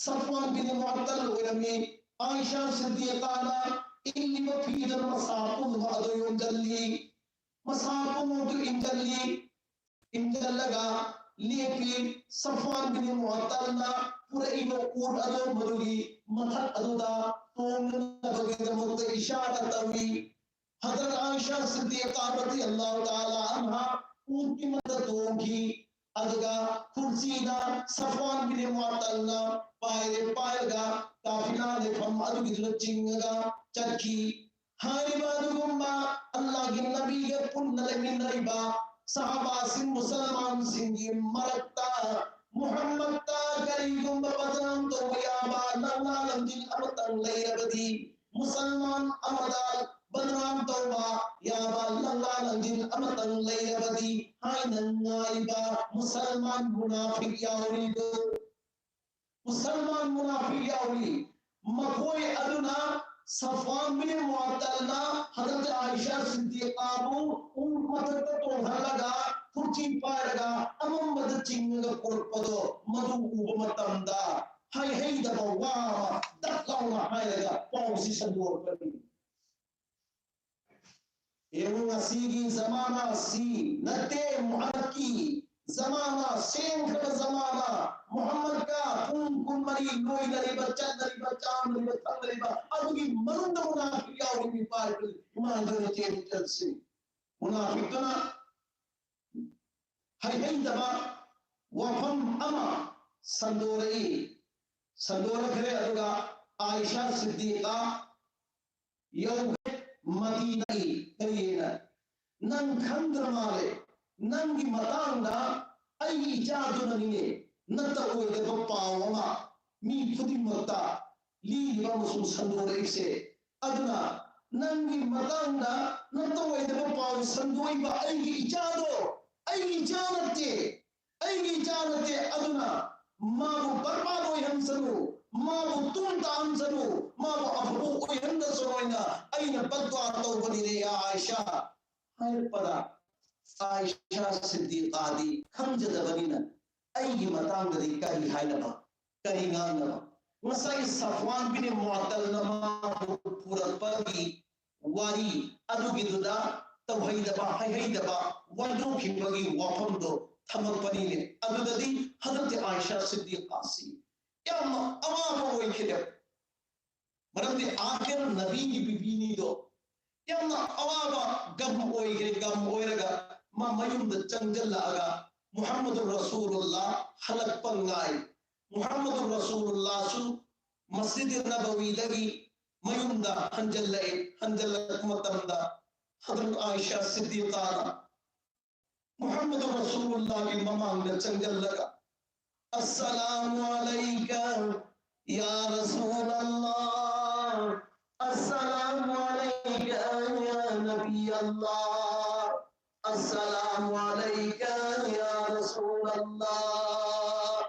ꯁꯐ꯭ꯋꯥꯟ ꯕꯤꯟ ꯃꯨꯑꯠꯇꯜ ꯑꯣꯏꯔꯝꯃꯤ꯫ ꯑꯥꯏꯁꯥ ꯁꯤꯗꯤꯀꯥꯅ ꯏꯜꯂꯤꯕ ꯐꯤꯗꯨꯅ ꯃꯁꯥ ꯄꯨꯝꯕ ꯑꯗꯨ ꯌꯣꯝꯁꯤꯜꯂꯤ꯫ ꯃꯁꯥ ꯄꯨꯝꯕꯗꯨ ꯏꯟꯁꯤꯜꯂꯤ꯫ ꯏꯟꯁꯤꯜꯂꯒ ꯂꯦꯞꯄꯤ꯫ ꯁꯐ꯭ꯋꯥꯟ ꯕꯤꯟ ꯃꯨꯑꯠꯇꯜꯅ ꯄꯨꯔꯛꯏꯕ ꯎꯠ ꯑꯗꯨ ꯃꯗꯨꯒꯤ ꯃꯊꯛ ꯑꯗꯨꯗ ꯇꯣꯡꯅꯅꯕꯒꯤꯗꯃꯛꯇ ꯏꯁꯥꯔꯥ ꯇꯧꯏ꯫ ꯍꯗꯔꯠ ꯑꯥꯏꯁꯥ ꯁꯤꯗꯤꯀꯥ ꯔꯗꯤꯌꯜꯂꯥꯍꯨ ꯇꯥꯂꯥ ꯑꯟꯍꯥ ꯎꯠꯀꯤ ꯃꯊꯛꯇ ꯇꯣꯡꯈꯤ꯫ ꯑꯗꯨꯒ ꯀꯨꯔꯁꯤꯗ ꯁꯐ꯭ꯋꯥꯟ ꯕꯤꯟ ꯃꯨꯑꯠꯇꯜꯅ ꯄꯥꯏꯔꯦ, ꯄꯥꯏꯔꯒ ꯀꯥꯐꯤꯂꯥ ꯂꯩꯐꯝ ꯑꯗꯨꯒꯤꯗꯨꯗ ꯆꯤꯡꯉꯒ ꯆꯠꯈꯤ꯫ ꯍꯥꯏꯔꯤꯕ ꯑꯗꯨꯒꯨꯝꯕ ꯑꯜꯂꯥꯍꯒꯤ ꯅꯕꯤꯒ ꯄꯨꯟꯅ ꯂꯩꯃꯤꯟꯅꯔꯤꯕ ꯁꯍꯥꯕꯥꯁꯤꯡ, ꯃꯨꯁꯜꯃꯥꯟꯁꯤꯡꯒꯤ ꯃꯔꯛꯇ ꯃꯨꯍꯝꯃꯗꯇ ꯀꯔꯤꯒꯨꯝꯕ ꯕꯗꯅꯥꯝ ꯇꯧꯕ ꯌꯥꯕ ꯅꯪꯂꯥ ꯂꯝꯖꯤꯡ ꯑꯃꯇꯪ ꯂꯩꯔꯕꯗꯤ, ꯃꯨꯁꯜꯃꯥꯟ ꯑꯃꯗ ꯕꯗꯅꯥꯝ ꯇꯧꯕ ꯌꯥꯕ ꯅꯪꯂꯥ ꯂꯝꯖꯤꯡ ꯑꯃꯇꯪ ꯂꯩꯔꯕꯗꯤ ꯍꯥꯏꯅ ꯉꯥꯏꯕ ꯃꯨꯁꯜꯃꯥꯟ ꯃꯨꯅꯥꯐꯤꯛ ꯌꯥꯎꯔꯤꯗꯨ꯫ ꯃꯨꯁꯜꯃꯥꯟ ꯃꯨꯅꯥꯐꯤꯛ ꯌꯥꯎꯔꯤ꯫ ꯃꯈꯣꯏ ꯑꯗꯨꯅ ꯁꯐ꯭ꯋꯥꯟ ꯕꯤꯟ ꯃꯨꯑꯠꯇꯜꯅ ꯍꯖꯔꯠ ꯑꯥꯏꯁꯥ ꯁꯤꯗꯤꯀꯥꯕꯨ ꯎ ꯃꯊꯛꯇ ꯇꯣꯡꯍꯜꯂꯒ, ꯈꯨꯔꯈꯤ ꯄꯥꯏꯔꯒ ꯑꯃꯝꯕꯗ ꯆꯤꯡꯉꯒ ꯄꯨꯔꯛꯄꯗꯣ, ꯃꯗꯨ ꯎꯕ ꯃꯇꯝꯗ ꯍꯩꯍꯩꯗꯕ ꯋꯥ ꯑꯃ ꯗꯛ ꯂꯥꯎꯅ ꯍꯥꯏꯔꯒ ꯄꯥꯎꯁꯤ ꯁꯟꯗꯣꯔꯛꯄꯅꯤ꯫ ꯌꯦꯡꯉꯨ, ꯉꯁꯤꯒꯤ ꯖꯃꯥꯅꯥ ꯑꯁꯤ ꯅꯠꯇꯦ, ꯃꯨꯍꯝꯃꯗꯀꯤ ꯖꯃꯥꯅꯥ, ꯁꯦꯡꯈ꯭ꯔꯕ ꯖꯃꯥꯅꯥ, ꯃꯨꯍꯝꯃꯗꯀ ꯄꯨꯡ ꯀꯨꯟꯃꯔꯤ ꯂꯣꯏꯅꯔꯤꯕ, ꯆꯠꯅꯔꯤꯕ, ꯆꯥꯅꯔꯤꯕ, ꯊꯛꯅꯔꯤꯕ, ꯑꯗꯨꯒꯤ ꯃꯅꯨꯡꯗ ꯃꯨꯅꯥꯐꯤꯛ ꯌꯥꯎꯔꯤꯕ ꯏꯄꯥ ꯏꯄꯨ ꯏꯃꯥꯟꯗꯨꯅ ꯆꯦꯟ ꯆꯠꯁꯤ꯫ ꯃꯨꯅꯥꯐꯤꯛꯇꯨꯅ ꯍꯩꯍꯩꯗꯕ ꯋꯥꯐꯝ ꯑꯃ ꯁꯟꯗꯣꯔꯛꯏ꯫ ꯁꯟꯗꯣꯔꯛꯈ꯭ꯔꯦ꯫ ꯑꯗꯨꯒ ꯑꯥꯏꯁꯥ ꯁꯤꯗꯤꯀꯥ ꯌꯧꯈ꯭ꯔꯦ ꯃꯗꯤꯅꯥꯒꯤ ꯀꯔꯤꯅ, "ꯅꯪ ꯈꯪꯗ꯭ꯔ ꯃꯥꯜꯂꯦ, ꯅꯪꯒꯤ ꯃꯇꯥꯡꯗ ꯑꯩꯒꯤ ꯏꯆꯥꯗꯨꯅꯅꯤꯅꯦ ꯅꯠꯇ ꯑꯣꯏꯗꯕ ꯄꯥꯎ ꯑꯃ ꯃꯤ ꯈꯨꯗꯤꯡꯃꯛꯇ ꯂꯤꯔꯤꯕ ꯑꯃꯁꯨꯡ ꯁꯟꯗꯣꯔꯛꯏꯁꯦ꯫ ꯑꯗꯨꯅ ꯅꯪꯒꯤ ꯃꯇꯥꯡꯗ ꯅꯠꯇ ꯑꯣꯏꯗꯕ ꯄꯥꯎ ꯁꯟꯗꯣꯛꯏꯕ ꯑꯩꯒꯤ ꯏꯆꯥꯗꯣ ꯑꯩꯒꯤ ꯏꯆꯥ ꯅꯠꯇꯦ, ꯑꯩꯒꯤ ꯏꯆꯥ ꯅꯠꯇꯦ꯫ ꯑꯗꯨꯅ ꯃꯥꯕꯨ ꯕꯔꯕꯥꯗ ꯑꯣꯏꯍꯟꯁꯅꯨ, ꯃꯥꯕꯨ ꯇꯨꯡ ꯇꯥꯍꯟꯁꯅꯨ, ꯃꯥꯕꯨ ꯑꯐꯕ ꯑꯣꯏꯍꯟꯗꯁꯅꯨ ꯍꯥꯏꯅ ꯑꯩꯅ ꯕꯗꯋꯥ ꯇꯧꯕꯅꯤꯅꯦ, ꯌꯥ ꯑꯥꯏꯁꯥ" ꯍꯥꯏꯔꯛꯄꯗ, ꯑꯥꯏꯁꯥ ꯁꯤꯗꯤꯀꯥꯗꯤ ꯈꯪꯖꯗꯕꯅꯤꯅ, "ꯑꯩꯒꯤ ꯃꯇꯥꯡꯗꯗꯤ ꯀꯔꯤ ꯍꯥꯏꯅꯕ, ꯀꯔꯤ ꯉꯥꯡꯅꯕ?" ꯉꯁꯥꯏ ꯁꯐ꯭ꯋꯥꯟ ꯕꯤꯟ ꯃꯨꯑꯠꯇꯜꯅ ꯃꯥꯕꯨ ꯄꯨꯔꯛꯄꯒꯤ ꯋꯥꯔꯤ ꯑꯗꯨꯒꯤꯗꯨꯗ ꯇꯧꯍꯩꯗꯕ, ꯍꯩꯍꯩꯗꯕ ꯋꯥꯟꯊꯣꯛꯈꯤꯕꯒꯤ ꯋꯥꯐꯝꯗꯣ ꯊꯝꯃꯛꯄꯅꯤꯅꯦ꯫ ꯑꯗꯨꯗꯗꯤ ꯍꯖꯔꯠ ꯑꯥꯏꯁꯥ ꯁꯤꯗꯤꯀꯥꯁꯤ ꯌꯥꯝꯅ ꯑꯋꯥꯕ ꯑꯣꯏꯈꯤꯗꯦ꯫ ꯃꯔꯝꯗꯤ ꯑꯥꯈꯤꯔ ꯅꯕꯤꯒꯤ ꯕꯤꯕꯤꯅꯤꯗꯣ꯫ ꯌꯥꯝꯅ ꯑꯋꯥꯕ ꯒꯝ ꯑꯣꯏꯈ꯭ꯔꯦ꯫ ꯒꯝ ꯑꯣꯏꯔꯒ ꯃꯥ ꯃꯌꯨꯝꯗ ꯆꯪꯁꯤꯜꯂꯛꯑꯒ ꯃꯨꯍꯝꯃꯗꯨ ꯔꯁꯨꯂꯨꯜꯂꯥ ꯍꯜꯂꯛꯄ ꯉꯥꯏ꯫ ꯃꯨꯍꯝꯃꯗꯨ ꯔꯁꯨꯂꯨꯜꯂꯥꯁꯨ ꯃꯁꯖꯤꯗ ꯅꯕꯋꯤꯗꯒꯤ ꯃꯌꯨꯝꯗ ꯍꯟꯖꯜꯂꯛꯑꯦ꯫ ꯍꯟꯖꯜꯂꯛꯄ ꯃꯇꯝꯗ ꯍꯖꯔꯠ ꯑꯥꯏꯁꯥ ꯁꯤꯗꯤꯀꯥꯅ ꯃꯨꯍꯝꯃꯗꯨ ꯔꯁꯨꯂꯨꯜꯂꯥꯒꯤ ꯃꯃꯥꯡꯗ ꯆꯪꯁꯤꯜꯂꯒ, "السلام عليك يا رسول الله، السلام عليك يا نبي الله، السلام عليك يا رسول الله.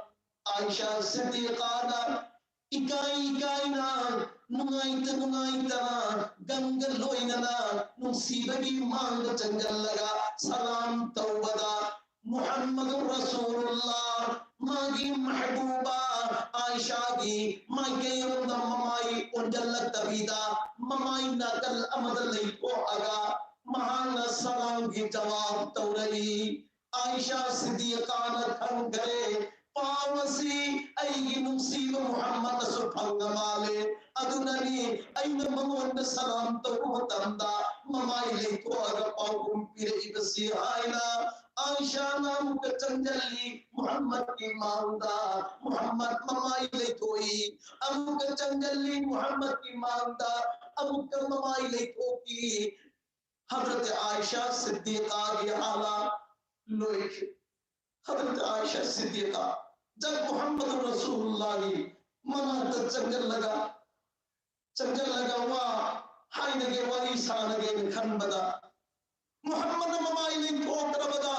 Aisha Siddiqana ꯏꯀꯥꯏ ꯏꯀꯥꯏꯅ, ꯅꯨꯡꯉꯥꯏꯇ ꯅꯨꯡꯉꯥꯏꯇꯅ, ꯒꯝꯒ ꯂꯣꯏꯅꯅ ꯅꯨꯡꯁꯤꯕꯒꯤ ꯃꯥꯡꯗ ꯆꯪꯁꯤꯜꯂꯒ ꯁꯂꯥꯝ ꯇꯧꯕꯗ, ꯃꯨꯍꯝꯃꯗꯨꯔ ꯔꯁꯨꯂꯨꯜꯂꯥꯍ, ꯃꯥꯒꯤ ꯃꯍꯕꯨꯕꯥ ꯑꯥꯏꯁꯥꯒꯤ ꯃꯥꯏꯀꯩꯔꯣꯝꯗ ꯃꯃꯥꯏ ꯑꯣꯟꯁꯤꯜꯂꯛꯇꯕꯤꯗ, ꯃꯃꯥꯏ ꯅꯥꯀꯜ ꯑꯃꯗ ꯂꯩꯊꯣꯛꯑꯒ ꯃꯍꯥꯛꯅ ꯁꯂꯥꯝꯒꯤ ꯖꯋꯥꯕ ꯇꯧꯔꯛꯏ꯫ ꯑꯥꯏꯁꯥ ꯁꯤꯗꯤꯀꯥꯅ ꯈꯪꯈ꯭ꯔꯦ, ꯄꯥꯎ ꯑꯁꯤ ꯑꯩꯒꯤ ꯅꯨꯡꯁꯤꯕ ꯃꯨꯍꯝꯃꯗꯁꯨ ꯐꯪꯉ ꯃꯥꯜꯂꯦ꯫ ꯑꯗꯨꯅꯅꯤ ꯑꯩꯅ ꯃꯉꯣꯟꯗ ꯁꯂꯥꯝ ꯇꯧꯕ ꯃꯇꯝꯗ ꯃꯃꯥꯏ ꯂꯩꯊꯣꯛꯑꯒ ꯄꯥꯎꯈꯨꯝ ꯄꯤꯔꯛꯏꯕꯁꯤ ꯍꯥꯏꯅ ꯑꯥꯏꯁꯥꯅ ꯑꯃꯨꯛꯀ ꯆꯪꯁꯤꯜꯂꯤ ꯃꯨꯍꯝꯃꯗꯀꯤ ꯃꯥꯡꯗ꯫ ꯃꯨꯍꯝꯃꯗ ꯃꯃꯥꯏ ꯂꯩꯊꯣꯛꯏ, ꯑꯃꯨꯛꯀ ꯆꯪꯁꯤꯜꯂꯤ ꯃꯨꯍꯝꯃꯗꯀꯤ ꯃꯥꯡꯗ, ꯑꯃꯨꯛꯀ ꯃꯃꯥꯏ ꯂꯩꯊꯣꯛꯏ꯫ ꯍꯖꯔꯠ ꯑꯥꯏꯁꯥ ꯁꯤꯗꯤꯀꯥꯒꯤ ꯍꯥꯂꯥꯠ ꯂꯣꯏꯈꯤ꯫ ꯍꯖꯔꯠ ꯑꯥꯏꯁꯥ ꯁꯤꯗꯤꯀꯥ ꯖꯠ ꯃꯨꯍꯝꯃꯗꯨꯔ ꯔꯁꯨꯂꯨꯜꯂꯥꯍꯤ ꯃꯅꯥꯛꯇ ꯆꯪꯁꯤꯜꯂꯒ, ꯆꯪꯁꯤꯜꯂꯒ ꯋꯥ ꯍꯥꯏꯅꯒꯦ, ꯋꯥꯔꯤ ꯁꯥꯟꯅꯒꯦꯅ ꯈꯟꯕꯗ, ꯃꯨꯍꯝꯃꯗ ꯃꯃꯥꯏ ꯂꯩꯊꯣꯛꯇ꯭ꯔꯕꯗ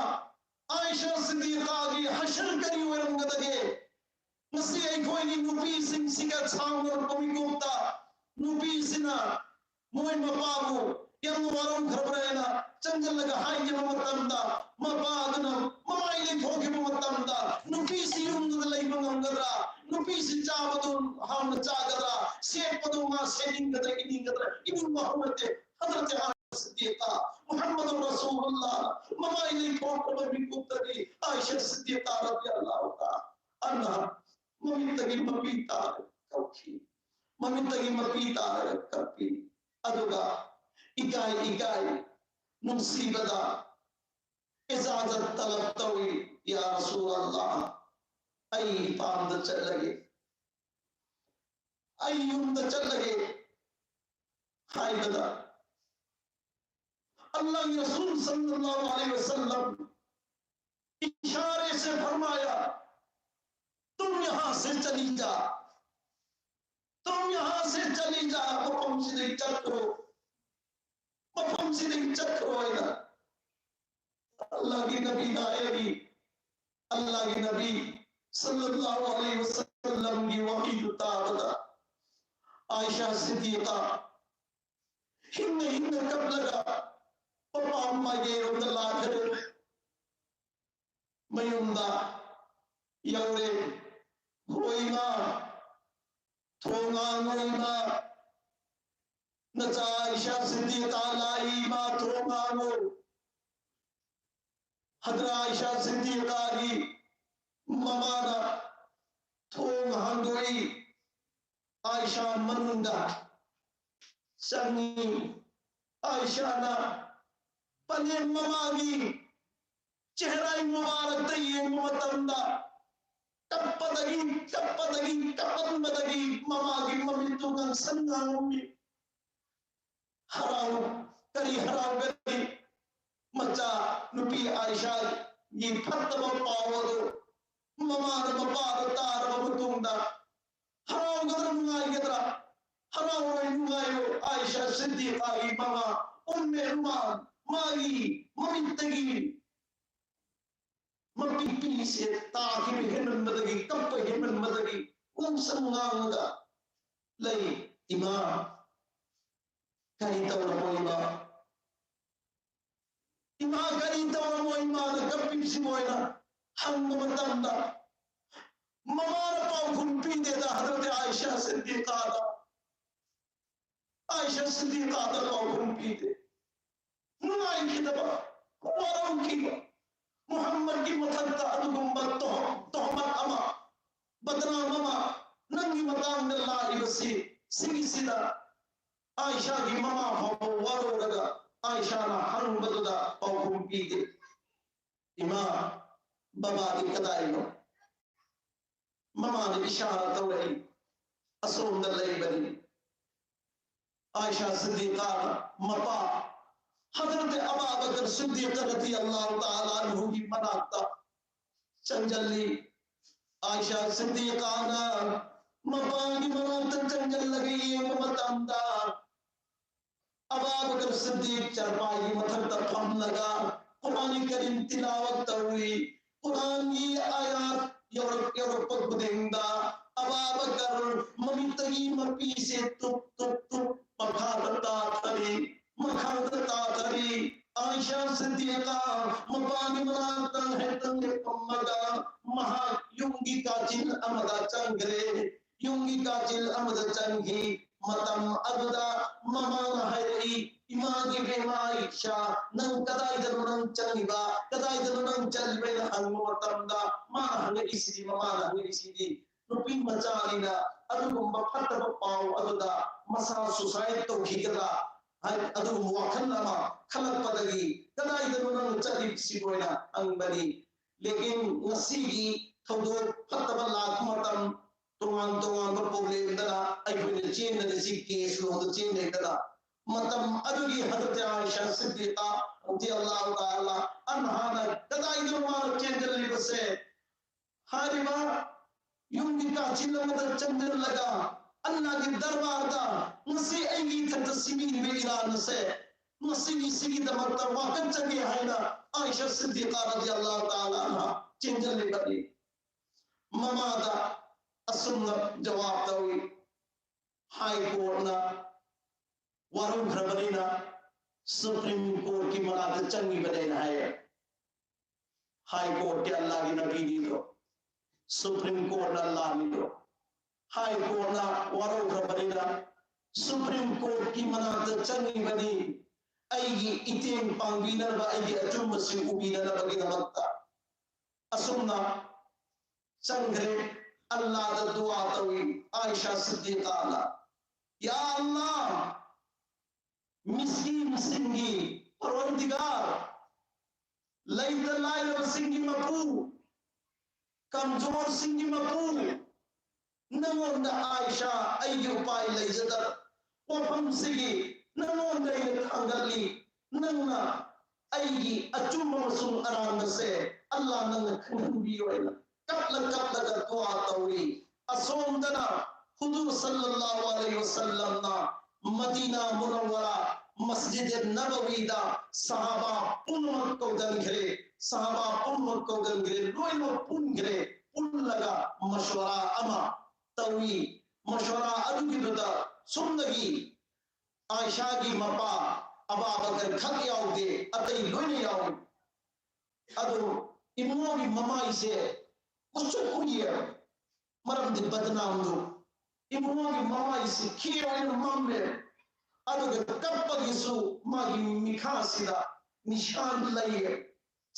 ꯑꯥꯏꯁꯥ ꯁꯤꯗꯤꯀꯥꯒꯤ ꯍꯁꯔ ꯀꯔꯤ ꯑꯣꯏꯔꯝꯒꯗꯒꯦ? ꯉꯁꯤ ꯑꯩꯈꯣꯏꯒꯤ ꯅꯨꯄꯤꯁꯤꯡꯁꯤꯒ ꯁꯥꯎꯅꯔꯛꯄ ꯃꯤꯀꯨꯞꯇ ꯅꯨꯄꯤꯁꯤꯅ ꯃꯣꯏ ꯃꯄꯥꯕꯨ ꯌꯥꯝꯅ ꯋꯥꯔꯧꯈ꯭ꯔꯕ꯭ꯔꯥ ꯍꯥꯏꯅ ꯆꯪꯁꯤꯜꯂꯒ ꯍꯥꯏꯈꯤꯕ ꯃꯇꯝꯗ, ꯃꯄꯥꯗꯨꯅ ꯃꯃꯥꯏ ꯂꯩꯊꯣꯛꯈꯤꯕ ꯃꯇꯝꯗ, ꯅꯨꯄꯤꯁꯤ ꯌꯨꯝꯗꯨꯗ ꯂꯩꯕ ꯉꯝꯒꯗ꯭ꯔꯥ? ꯅꯨꯄꯤꯁꯤ ꯆꯥꯕꯗꯨ ꯍꯥꯎꯅ ꯆꯥꯒꯗ꯭ꯔꯥ? ꯁꯦꯠꯄꯗꯨ ꯃꯥ ꯁꯦꯠꯅꯤꯡꯒꯗ꯭ꯔꯥ, ꯏꯅꯤꯡꯒꯗ꯭ꯔꯥ? ꯏꯅꯤꯡꯕ ꯍꯧꯅꯗꯦ꯫ ꯍꯖꯔꯠ ꯑꯥꯏꯁꯥ ꯁꯤꯗꯤꯀꯥ, ꯃꯨꯍꯝꯃꯗꯨꯔ ꯔꯁꯨꯂꯨꯜꯂꯥꯍ ꯃꯃꯥꯏ ꯂꯩꯊꯣꯛꯈ꯭ꯔꯕ ꯃꯤꯀꯨꯞꯇꯗꯤ ꯑꯥꯏꯁꯥ ꯁꯤꯗꯤꯀꯥ ꯔꯗꯤꯌꯜꯂꯥꯍꯨ ꯇꯥꯂꯥ ꯑꯟꯍꯥ ꯃꯃꯤꯠꯇꯒꯤ ꯃꯄꯤ ꯇꯥꯔꯒ ꯀꯞꯈꯤ꯫ ꯃꯃꯤꯠꯇꯒꯤ ꯃꯄꯤ ꯇꯥꯔꯒ ꯀꯞꯄꯤ꯫ ꯑꯗꯨꯒ ꯏꯀꯥꯏ ꯏꯀꯥꯏ ꯅꯨꯡꯁꯤꯕꯗ ꯏꯖꯥꯖꯠ ꯇꯂꯕ ꯇꯧꯏ, "ꯌꯥ ꯔꯁꯨꯂꯜꯂꯥꯍ, ꯑꯩ ꯏꯄꯥꯝꯗ ꯆꯠꯂꯒꯦ, ꯑꯩ ꯌꯨꯝꯗ ꯆꯠꯂꯒꯦ" ꯍꯥꯏꯕꯗ, ꯑꯜꯂꯥꯍꯒꯤ ꯔꯁꯨꯜ ꯁꯜꯂꯜꯂꯥꯍꯨ ꯑꯂꯩꯍꯤ ꯋꯁꯜꯂꯝ ꯏꯁꯥꯔꯦ ꯁꯦ ꯐꯔꯃꯥꯌꯥ, "ꯇꯨꯝ ꯌꯍꯥ ꯁꯦ ꯆꯂꯤ ꯖꯥ, ꯇꯨꯝ ꯌꯍꯥ ꯁꯦ ꯆꯂꯤ ꯖꯥ, ꯃꯐꯝꯁꯤꯗꯒꯤ ꯆꯠꯈ꯭ꯔꯣ, ꯃꯐꯝꯁꯤꯗꯒꯤ ꯆꯠꯈ꯭ꯔꯣ" ꯍꯥꯏꯅ ꯑꯜꯂꯥꯍꯒꯤ ꯅꯕꯤꯅ ꯍꯥꯏꯔꯤ, ꯑꯜꯂꯥꯍꯒꯤ ꯅꯕꯤ ꯁꯜꯂꯜꯂꯥꯍꯨ ꯑꯂꯩꯍꯤ ꯋꯁꯜꯂꯝꯒꯤ ꯋꯥꯍꯩꯗꯨ ꯇꯥꯕꯗ ꯑꯥꯏꯁꯥ ꯁꯤꯗꯤꯀꯥ ꯍꯤꯡꯅ ꯍꯤꯡꯅ ꯀꯞꯂꯒ ꯃꯄꯥꯝ ꯃꯥꯏꯀꯩꯔꯣꯝꯗ ꯂꯥꯛꯈ꯭ꯔꯦ꯫ ꯃꯌꯨꯝꯗ ꯌꯧꯔꯦ꯫ "ꯍꯣꯏ ꯏꯃꯥ, ꯊꯣꯡ ꯍꯥꯡꯉꯣ ꯏꯃꯥ, ꯅꯆꯥ ꯑꯥꯏꯁꯥ ꯁꯤꯗꯤꯀꯥ ꯂꯥꯛꯏ ꯏꯃꯥ, ꯊꯣꯡ ꯍꯥꯡꯉꯣ꯫" ꯍꯗ꯭ꯔꯥ ꯑꯥꯏꯁꯥ ꯁꯤꯗꯤꯀꯥꯒꯤ ꯃꯃꯥꯅ ꯊꯣꯡ ꯍꯥꯡꯗꯣꯛꯏ꯫ ꯑꯥꯏꯁꯥ ꯃꯅꯨꯡꯗ ꯆꯪꯉꯤ꯫ ꯑꯥꯏꯁꯥꯅ ꯄꯂꯦꯝ ꯃꯃꯥꯒꯤ ꯆꯦꯍꯔꯥꯏ ꯃꯨꯕꯥꯔꯛꯇ ꯌꯦꯡꯕ ꯃꯇꯝꯗ ꯀꯞꯄꯗꯒꯤ, ꯀꯞꯄꯗꯒꯤ, ꯀꯞꯃꯟꯕꯗꯒꯤ ꯃꯃꯥꯒꯤ ꯃꯃꯤꯠꯇꯨ ꯉꯥꯡꯁꯪ ꯉꯥꯡꯉꯝꯃꯤ꯫ ꯍꯔꯥꯎ, ꯀꯔꯤ ꯍꯔꯥꯎꯒꯅꯤ? ꯃꯆꯥ ꯅꯨꯄꯤ ꯑꯥꯏꯁꯥꯒꯤ ꯐꯠꯇꯕ ꯄꯥꯎ ꯑꯗꯨ ꯃꯃꯥꯅ ꯃꯄꯥꯗ ꯇꯥꯔꯕ ꯃꯇꯨꯡꯗ ꯍꯔꯥꯎꯒꯗ꯭ꯔꯥ ꯅꯨꯡꯉꯥꯏꯒꯗ꯭ꯔꯥ? ꯍꯔꯥꯎꯔꯣꯏ, ꯅꯨꯡꯉꯥꯏꯔꯣꯏ꯫ ꯑꯥꯏꯁꯥ ꯁꯤꯗꯤꯀꯥꯒꯤ ꯃꯃꯥ ꯎꯝꯃꯦ ꯔꯨꯃꯥꯟ ꯃꯥꯒꯤ ꯃꯃꯤꯠꯇꯒꯤ ꯃꯄꯤꯄꯤꯁꯦ ꯇꯥꯈꯤꯕ ꯍꯦꯟꯃꯟꯕꯗꯒꯤ, ꯀꯞꯄ ꯍꯦꯟꯃꯟꯕꯗꯒꯤ ꯉꯥꯡꯁꯪ ꯉꯥꯡꯉꯒ ꯂꯩ꯫ "ꯏꯃꯥ, ꯀꯔꯤ ꯇꯧꯔꯕꯣ ꯏꯃꯥ? ꯏꯃꯥ, ꯀꯔꯤ ꯇꯧꯔꯕꯣ ꯏꯃꯥꯅ ꯀꯞꯄꯤꯁꯤꯕꯣ?" ꯍꯥꯏꯅ ꯍꯪꯕ ꯃꯇꯝꯗ ꯃꯃꯥꯅ ꯄꯥꯎꯈꯨꯝ ꯄꯤꯗꯦꯗ ꯍꯗ꯭ꯔꯠ ꯑꯥꯏꯁꯥ ꯁꯤꯗꯤꯀꯥꯗ꯫ ꯑꯥꯏꯁꯥ ꯁꯤꯗꯤꯀꯥꯗ ꯄꯥꯎꯈꯨꯝ ꯄꯤꯗꯦ꯫ ꯅꯨꯡꯉꯥꯏꯈꯤꯗꯕ, ꯋꯥꯔꯧꯈꯤꯕ, ꯃꯨꯍꯝꯃꯗꯀꯤ ꯃꯊꯛꯇ ꯑꯗꯨꯒꯨꯝꯕ ꯇꯣꯍ-, ꯇꯣꯍꯃꯠ ꯑꯃ, ꯕꯗꯅꯥꯝ ꯑꯃ ꯅꯪꯒꯤ ꯃꯇꯥꯡꯗ ꯂꯥꯛꯏꯕꯁꯤ, ꯁꯤꯒꯤꯁꯤꯗ ꯑꯥꯏꯁꯥꯒꯤ ꯃꯃꯥ ꯐꯥꯎꯕ ꯋꯥꯔꯧꯔꯒ ꯑꯥꯏꯁꯥꯅ ꯍꯪꯕꯗꯨꯗ ꯄꯥꯎꯈꯨꯝ ꯄꯤꯗꯦ꯫ "ꯏꯃꯥ, ꯕꯕꯥꯗꯤ ꯀꯗꯥꯏꯅꯣ?" ꯃꯃꯥꯅ ꯏꯁꯥꯔꯥ ꯇꯧꯔꯛꯏ, "ꯑꯁꯣꯝꯗ ꯂꯩꯕꯅꯤ꯫" ꯑꯥꯏꯁꯥ ꯁꯤꯗꯤꯀꯥꯅ ꯃꯄꯥ ꯍꯖꯔꯠ ꯑꯕꯥ ꯕꯀꯔ ꯁꯤꯗꯤꯛ ꯔꯗꯤꯌꯜꯂꯥꯍꯨ ꯇꯥꯂꯥ ꯑꯟꯍꯨꯒꯤ ꯃꯅꯥꯛꯇ ꯆꯪꯖꯜꯂꯤ꯫ ꯑꯥꯏꯁꯥ ꯁꯤꯗꯤꯀꯥꯅ ꯃꯄꯥꯒꯤ ꯃꯅꯥꯛꯇ ꯆꯪꯖꯜꯂꯒ ꯌꯦꯡꯕ ꯃꯇꯝꯗ, ꯑꯕꯥ ꯕꯀꯔ ꯁꯤꯗꯤꯛ ꯆꯔꯄꯥꯏꯒꯤ ꯃꯊꯛꯇ ꯐꯝꯂꯒ ꯀꯨꯔꯥꯟ ꯀꯔꯤꯝ ꯇꯤꯂꯥꯋꯠ ꯇꯧꯏ꯫ ꯀꯨꯔꯥꯟꯒꯤ ꯑꯥꯌꯥꯠ ꯌꯧꯔꯛ-, ꯌꯧꯔꯛꯄ ꯈꯨꯗꯤꯡꯗ ꯑꯕꯥ ꯕꯀꯔ ꯃꯃꯤꯠꯇꯒꯤ ꯃꯄꯤꯁꯦ ꯇꯨꯞ, ꯇꯨꯞ, ꯇꯨꯞ ꯃꯈꯥꯗ ꯇꯥꯊꯔꯤ, ꯃꯈꯥꯗ ꯇꯥꯊꯔꯤ꯫ ꯑꯥꯏꯁꯥ ꯁꯤꯗꯤꯀꯥ ꯃꯄꯥꯒꯤ ꯃꯅꯥꯛꯇ ꯍꯦꯛꯇ ꯂꯦꯞꯄꯝꯃꯒ ꯃꯍꯥꯛ ꯌꯨꯝꯒꯤ ꯀꯥꯆꯤꯟ ꯑꯃꯗ ꯆꯪꯈ꯭ꯔꯦ꯫ ꯌꯨꯝꯒꯤ ꯀꯥꯆꯤꯟ ꯑꯃꯗ ꯆꯪꯈꯤ꯫ ꯃꯇꯝ ꯑꯗꯨꯗ ꯃꯃꯥꯅ ꯍꯥꯏꯔꯛꯏ, "ꯏꯃꯥꯒꯤ ꯕꯦꯝꯃ ꯑꯥꯏꯁꯥ, ꯅꯪ ꯀꯗꯥꯏꯗꯅꯣ ꯅꯪ ꯆꯪꯉꯤꯕ? ꯀꯗꯥꯏꯗꯅꯣ ꯅꯪ ꯆꯠꯂꯤꯕ?" ꯍꯥꯏꯅ ꯍꯪꯕ ꯃꯇꯝꯗ ꯃꯥꯅ ꯍꯪꯉꯛꯏꯁꯤꯗꯤ, ꯃꯃꯥꯅ ꯍꯪꯉꯛꯏꯁꯤꯗꯤ, ꯅꯨꯄꯤ ꯃꯆꯥꯅꯤꯅ ꯑꯗꯨꯒꯨꯝꯕ ꯐꯠꯇꯕ ꯄꯥꯎ ꯑꯗꯨꯗ ꯃꯁꯥ suicide ꯇꯧꯈꯤꯒꯗ꯭ꯔꯥ? ꯍꯥꯏ, ꯑꯗꯨꯒꯨꯝꯕ ꯋꯥꯈꯜ ꯑꯃ ꯈꯜꯂꯛꯄꯗꯒꯤ, "ꯀꯗꯥꯏꯗꯅꯣ ꯅꯪ ꯆꯠꯂꯤꯕꯁꯤꯕꯨ?" ꯍꯥꯏꯅ ꯍꯪꯕꯅꯤ꯫ ꯂꯦꯀꯤꯟ ꯉꯁꯤꯒꯤ ꯊꯧꯗꯣꯛ ꯐꯠꯇꯕ ꯂꯥꯛꯄ ꯃꯇꯝ, ꯇꯣꯉꯥꯟ ꯇꯣꯉꯥꯟꯕ problemꯗꯅ ꯑꯩꯈꯣꯏꯅ ꯆꯦꯟꯅꯔꯤꯁꯤ, case ꯂꯣꯝꯗ ꯆꯦꯟꯅꯩꯗꯅ꯫ ꯃꯇꯝ ꯑꯗꯨꯒꯤ ꯍꯖꯔꯠ ꯑꯥꯏꯁꯥ ꯁꯤꯗꯤꯀꯥ ꯔꯗꯤꯌꯜꯂꯥꯍꯨ ꯇꯥꯂꯥ ꯑꯟꯍꯥꯅ ꯀꯗꯥꯏꯗꯅꯣ ꯃꯥꯅ ꯆꯦꯟꯖꯜꯂꯤꯕꯁꯦ? ꯍꯥꯏꯔꯤꯕ ꯌꯨꯝꯒꯤ ꯀꯥꯆꯤꯟ ꯑꯃꯗ ꯆꯪꯁꯤꯜꯂꯒ ꯑꯜꯂꯥꯍꯒꯤ ꯗꯔꯕꯥꯔꯗ ꯉꯁꯤ ꯑꯩꯒꯤ ꯏꯊꯛꯇ ꯁꯤꯕꯤꯔꯤꯕ ꯏꯔꯥꯟ ꯑꯁꯦ, ꯃꯁꯤꯒꯤ, ꯁꯤꯒꯤꯗꯃꯛꯇ ꯋꯥꯀꯠꯆꯒꯦ ꯍꯥꯏꯅ ꯑꯥꯏꯁꯥ ꯁꯤꯗꯤꯀꯥ ꯔꯗꯤꯌꯜꯂꯥꯍꯨ ꯇꯥꯂꯥ ꯑꯟꯍꯥ ꯆꯦꯟꯖꯜꯂꯤꯕꯅꯤ꯫ ꯃꯃꯥꯗ ꯑꯁꯨꯝꯅ ꯖꯋꯥꯕ ꯇꯧꯏ, High Courtꯅ ꯋꯥꯔꯧꯈ꯭ꯔꯕꯅꯤꯅ Supreme Courtꯀꯤ ꯃꯅꯥꯛꯇ ꯆꯪꯉꯤꯕꯅꯦꯅ ꯍꯥꯏꯌꯦ꯫ High Courtꯇꯤ ꯑꯜꯂꯥꯍꯒꯤ ꯅꯕꯤꯅꯤꯗꯣ, Supreme Courtꯅ ꯑꯜꯂꯥꯍꯅꯤꯗꯣ꯫ High Courtꯅ ꯋꯥꯔꯧꯈ꯭ꯔꯕꯅꯤꯅ Supreme Courtꯀꯤ ꯃꯅꯥꯛꯇ ꯆꯪꯉꯤꯕꯅꯤ, ꯑꯩꯒꯤ ꯏꯇꯦꯡ ꯄꯥꯡꯕꯤꯅꯅꯕ, ꯑꯩꯒꯤ ꯑꯆꯨꯝꯕꯁꯤꯡ ꯎꯕꯤꯅꯅꯕꯒꯤꯗꯃꯛꯇ꯫ ꯑꯁꯨꯝꯅ ꯆꯪꯈ꯭ꯔꯦ, ꯑꯜꯂꯥꯍꯗ ꯗꯨꯋꯥ ꯇꯧꯏ ꯑꯥꯏꯁꯥ ꯁꯤꯗꯤꯀꯥꯅ, "ꯌꯥ ꯑꯜꯂꯥꯍ, ꯃꯤꯁꯀꯤꯟꯁꯤꯡꯒꯤ ꯄꯔꯋꯔꯗꯤꯒꯥꯔ, ꯂꯩꯇ ꯂꯥꯏꯔꯕꯁꯤꯡꯒꯤ ꯃꯄꯨ, ꯀꯝꯖꯣꯔꯁꯤꯡꯒꯤ ꯃꯄꯨ, ꯅꯉꯣꯟꯗ ꯑꯥꯏꯁꯥ ꯑꯩꯒꯤ ꯎꯄꯥꯏ ꯂꯩꯖꯗꯕ ꯋꯥꯐꯝꯁꯤꯒꯤ ꯅꯉꯣꯟꯗ ꯑꯩꯅ ꯊꯥꯡꯒꯠꯂꯤ, ꯅꯪꯅ ꯑꯩꯒꯤ ꯑꯆꯨꯝꯕ ꯑꯃꯁꯨꯡ ꯑꯔꯥꯟꯕꯁꯦ ꯑꯜꯂꯥꯍ ꯅꯪꯅ ꯈꯪꯍꯟꯕꯤꯌꯨ" ꯍꯥꯏꯅ ꯀꯞꯂ ꯀꯞꯂꯒ ꯗꯨꯋꯥ ꯇꯧꯏ꯫ ꯑꯁꯣꯝꯗꯅ ꯍꯨꯖꯨꯔ ꯁꯜꯂꯜꯂꯥꯍꯨ ꯑꯂꯩꯍꯤ ꯋꯁꯜꯂꯝꯅ ꯃꯗꯤꯅꯥ ꯃꯨꯅꯧꯋꯔꯥ ꯃꯁꯖꯤꯗ ꯅꯕꯋꯤꯗ ꯁꯍꯥꯕꯥ ꯄꯨꯝꯅꯃꯛ ꯀꯧꯗꯟꯈ꯭ꯔꯦ꯫ ꯁꯍꯥꯕꯥ ꯄꯨꯝꯅꯃꯛ ꯀꯧꯗꯟꯈ꯭ꯔꯦ, ꯂꯣꯏꯅꯃꯛ ꯄꯨꯟꯈ꯭ꯔꯦ꯫ ꯄꯨꯜꯂꯒ ꯃꯁꯋꯥꯔꯥ ꯑꯃ ꯇꯧꯏ꯫ ꯃꯁꯋꯥꯔꯥ ꯑꯗꯨꯒꯤꯗꯨꯗ ꯁꯣꯝꯗꯒꯤ ꯑꯥꯏꯁꯥꯒꯤ ꯃꯄꯥ ꯑꯕꯥꯕꯀꯔ ꯈꯛ ꯌꯥꯎꯗꯦ, ꯑꯇꯩ ꯂꯣꯏꯅ ꯌꯥꯎꯏ꯫ ꯑꯗꯣ ꯏꯕꯨꯡꯉꯣꯒꯤ ꯃꯃꯥꯏꯁꯦ ꯃꯨꯁꯨꯛ ꯃꯨꯏꯌꯦ, ꯃꯔꯝꯗꯤ ꯕꯗꯅꯥꯝꯗꯣ꯫ ꯏꯕꯨꯡꯉꯣꯒꯤ ꯃꯃꯥꯏꯁꯤ ꯈꯦ ꯑꯣꯏꯅ ꯃꯝꯃꯦ꯫ ꯑꯗꯨꯒ ꯀꯞꯄꯒꯤꯁꯨ ꯃꯥꯒꯤ ꯃꯤꯈꯥꯁꯤꯗ ꯅꯤꯁꯥꯟ ꯂꯩꯌꯦ꯫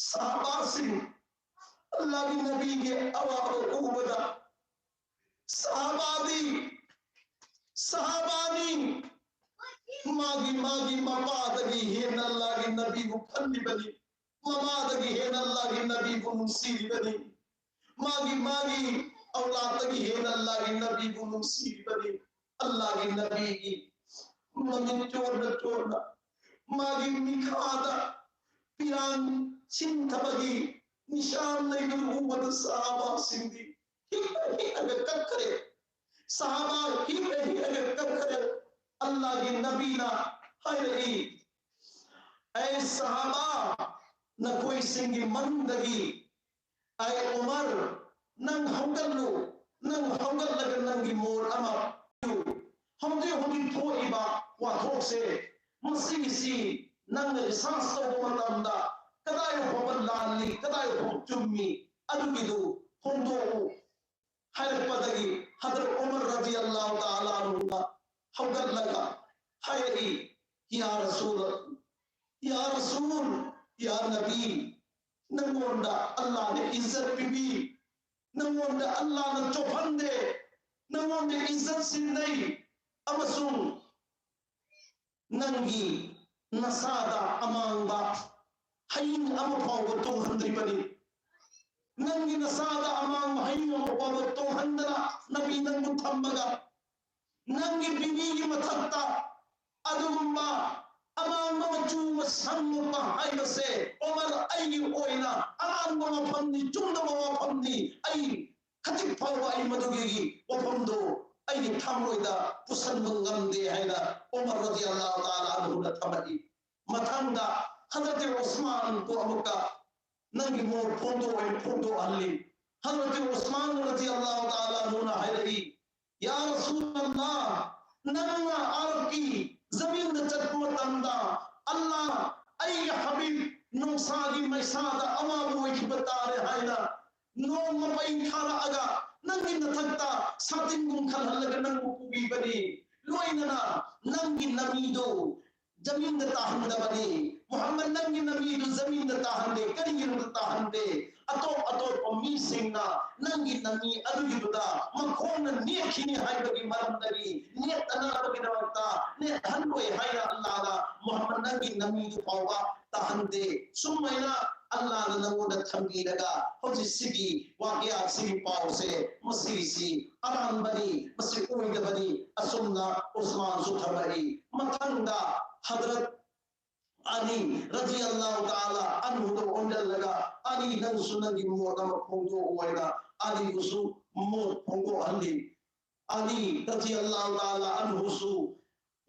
ꯁꯍꯥꯕꯥꯁꯤꯡ ꯑꯜꯂꯥꯍꯒꯤ ꯅꯕꯤꯒꯤ ꯑꯋꯥꯕ ꯎꯕꯗ, ꯁꯍꯥꯕꯥꯗꯤ ꯁꯍꯥꯕꯥꯅꯤ, ꯃꯥꯒꯤ ꯃꯥꯒꯤ ꯃꯄꯥꯗꯒꯤ ꯍꯦꯟꯅ ꯑꯜꯂꯥꯍꯒꯤ ꯅꯕꯤꯕꯨ ꯈꯜꯂꯤꯕꯅꯤ꯫ ꯃꯃꯥꯗꯒꯤ ꯍꯦꯟꯅ ꯑꯜꯂꯥꯍꯒꯤ ꯅꯕꯤꯕꯨ ꯅꯨꯡꯁꯤꯔꯤꯕꯅꯤ꯫ ꯃꯥꯒꯤ ꯃꯥꯒꯤ ꯑꯧꯂꯥꯗꯒꯤ ꯍꯦꯟꯅ ꯑꯜꯂꯥꯍꯒꯤ ꯅꯕꯤꯕꯨ ꯅꯨꯡꯁꯤꯔꯤꯕꯅꯤ꯫ ꯑꯜꯂꯥꯍꯒꯤ ꯅꯕꯤꯒꯤ ꯃꯃꯤꯠ ꯆꯣꯔꯅ ꯆꯣꯔꯅ ꯃꯥꯒꯤ ꯃꯤꯈꯥꯗ ꯄꯤꯔꯥꯡ ꯁꯤꯟꯊꯕꯒꯤ ꯅꯤꯁꯥꯟ ꯂꯩꯕꯗꯨ ꯎꯕꯗ ꯁꯍꯥꯕꯥꯁꯤꯡꯗꯤ ꯍꯤꯛꯅ ꯍꯤꯛꯅꯒ ꯀꯞꯈ꯭ꯔꯦ꯫ ꯁꯍꯥꯕꯥ ꯍꯤꯛꯅ ꯍꯤꯛꯅꯒ ꯀꯞꯈ꯭ꯔꯦ꯫ ꯑꯜꯂꯥꯍꯒꯤ ꯅꯕꯤꯅ ꯍꯥꯏꯔꯛꯏ, ꯑꯩ ꯁꯍꯥꯕꯥ, ꯅꯈꯣꯏꯁꯤꯡꯒꯤ ꯃꯅꯨꯡꯗꯒꯤ ꯑꯩ ꯎꯃꯔ, ꯅꯪ ꯍꯧꯒꯠꯂꯨ, ꯅꯪ ꯍꯧꯒꯠꯂꯒ ꯅꯪꯒꯤ ꯃꯣꯠ ꯑꯃ ꯄꯤꯌꯨ꯫ ꯍꯧꯖꯤꯛ ꯍꯧꯖꯤꯛ ꯊꯣꯛꯏꯕ ꯋꯥꯊꯣꯛꯁꯦ, ꯃꯁꯤꯒꯤꯁꯤ ꯅꯪꯅ ꯔꯤꯁꯥꯔꯁ ꯇꯧꯕ ꯃꯇꯝꯗ ꯀꯗꯥꯏ ꯐꯥꯎꯕ ꯂꯥꯜꯂꯤ, ꯀꯗꯥꯏ ꯐꯥꯎ ꯆꯨꯝꯃꯤ, ꯑꯗꯨꯒꯤꯗꯨ ꯐꯣꯡꯗꯣꯛꯎ ꯍꯥꯏꯔꯛꯄꯗꯒꯤ ꯍꯗꯔꯠ ꯎꯃꯔ ꯔꯗꯤꯌꯜꯂꯥꯍꯨ ꯇꯥꯂꯥ ꯑꯟꯍꯨꯅ ꯍꯧꯒꯠꯂꯒ ꯍꯥꯏꯔꯛꯏ, ꯌꯥ ꯔꯁꯨꯜ, ꯌꯥ ꯔꯁꯨꯜ, ꯌꯥ ꯅꯕꯤ, ꯅꯪꯉꯣꯟꯗ ꯑꯜꯂꯥꯍꯅ ꯏꯖꯠ ꯄꯤꯕꯤ, ꯅꯪꯉꯣꯟꯗ ꯑꯜꯂꯥꯍꯅ ꯆꯣꯞꯍꯟꯗꯦ, ꯅꯪꯉꯣꯟꯗ ꯏꯖꯠ ꯁꯤꯟꯅꯩ, ꯑꯃꯁꯨꯡ ꯅꯪꯒꯤ ꯅꯁꯥꯗ ꯑꯃꯥꯡꯕ ꯍꯌꯤꯡ ꯑꯃ ꯐꯥꯎꯕ ꯇꯣꯡꯍꯟꯗ꯭ꯔꯤꯕꯅꯤ꯫ ꯅꯪꯒꯤ ꯅꯁꯥꯗ ꯑꯃꯥꯡꯕ ꯍꯌꯤꯡ ꯑꯃ ꯐꯥꯎꯕ ꯇꯣꯡꯍꯟꯗꯅ ꯅꯕꯤ ꯅꯪꯕꯨ ꯊꯝꯃꯒ, ꯅꯪꯒꯤ ꯕꯤꯕꯤꯒꯤ ꯃꯊꯛꯇ ꯑꯗꯨꯒꯨꯝꯕ ꯑꯃꯥꯡꯕ ꯃꯆꯨ ꯃꯁꯝ ꯃꯨꯞꯄ ꯍꯥꯏꯕꯁꯦ, ꯎꯃꯔ, ꯑꯩꯒꯤ ꯑꯣꯏꯅ ꯑꯔꯥꯟꯕ ꯋꯥꯐꯝꯅꯤ, ꯆꯨꯝꯗꯕ ꯋꯥꯐꯝꯅꯤ꯫ ꯑꯩ ꯈꯖꯤꯛ ꯐꯥꯎꯕ ꯑꯩ ꯃꯗꯨꯒꯤ ꯋꯥꯐꯝꯗꯣ ꯑꯩꯒꯤ ꯊꯃꯣꯏꯗ ꯄꯨꯁꯟꯕ ꯉꯝꯗꯦ ꯍꯥꯏꯅ ꯎꯃꯔ ꯔꯗꯤꯌꯜꯂꯥꯍꯨ ꯇꯥꯂꯥ ꯑꯟꯍꯨꯅ ꯊꯝꯃꯛꯏ꯫ ꯃꯊꯪꯗ ꯍꯖꯔꯠ ꯎꯁꯃꯥꯟꯕꯨ ꯑꯃꯨꯛꯀ ꯅꯪꯒꯤ ꯃꯣꯠ ꯐꯣꯡꯗꯣꯛꯑꯣ ꯍꯥꯏꯅ ꯐꯣꯡꯗꯣꯛꯍꯜꯂꯤ꯫ ꯍꯖꯔꯠ ꯎꯁꯃꯥꯟ ꯔꯗꯤꯌꯜꯂꯥꯍꯨ ꯇꯥꯂꯥ ꯑꯟꯍꯨꯅ ꯍꯥꯏꯔꯛꯏ, ꯌꯥ ꯔꯁꯨꯂꯜꯂꯥꯍ, ꯅꯪꯅ ꯑꯔꯕꯀꯤ ꯖꯃꯤꯟꯗ ꯆꯠꯄ ꯃꯇꯝꯗ ꯑꯜꯂꯥꯍ ꯑꯩꯒꯤ ꯍꯕꯤꯕ ꯅꯨꯡꯁꯥꯒꯤ ꯃꯩꯁꯥꯗ ꯑꯋꯥꯕ ꯑꯣꯏꯈꯤꯕ ꯇꯥꯔꯦ ꯍꯥꯏꯅ ꯅꯣꯡꯃ ꯃꯩ ꯊꯥꯔꯛꯑꯒ ꯅꯪꯒꯤ ꯅꯊꯛꯇ ꯁꯥꯇꯤꯟꯒꯨꯝ ꯈꯜꯍꯜꯂꯒ ꯅꯪꯕꯨ ꯄꯨꯕꯤꯕꯅꯤ꯫ ꯂꯣꯏꯅꯅ ꯅꯪꯒꯤ ꯅꯃꯤꯗꯨ ꯖꯃꯤꯟꯗ ꯇꯥꯍꯟꯗꯕꯅꯤ꯫ ꯃꯨꯍꯝꯃꯗ, ꯅꯪꯒꯤ ꯅꯃꯤꯗꯨ ꯖꯃꯤꯟꯗ ꯇꯥꯍꯟꯗꯦ꯫ ꯀꯔꯤꯒꯤꯅꯣ ꯇꯥꯍꯟꯗꯦ? ꯑꯇꯣꯞ ꯑꯇꯣꯞꯄ ꯃꯤꯁꯤꯡꯅ ꯅꯪꯒꯤ ꯅꯃꯤ ꯑꯗꯨꯒꯤꯗꯨꯗ ꯃꯈꯣꯡꯅ ꯅꯦꯠꯈꯤꯅꯤ ꯍꯥꯏꯕꯒꯤ ꯃꯔꯝꯗꯒꯤ ꯅꯦꯠꯇꯅꯕꯒꯤꯗꯃꯛꯇ ꯅꯦꯠꯍꯟꯂꯣꯏ ꯍꯥꯏꯅ ꯑꯜꯂꯥꯍꯅ ꯃꯨꯍꯝꯃꯗ ꯅꯪꯒꯤ ꯅꯃꯤꯗꯨ ꯐꯥꯎꯕ ꯇꯥꯍꯟꯗꯦ꯫ ꯁꯨꯃꯥꯏꯅ ꯑꯜꯂꯥꯍꯅ ꯅꯪꯉꯣꯟꯗ ꯊꯝꯕꯤꯔꯒ ꯍꯧꯖꯤꯛꯁꯤꯒꯤ ꯋꯥꯀꯤꯌꯥꯁꯤꯒꯤ ꯄꯥꯎꯁꯦ ꯃꯁꯤꯒꯤꯁꯤ ꯑꯔꯥꯟꯕꯅꯤ, ꯃꯁꯤ ꯑꯣꯏꯗꯕꯅꯤ꯫ ꯑꯁꯨꯝꯅ ꯎꯁꯃꯥꯟꯁꯨ ꯊꯝꯃꯛꯏ꯫ ꯃꯊꯪꯗ ꯍꯗꯔꯠ ꯑꯂꯤ ꯔꯗꯤꯌꯜꯂꯥꯍꯨ ꯇꯥꯂꯥ ꯑꯟꯍꯨꯗ ꯑꯣꯟꯁꯤꯜꯂꯒ, ꯑꯂꯤ, ꯅꯪꯁꯨ ꯅꯪꯒꯤ ꯃꯣꯠ ꯑꯃ ꯐꯣꯡꯗꯣꯛꯑꯣ ꯍꯥꯏꯅ ꯑꯂꯤꯕꯨꯁꯨ ꯃꯣꯠ ꯐꯣꯡꯗꯣꯛꯍꯜꯂꯤ꯫ ꯑꯂꯤ ꯔꯗꯤꯌꯜꯂꯥꯍꯨ ꯇꯥꯂꯥ ꯑꯟꯍꯨꯁꯨ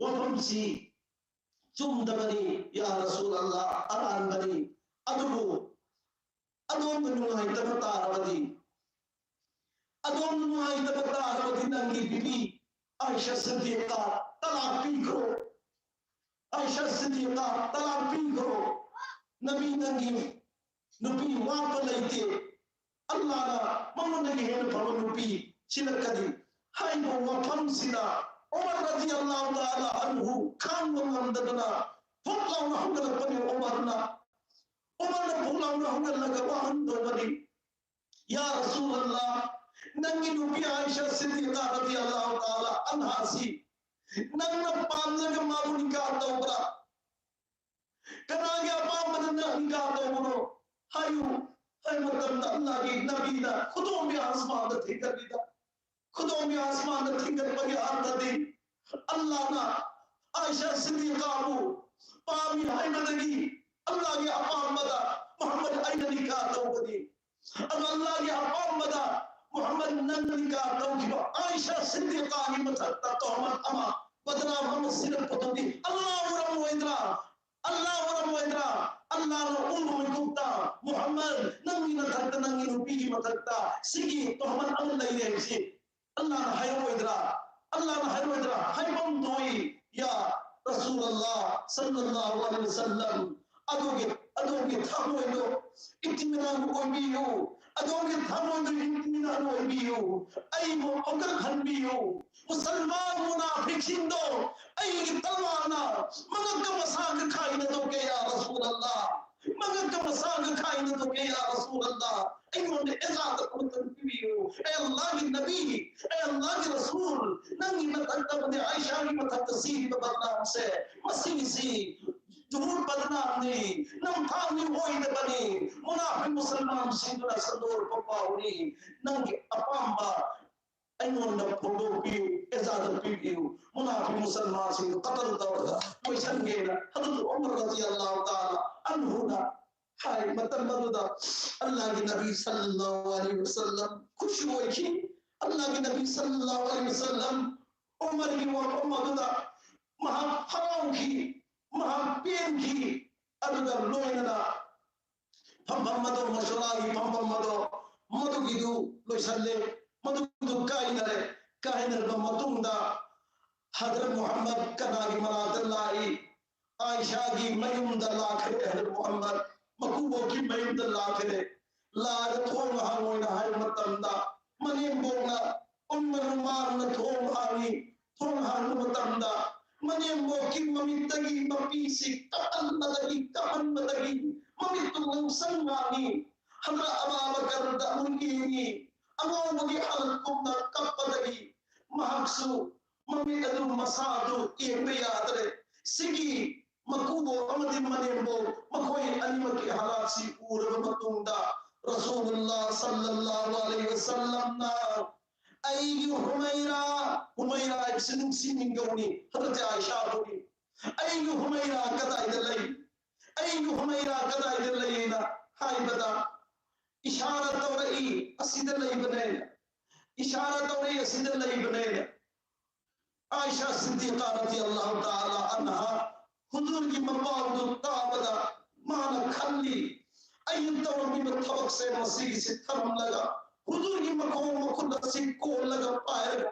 ꯋꯥꯐꯝꯁꯤ ꯆꯨꯝꯗꯕꯅꯤ, ꯌꯥ ꯔꯁꯨꯂꯜꯂꯥꯍ, ꯑꯔꯥꯟꯕꯅꯤ꯫ ꯑꯗꯨꯕꯨ ꯑꯗꯣꯝꯕꯨ ꯅꯨꯡꯉꯥꯏꯇꯕ ꯇꯥꯔꯕꯗꯤ, ꯑꯗꯣꯝꯕꯨ ꯅꯨꯡꯉꯥꯏꯇꯕ ꯇꯥꯔꯕꯗꯤ ꯅꯪꯒꯤ ꯕꯤꯕꯤ ꯑꯥꯏꯁꯥ ꯁꯤꯗꯤꯀꯥ ꯇꯂꯥꯛ ꯄꯤꯈ꯭ꯔꯣ꯫ ꯑꯥꯏꯁꯥ ꯁꯤꯗꯤꯀꯥ ꯇꯂꯥꯛ ꯄꯤꯈ꯭ꯔꯣ꯫ ꯅꯕꯤ ꯅꯪꯒꯤ ꯅꯨꯄꯤ ꯋꯥꯠꯄ ꯂꯩꯇꯦ꯫ ꯑꯜꯂꯥꯍꯅ ꯃꯉꯣꯟꯗꯒꯤ ꯍꯦꯟꯅ ꯐꯕ ꯅꯨꯄꯤ ꯁꯤꯜꯂꯛꯀꯅꯤ ꯍꯥꯏꯕ ꯋꯥꯐꯝꯁꯤꯅ ꯎꯃꯔ ꯔꯗꯤꯌꯜꯂꯥꯍꯨ ꯇꯥꯂꯥ ꯑꯟꯍꯨ ꯈꯥꯡꯕ ꯉꯝꯗꯗꯅ ꯐꯨꯛ ꯂꯥꯎꯅ ꯍꯧꯒꯠꯂꯛꯄꯅꯤ꯫ ꯎꯃꯔꯅ, ꯎꯃꯔꯅ ꯐꯨꯛ ꯂꯥꯎꯅ ꯍꯧꯒꯠꯂꯒ ꯋꯥꯍꯪ ꯇꯧꯕꯅꯤ, ꯌꯥ ꯔꯁꯨꯂꯜꯂꯥꯍ, ꯅꯪꯒꯤ ꯅꯨꯄꯤ ꯑꯥꯏꯁꯥ ꯁꯤꯗꯤꯀꯥ ꯔꯗꯤꯌꯜꯂꯥꯍꯨ ꯇꯥꯂꯥ ꯑꯟꯍꯥꯁꯤ ꯅꯪꯅ ꯄꯥꯝꯖꯒ ꯃꯥꯕꯨ ꯅꯤꯀꯥ ꯇꯧꯕ꯭ꯔꯥ? ꯀꯅꯥꯒꯤ ꯑꯄꯥꯝꯕꯗ ꯅꯪ ꯅꯤꯀꯥ ꯇꯧꯕꯅꯣ? ꯍꯥꯏꯌꯨ꯫ ꯍꯥꯏ ꯃꯇꯝꯗ ꯑꯜꯂꯥꯍꯒꯤ ꯅꯕꯤꯅ ꯈꯨꯗꯣꯝꯕꯤ ꯑꯁꯃꯥꯟꯗ ꯊꯤꯡꯒꯠꯂꯤꯗ꯫ ꯈꯨꯗꯣꯝꯕꯤ ꯑꯁꯃꯥꯟꯗ ꯊꯤꯡꯒꯠꯄꯒꯤ ꯑꯔꯊꯗꯤ ꯑꯜꯂꯥꯍꯅ ꯑꯥꯏꯁꯥ ꯁꯤꯗꯤꯀꯥꯕꯨ ꯄꯥꯝꯃꯤ ꯍꯥꯏꯕꯗꯒꯤ ꯑꯜꯂꯥꯍꯒꯤ ꯑꯄꯥꯝꯕꯗ ꯃꯨꯍꯝꯃꯗ ꯑꯩꯅ ꯅꯤꯀꯥ ꯇꯧꯕꯅꯤ꯫ ꯑꯗꯣ ꯑꯜꯂꯥꯍꯒꯤ ꯑꯄꯥꯝꯕꯗ ꯃꯨꯍꯝꯃꯗ ꯅꯪ ꯅꯤꯀꯥ ꯇꯧꯈꯤꯕ ꯑꯥꯏꯁꯥ ꯁꯤꯗꯤꯀꯥꯒꯤ ꯃꯊꯛꯇ ꯇꯣꯍꯃꯠ ꯑꯃ, ꯕꯗꯅꯥꯝ ꯑꯃ ꯁꯤꯔꯛꯄꯗꯨꯗꯤ ꯑꯜꯂꯥꯍ ꯎꯔꯝꯃꯣꯏꯗ꯭ꯔꯥ? ꯑꯜꯂꯥꯍ ꯎꯔꯝꯃꯣꯏꯗ꯭ꯔꯥ? ꯑꯜꯂꯥꯍꯅ ꯎꯕ ꯃꯤꯀꯨꯞꯇ ꯃꯨꯍꯝꯃꯗ ꯅꯪꯒꯤ ꯃꯊꯛꯇ, ꯅꯪꯒꯤ ꯅꯨꯄꯤꯒꯤ ꯃꯊꯛꯇ ꯁꯤꯒꯤ ꯇꯣꯍꯃꯠ ꯑꯃ ꯂꯩꯔꯦ ꯍꯥꯏꯕꯁꯤ ꯑꯜꯂꯥꯍꯅ ꯍꯥꯏꯔꯝꯃꯣꯏꯗ꯭ꯔꯥ? ꯑꯜꯂꯥꯍꯅ ꯍꯥꯏꯔꯝꯃꯣꯏꯗ꯭ꯔꯥ? ꯍꯥꯏꯐꯝ ꯊꯣꯛꯏ, ꯌꯥ ꯔꯁꯨꯂꯜꯂꯥꯍ ꯁꯜꯂꯜꯂꯥꯍꯨ ꯑꯂꯩꯍꯤ ꯋꯁꯜꯂꯝ꯫ ꯑꯗꯣꯝꯒꯤ, ꯑꯗꯣꯝꯒꯤ ꯊꯃꯣꯏꯗꯣ ꯏꯇꯤꯃꯤꯅꯥꯟ ꯑꯣꯏꯕꯤꯌꯨ꯫ ꯑꯗꯣꯝꯒꯤ ꯊꯃꯣꯏꯗꯣ ꯏꯇꯤꯃꯤꯅꯥꯟ ꯑꯣꯏꯕꯤꯌꯨ꯫ ꯑꯩꯕꯨ ꯑꯃꯨꯛꯇ ꯈꯟꯕꯤꯌꯨ꯫ ꯃꯨꯁꯜꯃꯥꯟ ꯃꯨꯅꯥꯐꯤꯛꯁꯤꯡꯗꯣ ꯑꯩꯒꯤ ꯇꯜꯋꯥꯔꯅ ꯃꯉꯛꯀ ꯃꯁꯥꯒ ꯈꯥꯏꯅꯗꯣꯛꯀꯦ, ꯌꯥ ꯔꯁꯨꯂꯜꯂꯥꯍ꯫ ꯃꯉꯛꯀ ꯃꯁꯥꯒ ꯈꯥꯏꯅꯗꯣꯛꯀꯦ, ꯌꯥ ꯔꯁꯨꯂꯜꯂꯥꯍ꯫ ꯑꯩꯉꯣꯟꯗ ꯏꯖꯥꯖꯠ ꯑꯃꯇꯪ ꯄꯤꯕꯤꯌꯨ꯫ ꯑꯦ ꯑꯜꯂꯥꯍꯒꯤ ꯅꯕꯤ, ꯑꯦ ꯑꯜꯂꯥꯍꯒꯤ ꯔꯁꯨꯜ, ꯅꯪꯒꯤ ꯃꯊꯛꯇ ꯑꯃꯗꯤ ꯑꯥꯏꯁꯥꯒꯤ ꯃꯊꯛꯇ ꯁꯤꯔꯤꯕ ꯕꯗꯅꯥꯝꯁꯦ, ꯃꯁꯤꯒꯤꯁꯤ ꯖꯨꯍꯨꯔ ꯕꯗꯅꯥꯝꯅꯤ, ꯅꯝꯊꯥꯛꯅꯤ, ꯑꯣꯏꯗꯕꯅꯤ꯫ ꯃꯨꯅꯥꯐꯤꯛ ꯃꯨꯁꯜꯃꯥꯟꯁꯤꯡꯗꯨꯅ ꯁꯟꯗꯣꯔꯛꯄ ꯄꯥꯎꯅꯤ꯫ ꯅꯪꯒꯤ ꯑꯄꯥꯝꯕ ꯑꯩꯉꯣꯟꯗ ꯐꯣꯡꯗꯣꯛꯄꯤꯌꯨ, ꯏꯖꯥꯖꯠ ꯄꯤꯕꯤꯌꯨ꯫ ꯃꯨꯅꯥꯐꯤꯛ ꯃꯨꯁꯜꯃꯥꯟꯁꯤꯡꯗꯨ ꯀꯇꯜ ꯇꯧꯔꯒ ꯂꯣꯏꯁꯟꯒꯦꯅ ꯍꯖꯔꯠ ꯎꯃꯔ ꯔꯗꯤꯌꯜꯂꯥꯍꯨ ꯇꯥꯂꯥ ꯑꯟꯍꯨꯅ ꯍꯥꯏ꯫ ꯃꯇꯝ ꯑꯗꯨꯗ ꯑꯜꯂꯥꯍꯒꯤ ꯅꯕꯤ ꯁꯜꯂꯜꯂꯥꯍꯨ ꯑꯂꯩꯍꯤ ꯋꯁꯜꯂꯝ ꯈꯨꯁꯤ ꯑꯣꯏꯈꯤ꯫ ꯑꯜꯂꯥꯍꯒꯤ ꯅꯕꯤ ꯁꯜꯂꯜꯂꯥꯍꯨ ꯑꯂꯩꯍꯤ ꯋꯁꯜꯂꯝ ꯎꯃꯔꯒꯤ ꯋꯥꯐꯝ ꯑꯗꯨꯗ ꯃꯍꯥꯛ ꯍꯔꯥꯎꯈꯤ, ꯃꯍꯥꯛ ꯄꯦꯟꯈꯤ꯫ ꯑꯗꯨꯒ ꯂꯣꯏꯅꯅ ꯐꯝꯐꯝ ꯑꯗꯣ, ꯃꯁꯥꯂꯥꯒꯤ ꯐꯝꯐꯝ ꯑꯗꯣ, ꯃꯗꯨꯒꯤꯗꯨ ꯂꯣꯏꯁꯜꯂꯦ, ꯃꯗꯨꯗꯨ ꯀꯥꯏꯅꯔꯦ꯫ ꯀꯥꯏꯅꯔꯕ ꯃꯇꯨꯡꯗ ꯍꯖꯔꯠ ꯃꯨꯍꯝꯃꯗ ꯀꯅꯥꯒꯤ ꯃꯅꯥꯛꯇ ꯂꯥꯛꯏ? ꯑꯥꯏꯁꯥꯒꯤ ꯃꯌꯨꯝꯗ ꯂꯥꯛꯈ꯭ꯔꯦ ꯍꯖꯔꯠ ꯃꯨꯍꯝꯃꯗ, ꯃꯀꯨꯕꯣꯛꯀꯤ ꯃꯌꯨꯝꯗ ꯂꯥꯛꯈ꯭ꯔꯦ꯫ ꯂꯥꯛꯑꯒ ꯊꯣꯡ ꯍꯥꯡꯉꯣꯅ ꯍꯥꯏꯕ ꯃꯇꯝꯗ ꯃꯅꯦꯝꯕꯣꯛꯅ ꯎꯝꯃꯨ ꯔꯨꯃꯥꯟꯅ ꯊꯣꯡ ꯍꯥꯡꯉꯤ꯫ ꯊꯣꯡ ꯍꯥꯡꯕ ꯃꯇꯝꯗ ꯃꯅꯦꯝꯕꯣꯛꯀꯤ ꯃꯃꯤꯠꯇꯒꯤ ꯃꯄꯤꯁꯤ ꯀꯞꯍꯟꯕꯗꯒꯤ, ꯀꯞꯍꯟꯕꯗꯒꯤ ꯃꯃꯤꯠꯇꯨ ꯉꯥꯡꯁꯪ ꯉꯥꯡꯉꯤ꯫ ꯍꯖꯔꯠ ꯑꯕꯥ ꯕꯀꯔꯗ ꯑꯃꯨꯛ ꯌꯦꯡꯉꯤ꯫ ꯑꯉꯥꯎꯕꯒꯤ ꯍꯥꯂꯠꯀꯨꯝꯅ ꯀꯞꯄꯗꯒꯤ ꯃꯍꯥꯛꯁꯨ ꯃꯃꯤꯠ ꯑꯗꯨ, ꯃꯁꯥ ꯑꯗꯨ ꯌꯦꯡꯕ ꯌꯥꯗ꯭ꯔꯦ꯫ ꯁꯤꯒꯤ ꯃꯀꯨꯕꯣꯛ ꯑꯃꯗꯤ ꯃꯅꯦꯝꯕꯣꯛ, ꯃꯈꯣꯏ ꯑꯅꯤꯃꯛꯀꯤ ꯍꯥꯂꯥꯠꯁꯤ ꯎꯔꯕ ꯃꯇꯨꯡꯗ ꯔꯁꯨꯂꯨꯜꯂꯥꯍ ꯁꯜꯂꯜꯂꯥꯍꯨ ꯑꯂꯩꯍꯤ ꯋꯁꯜꯂꯝꯅ "ꯑꯩꯒꯤ ꯍꯨꯃꯩꯔꯥ", ꯍꯨꯃꯩꯔꯥ ꯍꯥꯏꯕꯁꯤ ꯅꯨꯡꯁꯤ ꯃꯤꯡꯒꯧꯅꯤ, ꯍꯖꯔꯠ ꯑꯥꯏꯁꯥꯕꯨꯅꯤ꯫ "ꯑꯩꯒꯤ ꯍꯨꯃꯩꯔꯥ ꯀꯗꯥꯏꯗ ꯂꯩ? ꯑꯩꯒꯤ ꯍꯨꯃꯩꯔꯥ ꯀꯗꯥꯏꯗ ꯂꯩ?" ꯍꯥꯏꯅ ꯍꯥꯏꯕꯗ, ꯏꯁꯥꯔꯥ ꯇꯧꯔꯛꯏ, ꯑꯁꯤꯗ ꯂꯩꯕꯅꯦ, ꯏꯁꯥꯔꯥ ꯇꯧꯔꯤ ꯑꯁꯤꯗ ꯂꯩꯕꯅꯦ꯫ ꯑꯥꯏꯁꯥ ꯁꯤꯗꯤꯀꯥ ꯔꯗꯤꯌꯜꯂꯥꯍꯨ ꯇꯥꯂꯥ ꯑꯟꯍꯥ ꯍꯨꯖꯨꯔꯒꯤ ꯃꯄꯥꯎꯗꯨ ꯇꯥꯕꯗ ꯃꯥꯅ ꯈꯜꯂꯤ, "ꯑꯩꯅ ꯇꯧꯔꯝꯃꯤꯕ ꯊꯕꯛꯁꯦ ꯃꯁꯤꯒꯤꯁꯤ ꯊꯝꯂꯒ ꯍꯨꯖꯨꯔꯒꯤ ꯃꯈꯣꯡ ꯃꯈꯨꯠ ꯑꯁꯤ ꯀꯣꯜꯂꯒ ꯄꯥꯏꯔꯒ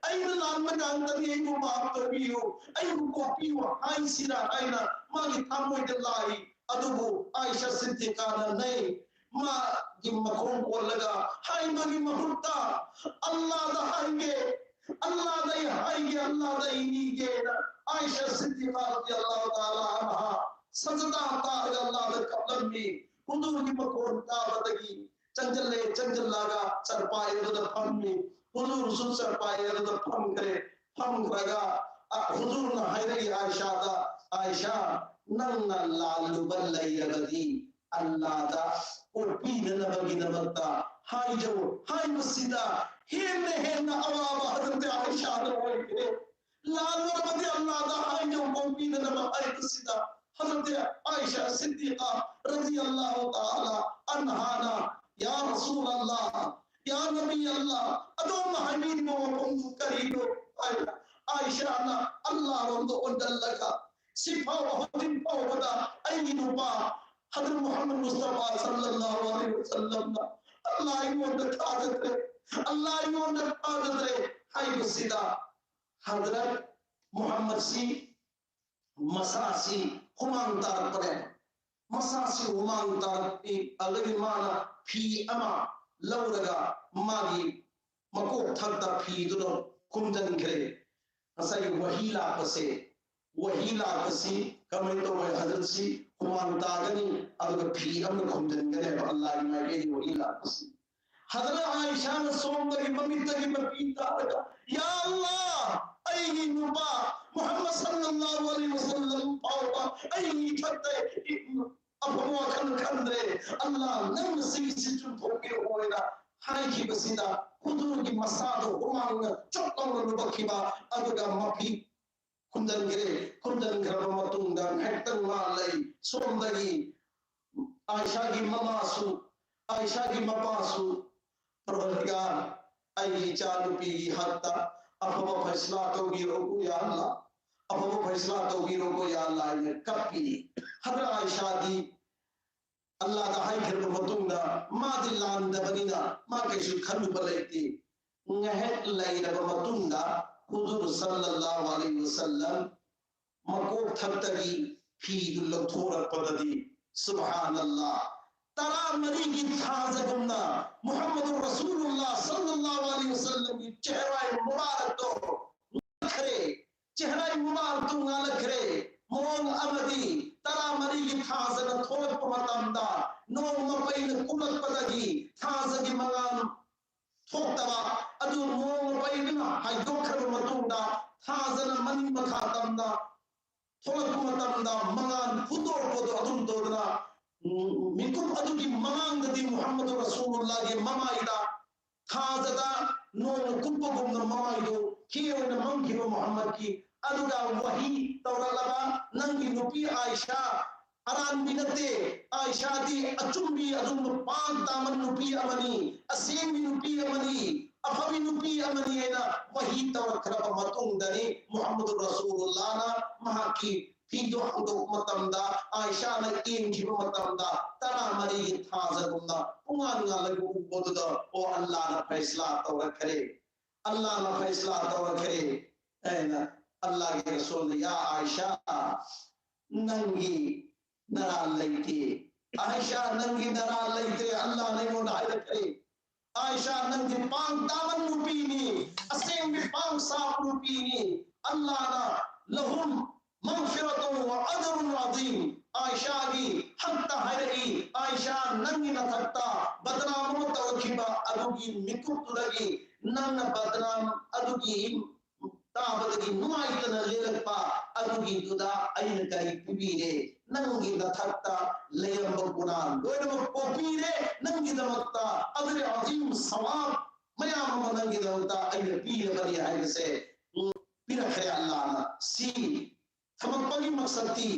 ꯑꯩꯅ ꯂꯥꯟꯕ ꯉꯥꯛꯇꯅꯤ, ꯑꯩꯕꯨ ꯃꯥꯐ ꯇꯧꯕꯤꯌꯨ, ꯑꯩꯕꯨ ꯀꯣꯛꯄꯤꯌꯨ" ꯍꯥꯏꯁꯤꯔꯥ ꯍꯥꯏꯅ ꯃꯥꯒꯤ ꯊꯃꯣꯏꯗ ꯂꯥꯛꯏ꯫ ꯑꯗꯨꯕꯨ ꯑꯥꯏꯁꯥ ꯁꯤꯗꯤꯀꯥꯅ ꯅꯩ ꯃꯥꯒꯤ ꯃꯈꯣꯡ ꯀꯣꯜꯂꯒ ꯍꯥꯏꯕꯒꯤ ꯃꯍꯨꯠꯇ, "ꯑꯜꯂꯥꯗ ꯍꯥꯏꯒꯦ, ꯑꯜꯂꯥꯗ ꯑꯩ ꯍꯥꯏꯒꯦ, ꯑꯜꯂꯥꯗ ꯑꯩ ꯅꯤꯒꯦꯅ" ꯑꯥꯏꯁꯥ ꯁꯤꯗꯤꯀꯥ ꯔꯗꯤꯌꯜꯂꯥꯍꯨ ꯇꯥꯂꯥ ꯑꯟꯍꯥ ꯁꯖꯗꯥ ꯇꯥꯔꯒ ꯑꯜꯂꯥꯗ ꯀꯞꯂꯝꯃꯤ꯫ ꯍꯨꯖꯨꯔꯒꯤ ꯃꯈꯣꯟ ꯇꯥꯕꯗꯒꯤ ꯆꯪꯁꯤꯜꯂꯦ, ꯆꯪꯁꯤꯜꯂꯒ ꯆꯔꯄꯥꯏ ꯑꯗꯨꯗ ꯐꯝꯃꯤ꯫ ꯍꯨꯖꯨꯔꯁꯨ ꯆꯔꯄꯥꯏ ꯑꯗꯨꯗ ꯐꯝꯈ꯭ꯔꯦ꯫ ꯐꯝꯈ꯭ꯔꯒ, ꯑ, ꯍꯨꯖꯨꯔꯅ ꯍꯥꯏꯔꯛꯏ ꯑꯥꯏꯁꯥꯗ, "ꯑꯥꯏꯁꯥ, ꯅꯪꯅ ꯂꯥꯜꯂꯨꯕ ꯂꯩꯔꯕꯗꯤ ꯑꯜꯂꯥꯗ ꯀꯣꯛꯄꯤꯅꯅꯕꯒꯤꯗꯃꯛꯇ ꯍꯥꯏꯖꯧ" ꯍꯥꯏꯕꯁꯤꯗ ꯍꯦꯟꯅ ꯍꯦꯟꯅ ꯑꯋꯥꯕ ꯍꯖꯔꯠ ꯑꯥꯏꯁꯥꯗ ꯑꯣꯏꯈ꯭ꯔꯦ꯫ ꯂꯥꯜꯂꯨꯔꯕꯗꯤ ꯑꯜꯂꯥꯗ ꯍꯥꯏꯖꯧ ꯀꯣꯛꯄꯤꯅꯅꯕ ꯍꯥꯏꯕꯁꯤꯗ ꯍꯖꯔꯠ ꯑꯥꯏꯁꯥ ꯁꯤꯗꯤꯀꯥ ꯔꯗꯤꯌꯜꯂꯥꯍꯨ ꯇꯥꯂꯥ ꯑꯟꯍꯥꯅ, "ꯌꯥ ꯔꯁꯨꯂꯜꯂꯥꯍ, ꯌꯥ ꯅꯕꯤ ꯑꯜꯂꯥꯍ, ꯑꯗꯣꯝꯅ ꯍꯥꯏꯕꯤꯔꯤꯕ ꯋꯥꯐꯝꯗꯨ ꯀꯔꯤꯅꯣ?" ꯍꯥꯏꯅ ꯑꯥꯏꯁꯥꯅ ꯑꯜꯂꯥꯔꯣꯝꯗ ꯑꯣꯟꯁꯤꯜꯂꯒ, "ꯁꯤ ꯐꯥꯎꯕ, ꯍꯧꯖꯤꯛ ꯐꯥꯎꯕꯗ ꯑꯩꯒꯤ ꯅꯨꯄꯥ ꯍꯖꯔꯠ ꯃꯨꯍꯝꯃꯗ ꯃꯨꯁꯇꯐꯥ ꯁꯜꯂꯜꯂꯥꯍꯨ ꯑꯂꯩꯍꯤ ꯋꯁꯜꯂꯝꯅ ꯑꯜꯂꯥ ꯑꯩꯉꯣꯟꯗ ꯊꯥꯖꯗ꯭ꯔꯦ, ꯑꯜꯂꯥ ꯑꯩꯉꯣꯟꯗ ꯊꯥꯖꯗ꯭ꯔꯦ" ꯍꯥꯏꯕꯁꯤꯗ ꯍꯖꯔꯠ ꯃꯨꯍꯝꯃꯗꯁꯤ ꯃꯁꯥꯁꯤ ꯍꯨꯃꯥꯡ ꯇꯥꯔꯛꯄꯅꯦ꯫ ꯃꯁꯥꯁꯤ ꯍꯨꯃꯥꯡ ꯇꯥꯔꯛꯏ꯫ ꯑꯗꯒꯤ ꯃꯥꯅ ꯐꯤ ꯑꯃ ꯂꯧꯔꯒ ꯃꯥꯒꯤ ꯃꯀꯣꯛ ꯊꯛꯇ ꯐꯤꯗꯨꯅ ꯈꯨꯝꯖꯤꯟꯈ꯭ꯔꯦ꯫ ꯉꯁꯥꯏꯒꯤ ꯋꯥꯍꯤ ꯂꯥꯛꯄꯁꯦ, ꯋꯥꯍꯤ ꯂꯥꯛꯄꯁꯤ ꯀꯃꯥꯏꯅ ꯇꯧꯕ? ꯍꯖꯔꯠꯁꯤ ꯍꯨꯃꯥꯡ ꯇꯥꯒꯅꯤ, ꯑꯗꯨꯒ ꯐꯤ ꯑꯃꯅ ꯈꯨꯝꯖꯤꯟꯒꯅꯦꯕ ꯑꯜꯂꯥꯍꯒꯤ ꯃꯥꯏꯀꯩꯗꯒꯤ ꯋꯥꯍꯤ ꯂꯥꯛꯄꯁꯤ꯫ ꯍꯖꯔꯠ ꯑꯥꯏꯁꯥꯅ ꯁꯣꯝꯗꯒꯤ ꯃꯃꯤꯠꯇꯒꯤ ꯃꯄꯤ ꯇꯥꯔꯒ, "ꯌꯥ ꯑꯜꯂꯥ, ꯑꯩꯒꯤ ꯅꯨꯄꯥ ꯃꯨꯍꯝꯃꯗ ꯁꯜꯂꯜꯂꯥꯍꯨ ꯑꯂꯩꯍꯤ ꯋꯁꯜꯂꯝ ꯐꯥꯎꯕ ꯑꯩꯒꯤ ꯏꯊꯛꯇ ꯑꯐꯕ ꯋꯥꯈꯜ ꯈꯟꯗ꯭ꯔꯦ, ꯑꯜꯂꯥ ꯅꯪꯅ ꯁꯤꯒꯤꯁꯤ ꯆꯨꯝꯊꯣꯛꯄꯤꯔꯛꯑꯣ" ꯍꯥꯏꯅ ꯍꯥꯏꯈꯤꯕꯁꯤꯗ ꯍꯨꯖꯨꯔꯒꯤ ꯃꯁꯥꯗꯣ ꯍꯨꯃꯥꯡꯅ ꯆꯣꯠ ꯂꯥꯎꯅ ꯂꯨꯕꯛꯈꯤꯕ, ꯑꯗꯨꯒ ꯃꯄꯤ ꯈꯨꯝꯖꯤꯟꯈ꯭ꯔꯦ꯫ ꯈꯨꯝꯖꯤꯟꯈ꯭ꯔꯕ ꯃꯇꯨꯡꯗ ꯉꯥꯏꯍꯥꯛꯇꯪ ꯃꯥ ꯂꯩ꯫ ꯁꯣꯝꯗꯒꯤ ꯑꯥꯏꯁꯥꯒꯤ ꯃꯃꯥꯁꯨ ꯑꯥꯏꯁꯥꯒꯤ ꯃꯄꯥꯁꯨ, "ꯄꯔꯋꯔꯗꯤꯒꯥꯔ, ꯑꯩꯒꯤ ꯏꯆꯥꯅꯨꯄꯤꯒꯤ ꯍꯛꯇ ꯑꯐꯕ ꯐꯩꯁꯂꯥ ꯇꯧꯕꯤꯔꯣꯀꯣ ꯌꯥ ꯑꯜꯂꯥ, ꯑꯐꯕ ꯐꯩꯁꯂꯥ ꯇꯧꯕꯤꯔꯣꯀꯣ ꯌꯥ ꯑꯜꯂꯥ" ꯍꯥꯏꯅ ꯀꯞꯄꯤ꯫ ꯍꯖꯔꯠ ꯑꯥꯏꯁꯥꯗꯤ ꯑꯜꯂꯥꯗ ꯍꯥꯏꯈ꯭ꯔꯕ ꯃꯇꯨꯡꯗ ꯃꯥꯗꯤ ꯂꯥꯟꯗꯕꯅꯤꯅ ꯃꯥ ꯀꯩꯁꯨ ꯈꯜꯂꯨꯕ ꯂꯩꯇꯦ꯫ ꯉꯥꯏꯍꯥꯛ ꯂꯩꯔꯕ ꯃꯇꯨꯡꯗ ꯍꯨꯖꯨꯔ ꯁꯜꯂꯜꯂꯥꯍꯨ ꯑꯂꯩꯍꯤ ꯋꯁꯜꯂꯝ ꯃꯀꯣꯛ ꯊꯛꯇꯒꯤ ꯐꯤꯗꯨ ꯂꯧꯊꯣꯔꯛꯄꯗꯗꯤ, ꯁꯨꯕꯍꯥꯅꯜꯂꯥ, ꯇꯔꯥꯃꯔꯤꯒꯤ ꯊꯥꯖꯒꯨꯝꯅ ꯃꯨꯍꯝꯃꯗꯨ ꯔꯁꯨꯂꯨꯜꯂꯥ ꯁꯜꯂꯜꯂꯥꯍꯨ ꯑꯂꯩꯍꯤ ꯋꯁꯜꯂꯝꯒꯤ ꯆꯦꯍꯔꯥ ꯃꯨꯕꯥꯔꯛꯇꯣ ꯉꯥꯜꯂꯛꯈ꯭ꯔꯦ꯫ ꯆꯦꯍꯔꯥ ꯃꯨꯕꯥꯔꯛꯇꯨ ꯉꯥꯜꯂꯛꯈ꯭ꯔꯦ꯫ ꯃꯑꯣꯡ ꯑꯃꯗꯤ ꯇꯔꯥꯃꯔꯤꯒꯤ ꯊꯥꯖꯅ ꯊꯣꯛꯂꯛꯄ ꯃꯇꯝꯗ ꯅꯣꯡꯃ ꯄꯩꯅ ꯀꯨꯝꯂꯛꯄꯗꯒꯤ ꯊꯥꯖꯒꯤ ꯃꯉꯥꯜ ꯊꯣꯛꯇꯕ ꯑꯗꯨ ꯅꯣꯡꯃ ꯄꯩꯗꯨꯅ ꯍꯥꯏꯗꯣꯛꯈ꯭ꯔꯕ ꯃꯇꯨꯡꯗ ꯊꯥꯖꯅ ꯃꯅꯤꯡ ꯃꯈꯥ ꯇꯝꯅ ꯊꯣꯛꯂꯛꯄ ꯃꯇꯝꯗ ꯃꯉꯥꯜ ꯐꯨꯗꯣꯔꯛꯄꯗꯣ ꯑꯗꯨꯝ ꯇꯧꯗꯅ, ꯎꯝ, ꯃꯤꯀꯨꯞ ꯑꯗꯨꯒꯤ ꯃꯃꯥꯡꯗꯗꯤ ꯃꯨꯍꯝꯃꯗꯨ ꯔꯁꯨꯂꯨꯜꯂꯥꯍꯒꯤ ꯃꯃꯥꯏꯗ ꯊꯥꯖꯗ ꯅꯣꯡꯅ ꯀꯨꯞꯄꯒꯨꯝꯅ ꯃꯃꯥꯏꯗꯨ ꯍꯤ ꯑꯣꯏꯅ ꯃꯝꯈꯤꯕ ꯃꯨꯍꯝꯃꯗꯀꯤ꯫ ꯑꯗꯨꯒ ꯋꯥꯍꯤ ꯇꯧꯔꯛꯂꯕ, "ꯅꯪꯒꯤ ꯅꯨꯄꯤ ꯑꯥꯏꯁꯥ ꯑꯔꯥꯟꯕꯤ ꯅꯠꯇꯦ, ꯑꯥꯏꯁꯥꯗꯤ ꯑꯆꯨꯝꯕꯤ, ꯑꯆꯨꯝꯕ ꯄꯥꯛ ꯇꯥꯃꯟ ꯅꯨꯄꯤ ꯑꯃꯅꯤ, ꯑꯁꯦꯡꯕꯤ ꯅꯨꯄꯤ ꯑꯃꯅꯤ, ꯑꯐꯕꯤ ꯅꯨꯄꯤ ꯑꯃꯅꯤ" ꯍꯥꯏꯅ ꯋꯥꯍꯤ ꯇꯧꯔꯛꯈ꯭ꯔꯕ ꯃꯇꯨꯡꯗꯅꯤ ꯃꯨꯍꯝꯃꯗꯨ ꯔꯁꯨꯂꯨꯜꯂꯥꯍꯅ ꯃꯍꯥꯛꯀꯤ ꯐꯤꯗꯨ ꯍꯥꯡꯗꯣꯛꯄ ꯃꯇꯝꯗ, ꯑꯥꯏꯁꯥꯅ ꯌꯦꯡꯈꯤꯕ ꯃꯇꯝꯗ, ꯇꯔꯥꯃꯔꯤꯒꯤ ꯊꯥꯖꯒꯨꯝꯅ ꯄꯨꯡꯉꯥꯟ ꯉꯥꯜꯂꯒ ꯎꯕꯗꯨꯗ, "ꯑꯣ, ꯑꯜꯂꯥꯅ ꯐꯩꯁꯂꯥ ꯇꯧꯔꯛꯈ꯭ꯔꯦ, ꯑꯜꯂꯥꯅ ꯐꯩꯁꯂꯥ ꯇꯧꯔꯛꯈ꯭ꯔꯦ" ꯍꯥꯏꯅ꯫ ꯑꯜꯂꯥꯒꯤ ꯔꯁꯨꯜꯅ, "ꯌꯥ ꯑꯥꯏꯁꯥ, ꯅꯪꯒꯤ ꯅꯔꯥꯜ ꯂꯩꯇꯦ꯫ ꯑꯥꯏꯁꯥ, ꯅꯪꯒꯤ ꯅꯔꯥꯜ ꯂꯩꯇꯦ, ꯑꯜꯂꯥꯅ ꯑꯩꯉꯣꯟꯗ ꯍꯥꯏꯔꯛꯈ꯭ꯔꯦ꯫ ꯑꯥꯏꯁꯥ, ꯅꯪꯗꯤ ꯄꯥꯡ ꯇꯥꯕ ꯅꯨꯄꯤꯅꯤ, ꯑꯁꯦꯡꯕꯤ ꯄꯥꯡ ꯁꯥꯕ ꯅꯨꯄꯤꯅꯤ꯫ ꯑꯜꯂꯥꯅ ꯂꯍꯨꯝ ꯃꯒꯐꯤꯔꯥꯇꯨꯟ ꯋ ꯑꯖꯔꯨꯟ ꯑꯖꯤꯝ, ꯑꯥꯏꯁꯥꯒꯤ ꯍꯛꯇ ꯍꯥꯏꯔꯛꯏ, ꯑꯥꯏꯁꯥ, ꯅꯪꯒꯤ ꯅꯊꯛꯇ ꯕꯗꯅꯥꯝ ꯑꯃ ꯇꯧꯔꯛꯈꯤꯕ ꯑꯗꯨꯒꯤ ꯃꯤꯀꯨꯞꯇꯨꯗꯒꯤ ꯅꯪꯅ ꯕꯗꯅꯥꯝ ꯑꯗꯨꯒꯤ ꯇꯥꯕꯗꯒꯤ ꯅꯨꯡꯉꯥꯏꯇꯅ ꯂꯦꯜꯂꯛꯄ ꯑꯗꯨꯒꯤꯗꯨꯗ ꯑꯩꯅ ꯀꯔꯤ ꯄꯤꯕꯤꯔꯦ? ꯅꯪꯒꯤ ꯅꯊꯛꯇ ꯂꯩꯔꯝꯕ ꯒꯨꯅꯥ ꯂꯣꯏꯅꯃꯛ ꯀꯣꯛꯄꯤꯔꯦ꯫ ꯅꯪꯒꯤꯗꯃꯛꯇ ꯑꯖꯔ ꯑꯖꯤꯝ, ꯁꯋꯥꯕ ꯃꯌꯥꯝ ꯑꯃ ꯅꯪꯒꯤꯗꯃꯛꯇ ꯑꯩꯅ ꯄꯤꯔꯕꯅꯤ" ꯍꯥꯏꯕꯁꯦ, ꯎꯝ, ꯄꯤꯔꯛꯈ꯭ꯔꯦ ꯑꯜꯂꯥꯅ꯫ ꯁꯤ ꯊꯝꯃꯛꯄꯒꯤ ꯃꯛꯁꯠꯇꯤ,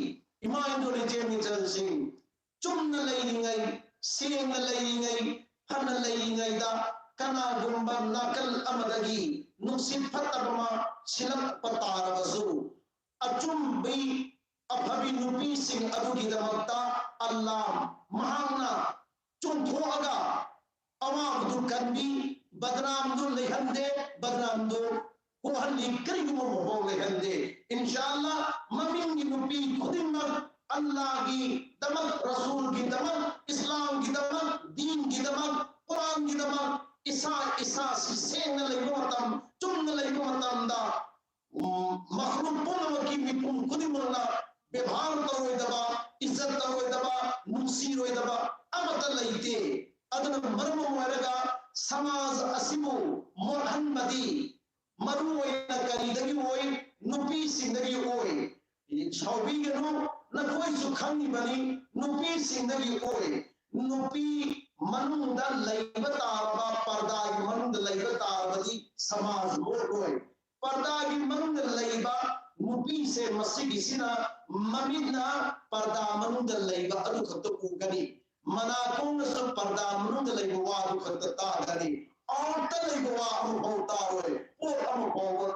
ꯏꯃꯥ ꯏꯟꯗꯣꯅꯦꯁꯤꯌꯥꯒꯤ ꯏꯆꯜꯁꯤꯡ ꯆꯨꯝꯅ ꯂꯩꯔꯤꯉꯩ, ꯁꯦꯡꯅ ꯂꯩꯔꯤꯉꯩ, ꯐꯅ ꯂꯩꯔꯤꯉꯩꯗ ꯀꯅꯥꯒꯨꯝꯕ ꯅꯥꯀꯜ ꯑꯃꯗꯒꯤ ꯅꯨꯡꯁꯤꯠ ꯐꯠꯇꯕ ꯑꯃ ꯁꯤꯜꯂꯛꯄ ꯇꯥꯔꯕꯁꯨ, ꯑꯆꯨꯝꯕꯤ ꯑꯐꯕꯤ ꯅꯨꯄꯤꯁꯤꯡ ꯑꯗꯨꯒꯤꯗꯃꯛꯇ ꯑꯜꯂꯥꯍ ꯃꯍꯥꯛꯅ ꯆꯣꯡꯊꯣꯛꯑꯒ ꯑꯋꯥꯕꯗꯨ ꯀꯟꯕꯤ, ꯕꯗꯅꯥꯝꯗꯨ ꯂꯩꯍꯟꯗꯦ, ꯕꯗꯅꯥꯝꯗꯨ ꯀꯣꯛꯍꯜꯂꯤ, ꯀꯔꯤꯒꯨꯝꯕ ꯐꯥꯎ ꯂꯩꯍꯟꯗꯦ꯫ ꯏꯟꯁꯥ ꯑꯜꯂꯥꯍ, ꯃꯃꯤꯡꯒꯤ ꯅꯨꯄꯤ ꯈꯨꯗꯤꯡꯃꯛ ꯑꯜꯂꯥꯍꯒꯤꯗꯃꯛ, ꯔꯁꯨꯜꯒꯤꯗꯃꯛ, ꯏꯁꯂꯥꯝꯒꯤꯗꯃꯛ, ꯗꯤꯟꯒꯤꯗꯃꯛ, ꯀꯨꯔꯥꯟꯒꯤꯗꯃꯛ ꯏꯁꯥ ꯏꯁꯥꯁꯤ ꯁꯦꯡꯅ ꯂꯩꯕ ꯃꯇꯝ, ꯆꯨꯝꯅ ꯂꯩꯕ ꯃꯇꯝꯗ, ꯎꯝ, ꯃꯈꯂꯨꯛ ꯄꯨꯝꯅꯃꯛꯀꯤ ꯃꯤꯄꯨꯝ ꯈꯨꯗꯤꯡꯃꯛꯅ ꯕꯦꯕꯥꯔ ꯇꯧꯔꯣꯏꯗꯕ, ꯏꯖꯠ ꯇꯧꯔꯣꯏꯗꯕ, ꯅꯨꯡꯁꯤꯔꯣꯏꯗꯕ ꯑꯃꯠꯇ ꯂꯩꯇꯦ꯫ ꯑꯗꯨꯅ ꯃꯔꯝ ꯑꯣꯏꯔꯒ ꯁꯃꯥꯖ ꯑꯁꯤꯕꯨ ꯃꯣꯠꯍꯟꯕꯗꯤ ꯃꯔꯨ ꯑꯣꯏꯅ ꯀꯔꯤꯗꯒꯤ ꯑꯣꯏ? ꯅꯨꯄꯤꯁꯤꯡꯗꯒꯤ ꯑꯣꯏ꯫ ꯁꯥꯎꯕꯤꯒꯅꯨ, ꯅꯈꯣꯏꯁꯨ ꯈꯪꯉꯤꯕꯅꯤ, ꯅꯨꯄꯤꯁꯤꯡꯗꯒꯤ ꯑꯣꯏ꯫ ꯅꯨꯄꯤ ꯃꯅꯨꯡꯗ ꯂꯩꯕ ꯇꯥꯔꯕ, ꯄꯔꯗꯥꯒꯤ ꯃꯅꯨꯡꯗ ꯂꯩꯕ ꯇꯥꯔꯕꯗꯤ ꯁꯃꯥꯖ ꯃꯣꯠꯂꯣꯏ꯫ ꯄꯔꯗꯥꯒꯤ ꯃꯅꯨꯡꯗ ꯂꯩꯕ ꯅꯨꯄꯤꯁꯦ ꯃꯁꯤꯒꯤꯁꯤꯅ ꯃꯃꯤꯠꯅ ꯄꯔꯗꯥ ꯃꯅꯨꯡꯗ ꯂꯩꯕ ꯑꯗꯨ ꯈꯛꯇ ꯎꯒꯅꯤ꯫ ꯃꯅꯥꯀꯣꯡꯅꯁꯨ ꯄꯔꯗꯥ ꯃꯅꯨꯡꯗ ꯂꯩꯕ ꯋꯥꯗꯨ ꯈꯛꯇ ꯇꯥꯒꯅꯤ꯫ ꯑꯥꯎꯠꯇ ꯂꯩꯕ ꯋꯥ ꯑꯃꯐꯥꯎ ꯇꯥꯔꯣꯏ, ꯄꯣꯠ ꯑꯃ ꯐꯥꯎꯕ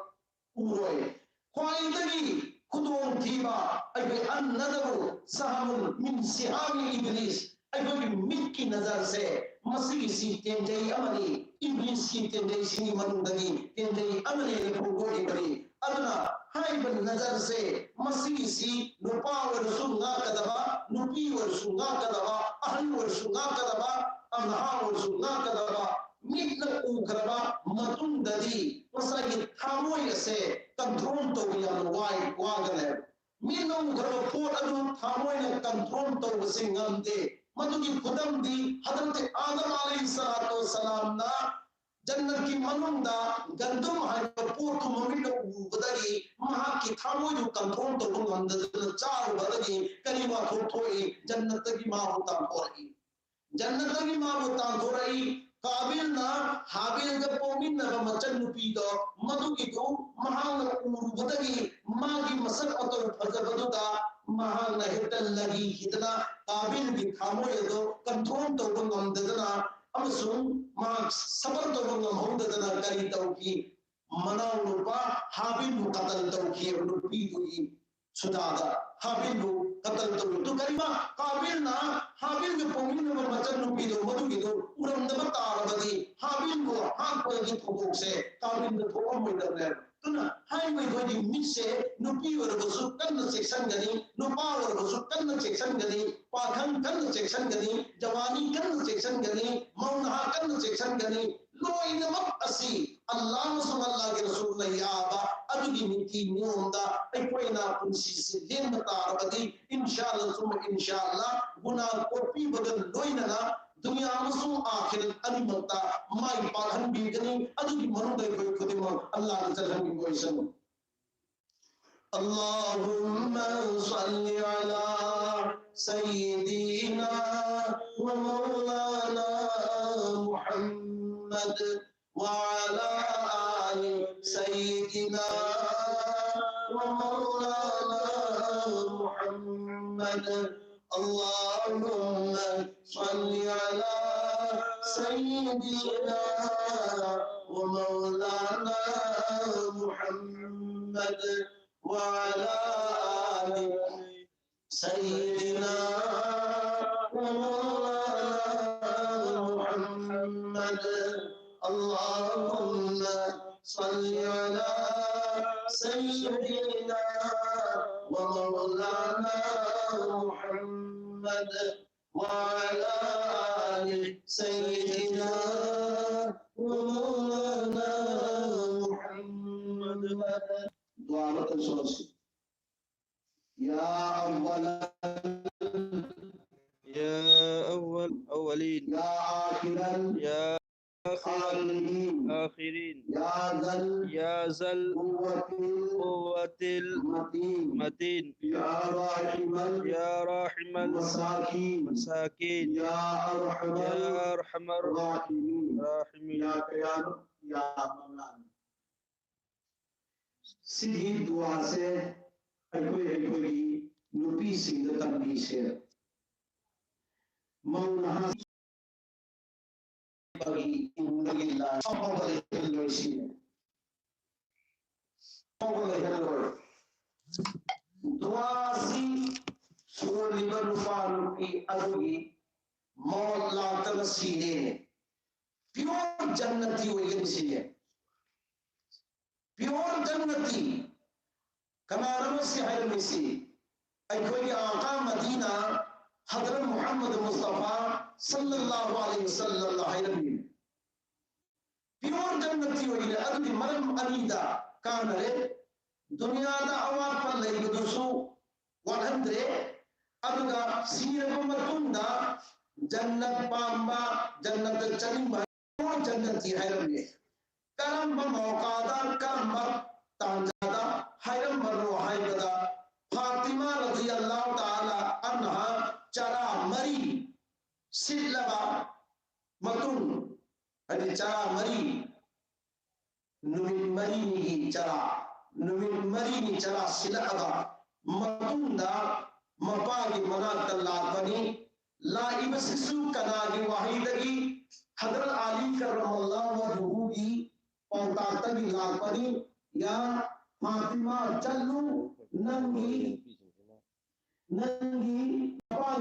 ꯎꯔꯣꯏ꯫ ꯈ꯭ꯋꯥꯏꯗꯒꯤ ꯈꯨꯗꯣꯡꯊꯤꯕ ꯑꯩꯈꯣꯏ ꯑꯟꯅꯗꯕꯨ ꯁꯍꯃꯨꯟ ꯃꯤꯟ ꯁꯤꯍꯥꯃꯤ ꯏꯕꯂꯤꯁ, ꯑꯩꯈꯣꯏꯒꯤ ꯃꯤꯠꯀꯤ ꯅꯖꯔꯁꯦ ꯃꯁꯤꯒꯤꯁꯤ ꯇꯦꯟꯖꯩ ꯑꯃꯅꯤ, ꯏꯕꯂꯤꯁꯀꯤ ꯇꯦꯟꯖꯩꯁꯤꯡꯒꯤ ꯃꯅꯨꯡꯗꯒꯤ ꯇꯦꯟꯖꯩ ꯑꯃꯅꯤ ꯍꯥꯏꯅ ꯐꯣꯡꯗꯣꯛꯂꯤꯕꯅꯤ꯫ ꯑꯗꯨꯅ ꯍꯥꯏꯔꯤꯕ ꯅꯖꯔꯁꯦ ꯃꯁꯤꯒꯤꯁꯤ ꯅꯨꯄꯥ ꯑꯣꯏꯔꯁꯨ ꯉꯥꯛꯀꯗꯕ, ꯅꯨꯄꯤ ꯑꯣꯏꯔꯁꯨ ꯉꯥꯛꯀꯗꯕ, ꯑꯍꯜ ꯑꯣꯏꯔꯁꯨ ꯉꯥꯛꯀꯗꯕ, ꯅꯍꯥ ꯑꯣꯏꯔꯁꯨ ꯉꯥꯛꯀꯗꯕ, ꯃꯤꯠꯅ ꯎꯈ꯭ꯔꯕ ꯃꯇꯨꯡꯗꯗꯤ ꯉꯁꯥꯏꯒꯤ ꯊꯃꯣꯏ ꯑꯁꯦ ꯀꯟꯇ꯭ꯔꯣꯜ ꯇꯧꯕ ꯌꯥꯝꯅ ꯋꯥꯏ, ꯋꯥꯒꯅꯦꯕ꯫ ꯃꯤꯠꯅ ꯎꯈ꯭ꯔꯕ ꯄꯣꯠ ꯑꯗꯨ ꯊꯃꯣꯏꯅ ꯀꯟꯇ꯭ꯔꯣꯜ ꯇꯧꯕꯁꯤ ꯉꯝꯗꯦ꯫ ꯃꯗꯨꯒꯤ ꯈꯨꯗꯝꯗꯤ ꯍꯗꯔꯠ ꯑꯥꯗꯝ ꯑꯂꯩꯍꯤ ꯁꯂꯥꯇꯨ ꯋꯁꯁꯂꯥꯝꯅ ꯖꯟꯅꯠꯀꯤ ꯃꯅꯨꯡꯗ ꯒꯟꯗꯨꯝ ꯍꯥꯏꯕ ꯄꯣꯠꯇꯨ ꯃꯃꯤꯠꯅ ꯎꯕꯗꯒꯤ ꯃꯍꯥꯛꯀꯤ ꯊꯃꯣꯏꯗꯨ ꯀꯟꯇ꯭ꯔꯣꯜ ꯇꯧꯕ ꯉꯝꯗꯗꯨꯅ ꯆꯥꯔꯨꯕꯗꯒꯤ ꯀꯔꯤ ꯋꯥꯊꯣꯛ ꯊꯣꯛꯏ? ꯖꯟꯅꯠꯇꯒꯤ ꯃꯥꯕꯨ ꯇꯥꯟꯊꯣꯔꯛꯏ꯫ ꯖꯟꯅꯠꯇꯒꯤ ꯃꯥꯕꯨ ꯇꯥꯟꯊꯣꯔꯛꯏ꯫ ꯀꯥꯕꯤꯜꯅ ꯍꯥꯕꯤꯜꯒ ꯄꯣꯛꯃꯤꯟꯅꯕ ꯃꯆꯟꯅꯨꯄꯤꯗꯣ, ꯃꯗꯨꯒꯤꯗꯨ ꯃꯍꯥꯛꯅ ꯎꯔꯨꯕꯗꯒꯤ ꯃꯥꯒꯤ ꯃꯁꯛ ꯃꯇꯧ ꯐꯖꯕꯗꯨꯗ ꯃꯍꯥꯛꯅ ꯍꯦꯛꯇ ꯂꯒꯤ ꯈꯤꯗꯅ ꯀꯥꯕꯤꯜꯒꯤ ꯊꯃꯣꯏ ꯑꯗꯨ control ꯇꯧꯕ ꯉꯝꯗꯗꯅ ꯑꯃꯁꯨꯡ ꯃꯍꯥꯛ ꯁꯕꯔ ꯇꯧꯕ ꯉꯝꯍꯧꯗꯗꯅ ꯀꯔꯤ ꯇꯧꯈꯤ? ꯃꯅꯥꯎꯅꯨꯄꯥ ꯍꯥꯕꯤꯜꯕꯨ ꯀꯇꯜ ꯇꯧꯈꯤ꯫ ꯅꯨꯄꯤꯗꯨꯒꯤ ꯁꯨꯗꯥꯗ ꯍꯥꯕꯤꯜꯕꯨ ꯀꯇꯜ ꯇꯧꯈꯤ꯫ ꯑꯗꯨ ꯀꯔꯤꯃ ꯀꯥꯕꯤꯜꯅ ꯍꯥꯕꯤꯜꯒ ꯄꯣꯛꯃꯤꯟꯅꯕ ꯃꯆꯟꯅꯨꯄꯤꯗꯣ ꯃꯗꯨꯒꯤꯗꯣ ꯎꯔꯝꯗꯕ ꯇꯥꯔꯕꯗꯤ ꯍꯥꯕꯤꯜꯕꯨ ꯍꯥꯠꯄꯒꯤ ꯊꯧꯗꯣꯛꯁꯦ ꯀꯥꯕꯤꯜꯗ ꯊꯣꯛꯑꯝꯃꯣꯏꯗꯕꯅꯦꯕ꯫ ꯑꯗꯨꯅ ꯍꯥꯏꯔꯤꯕ ꯑꯩꯈꯣꯏꯒꯤ ꯃꯤꯠꯁꯦ ꯅꯨꯄꯤ ꯑꯣꯏꯔꯕꯁꯨ ꯀꯟꯅ ꯆꯦꯛꯁꯤꯟꯒꯅꯤ, ꯅꯨꯄꯥ ꯑꯣꯏꯔꯕꯁꯨ ꯀꯟꯅ ꯆꯦꯛꯁꯤꯟꯒꯅꯤ, ꯄꯥꯈꯪ ꯀꯟꯅ ꯆꯦꯛꯁꯤꯟꯒꯅꯤ, ꯖꯋꯥꯅꯤ ꯀꯟꯅ ꯆꯦꯛꯁꯤꯟꯒꯅꯤ, ꯃꯧ ꯅꯍꯥ ꯀꯟꯅ ꯆꯦꯛꯁꯤꯟꯒꯅꯤ꯫ ꯂꯣꯏꯅꯃꯛ ꯑꯁꯤ ꯑꯜꯂꯥꯍ ꯑꯃꯁꯨꯡ ꯑꯜꯂꯥꯍꯒꯤ ꯔꯁꯨꯜꯅ ꯌꯥꯕ ꯑꯗꯨꯒꯤ ꯅꯤꯇꯤ ꯅꯤꯌꯣꯝꯗ ꯑꯩꯈꯣꯏꯅ ꯄꯨꯟꯁꯤꯁꯤ ꯂꯦꯟꯕ ꯇꯥꯔꯕꯗꯤ, ꯏꯟꯁꯥ ꯑꯜꯂꯥꯍ ꯁꯨꯝꯃ ꯏꯟꯁꯥ ꯑꯜꯂꯥꯍ, ꯒꯨꯅꯥ ꯀꯣꯛꯄꯤꯕꯒ ꯂꯣꯏꯅꯅ ꯗꯨꯅꯤꯌꯥ ꯑꯃꯁꯨꯡ ꯑꯥꯈꯤꯔꯠ ꯑꯅꯤꯃꯛꯇ ꯃꯥꯏ ꯄꯥꯛꯍꯟꯕꯤꯒꯅꯤ꯫ ꯑꯗꯨꯒꯤ ꯃꯅꯨꯡꯗ ꯑꯩꯈꯣꯏ ꯈꯨꯗꯤꯡꯃꯛ ꯑꯜꯂꯥꯍꯅ ꯆꯠꯍꯟꯕꯤꯕ ꯑꯣꯏꯁꯅꯨ꯫ اللهم صل على سيدنا ومولانا محمد وعلى آل سيدنا ومولانا محمد. اللهم صل على سيدنا ومولانا محمد وعلى آل سيدنا ومولانا محمد. اللهم صل على سيدنا ومولانا محمد وعلى آل سيدنا ومولانا محمد. دعاء التوسل. يا أول يا أول أولين، يا آخر يا آخر الآخرين، آخرين، يا ذا يا ذا القوة القوة المتين، المتين، يا راحم يا راحم المساكين، المساكين، يا أرحم يا أرحم الراحمين، الراحمين. يا كيان يا منان. ꯁꯤꯒꯤ ꯗꯨꯋꯥꯁꯦ ꯑꯩꯈꯣꯏ ꯑꯩꯈꯣꯏꯒꯤ ꯅꯨꯄꯤꯁꯤꯡꯗ ꯇꯝꯕꯤꯁꯦ꯫ ꯃꯧ ꯅꯍꯥ ꯏꯃꯨꯡꯗꯒꯤ ꯂꯥꯏ ꯑꯐꯕ ꯂꯩꯍꯜꯂꯣꯏ ꯁꯤꯅꯦ꯫ ꯑꯐꯕ ꯂꯩꯍꯜꯂꯣꯏ꯫ ꯗꯨꯋꯥꯁꯤ ꯁꯣꯜꯂꯤꯕ ꯅꯨꯄꯥ ꯅꯨꯄꯤ ꯑꯗꯨꯒꯤ ꯃꯧ ꯂꯥꯛꯇꯕ ꯁꯤꯅꯦ꯫ Pure ꯖꯟꯅꯇꯤ ꯑꯣꯏꯒꯅꯤ ꯁꯤꯅꯦ꯫ Pure ꯖꯟꯅꯇꯤ꯫ ꯀꯅꯥꯅꯣ ꯃꯁꯤ ꯍꯥꯏꯔꯝꯃꯤꯁꯤ? ꯑꯩꯈꯣꯏꯒꯤ ꯑꯥꯀꯥ ꯃꯗꯤꯅꯥ ꯍꯗꯔꯠ ꯃꯨꯍꯝꯃꯗ ꯃꯨꯁꯇꯐꯥ ꯁꯜꯂꯜꯂꯥꯍꯨ ꯑꯂꯩꯍꯤ ꯋꯁꯜꯂꯝꯅ ꯍꯥꯏꯔꯝꯃꯤ꯫ Pure ꯖꯟꯅꯇꯤ ꯑꯣꯏꯒꯅꯤ꯫ ꯑꯗꯨꯗꯤ ꯃꯔꯝ ꯑꯅꯤꯗ ꯀꯥꯟꯅꯔꯦ꯫ ꯗꯨꯅꯤꯌꯥꯗ ꯑꯋꯥꯠꯄ ꯂꯩꯕꯗꯨꯁꯨ ꯋꯥꯠꯍꯟꯗ꯭ꯔꯦ꯫ ꯑꯗꯨꯒ ꯁꯤꯔꯕ ꯃꯇꯨꯡꯗ ꯖꯟꯅꯠ ꯄꯥꯝꯕ, ꯖꯟꯅꯠꯇ ꯆꯠꯅꯤꯡꯕ ꯍꯥꯏꯕ ꯖꯟꯅꯇꯤ ꯍꯥꯏꯔꯝꯃꯤ꯫ ꯀꯔꯝꯕ ꯃꯧꯀꯥꯗ, ꯀꯔꯝꯕ ꯇꯥꯟꯖꯥꯗ ꯍꯥꯏꯔꯝꯕꯅꯣ ꯍꯥꯏꯕꯗ, ꯐꯥꯇꯤꯃꯥ ꯔꯗꯤꯌꯜꯂꯥꯍꯨ ꯇꯥꯂꯥ ꯑꯟꯍꯥ ꯆꯔꯥ ꯃꯔꯤ ꯁꯤꯠꯂꯕ ꯃꯇꯨꯡ, ꯍꯥꯏꯗꯤ ꯆꯔꯥ ꯃꯔꯤ, ꯅꯨꯃꯤꯠ ꯃꯔꯤꯅꯤꯒꯤ ꯆꯔꯥ, ꯅꯨꯃꯤꯠ ꯃꯔꯤꯅꯤ ꯆꯔꯥ ꯁꯤꯜꯂꯛꯑꯕ ꯃꯇꯨꯡꯗ ꯃꯄꯥꯒꯤ ꯃꯅꯥꯛꯇ ꯂꯥꯛꯄꯅꯤ꯫ ꯂꯥꯛꯏꯕꯁꯤꯁꯨ ꯀꯅꯥꯒꯤ ꯋꯥꯍꯩꯗꯒꯤ? ꯍꯗꯔꯠ ꯑꯂꯤ ꯀꯔꯝꯃꯜꯂꯥꯍꯨ ꯋꯖꯍꯨꯒꯤ ꯄꯥꯎꯇꯥꯛꯇꯒꯤ ꯂꯥꯛꯄꯅꯤ꯫ ꯌꯥ ꯐꯥꯇꯤꯃꯥ, ꯆꯠꯂꯨ, ꯅꯪꯒꯤ, ꯅꯪꯒꯤ ꯅꯄꯥ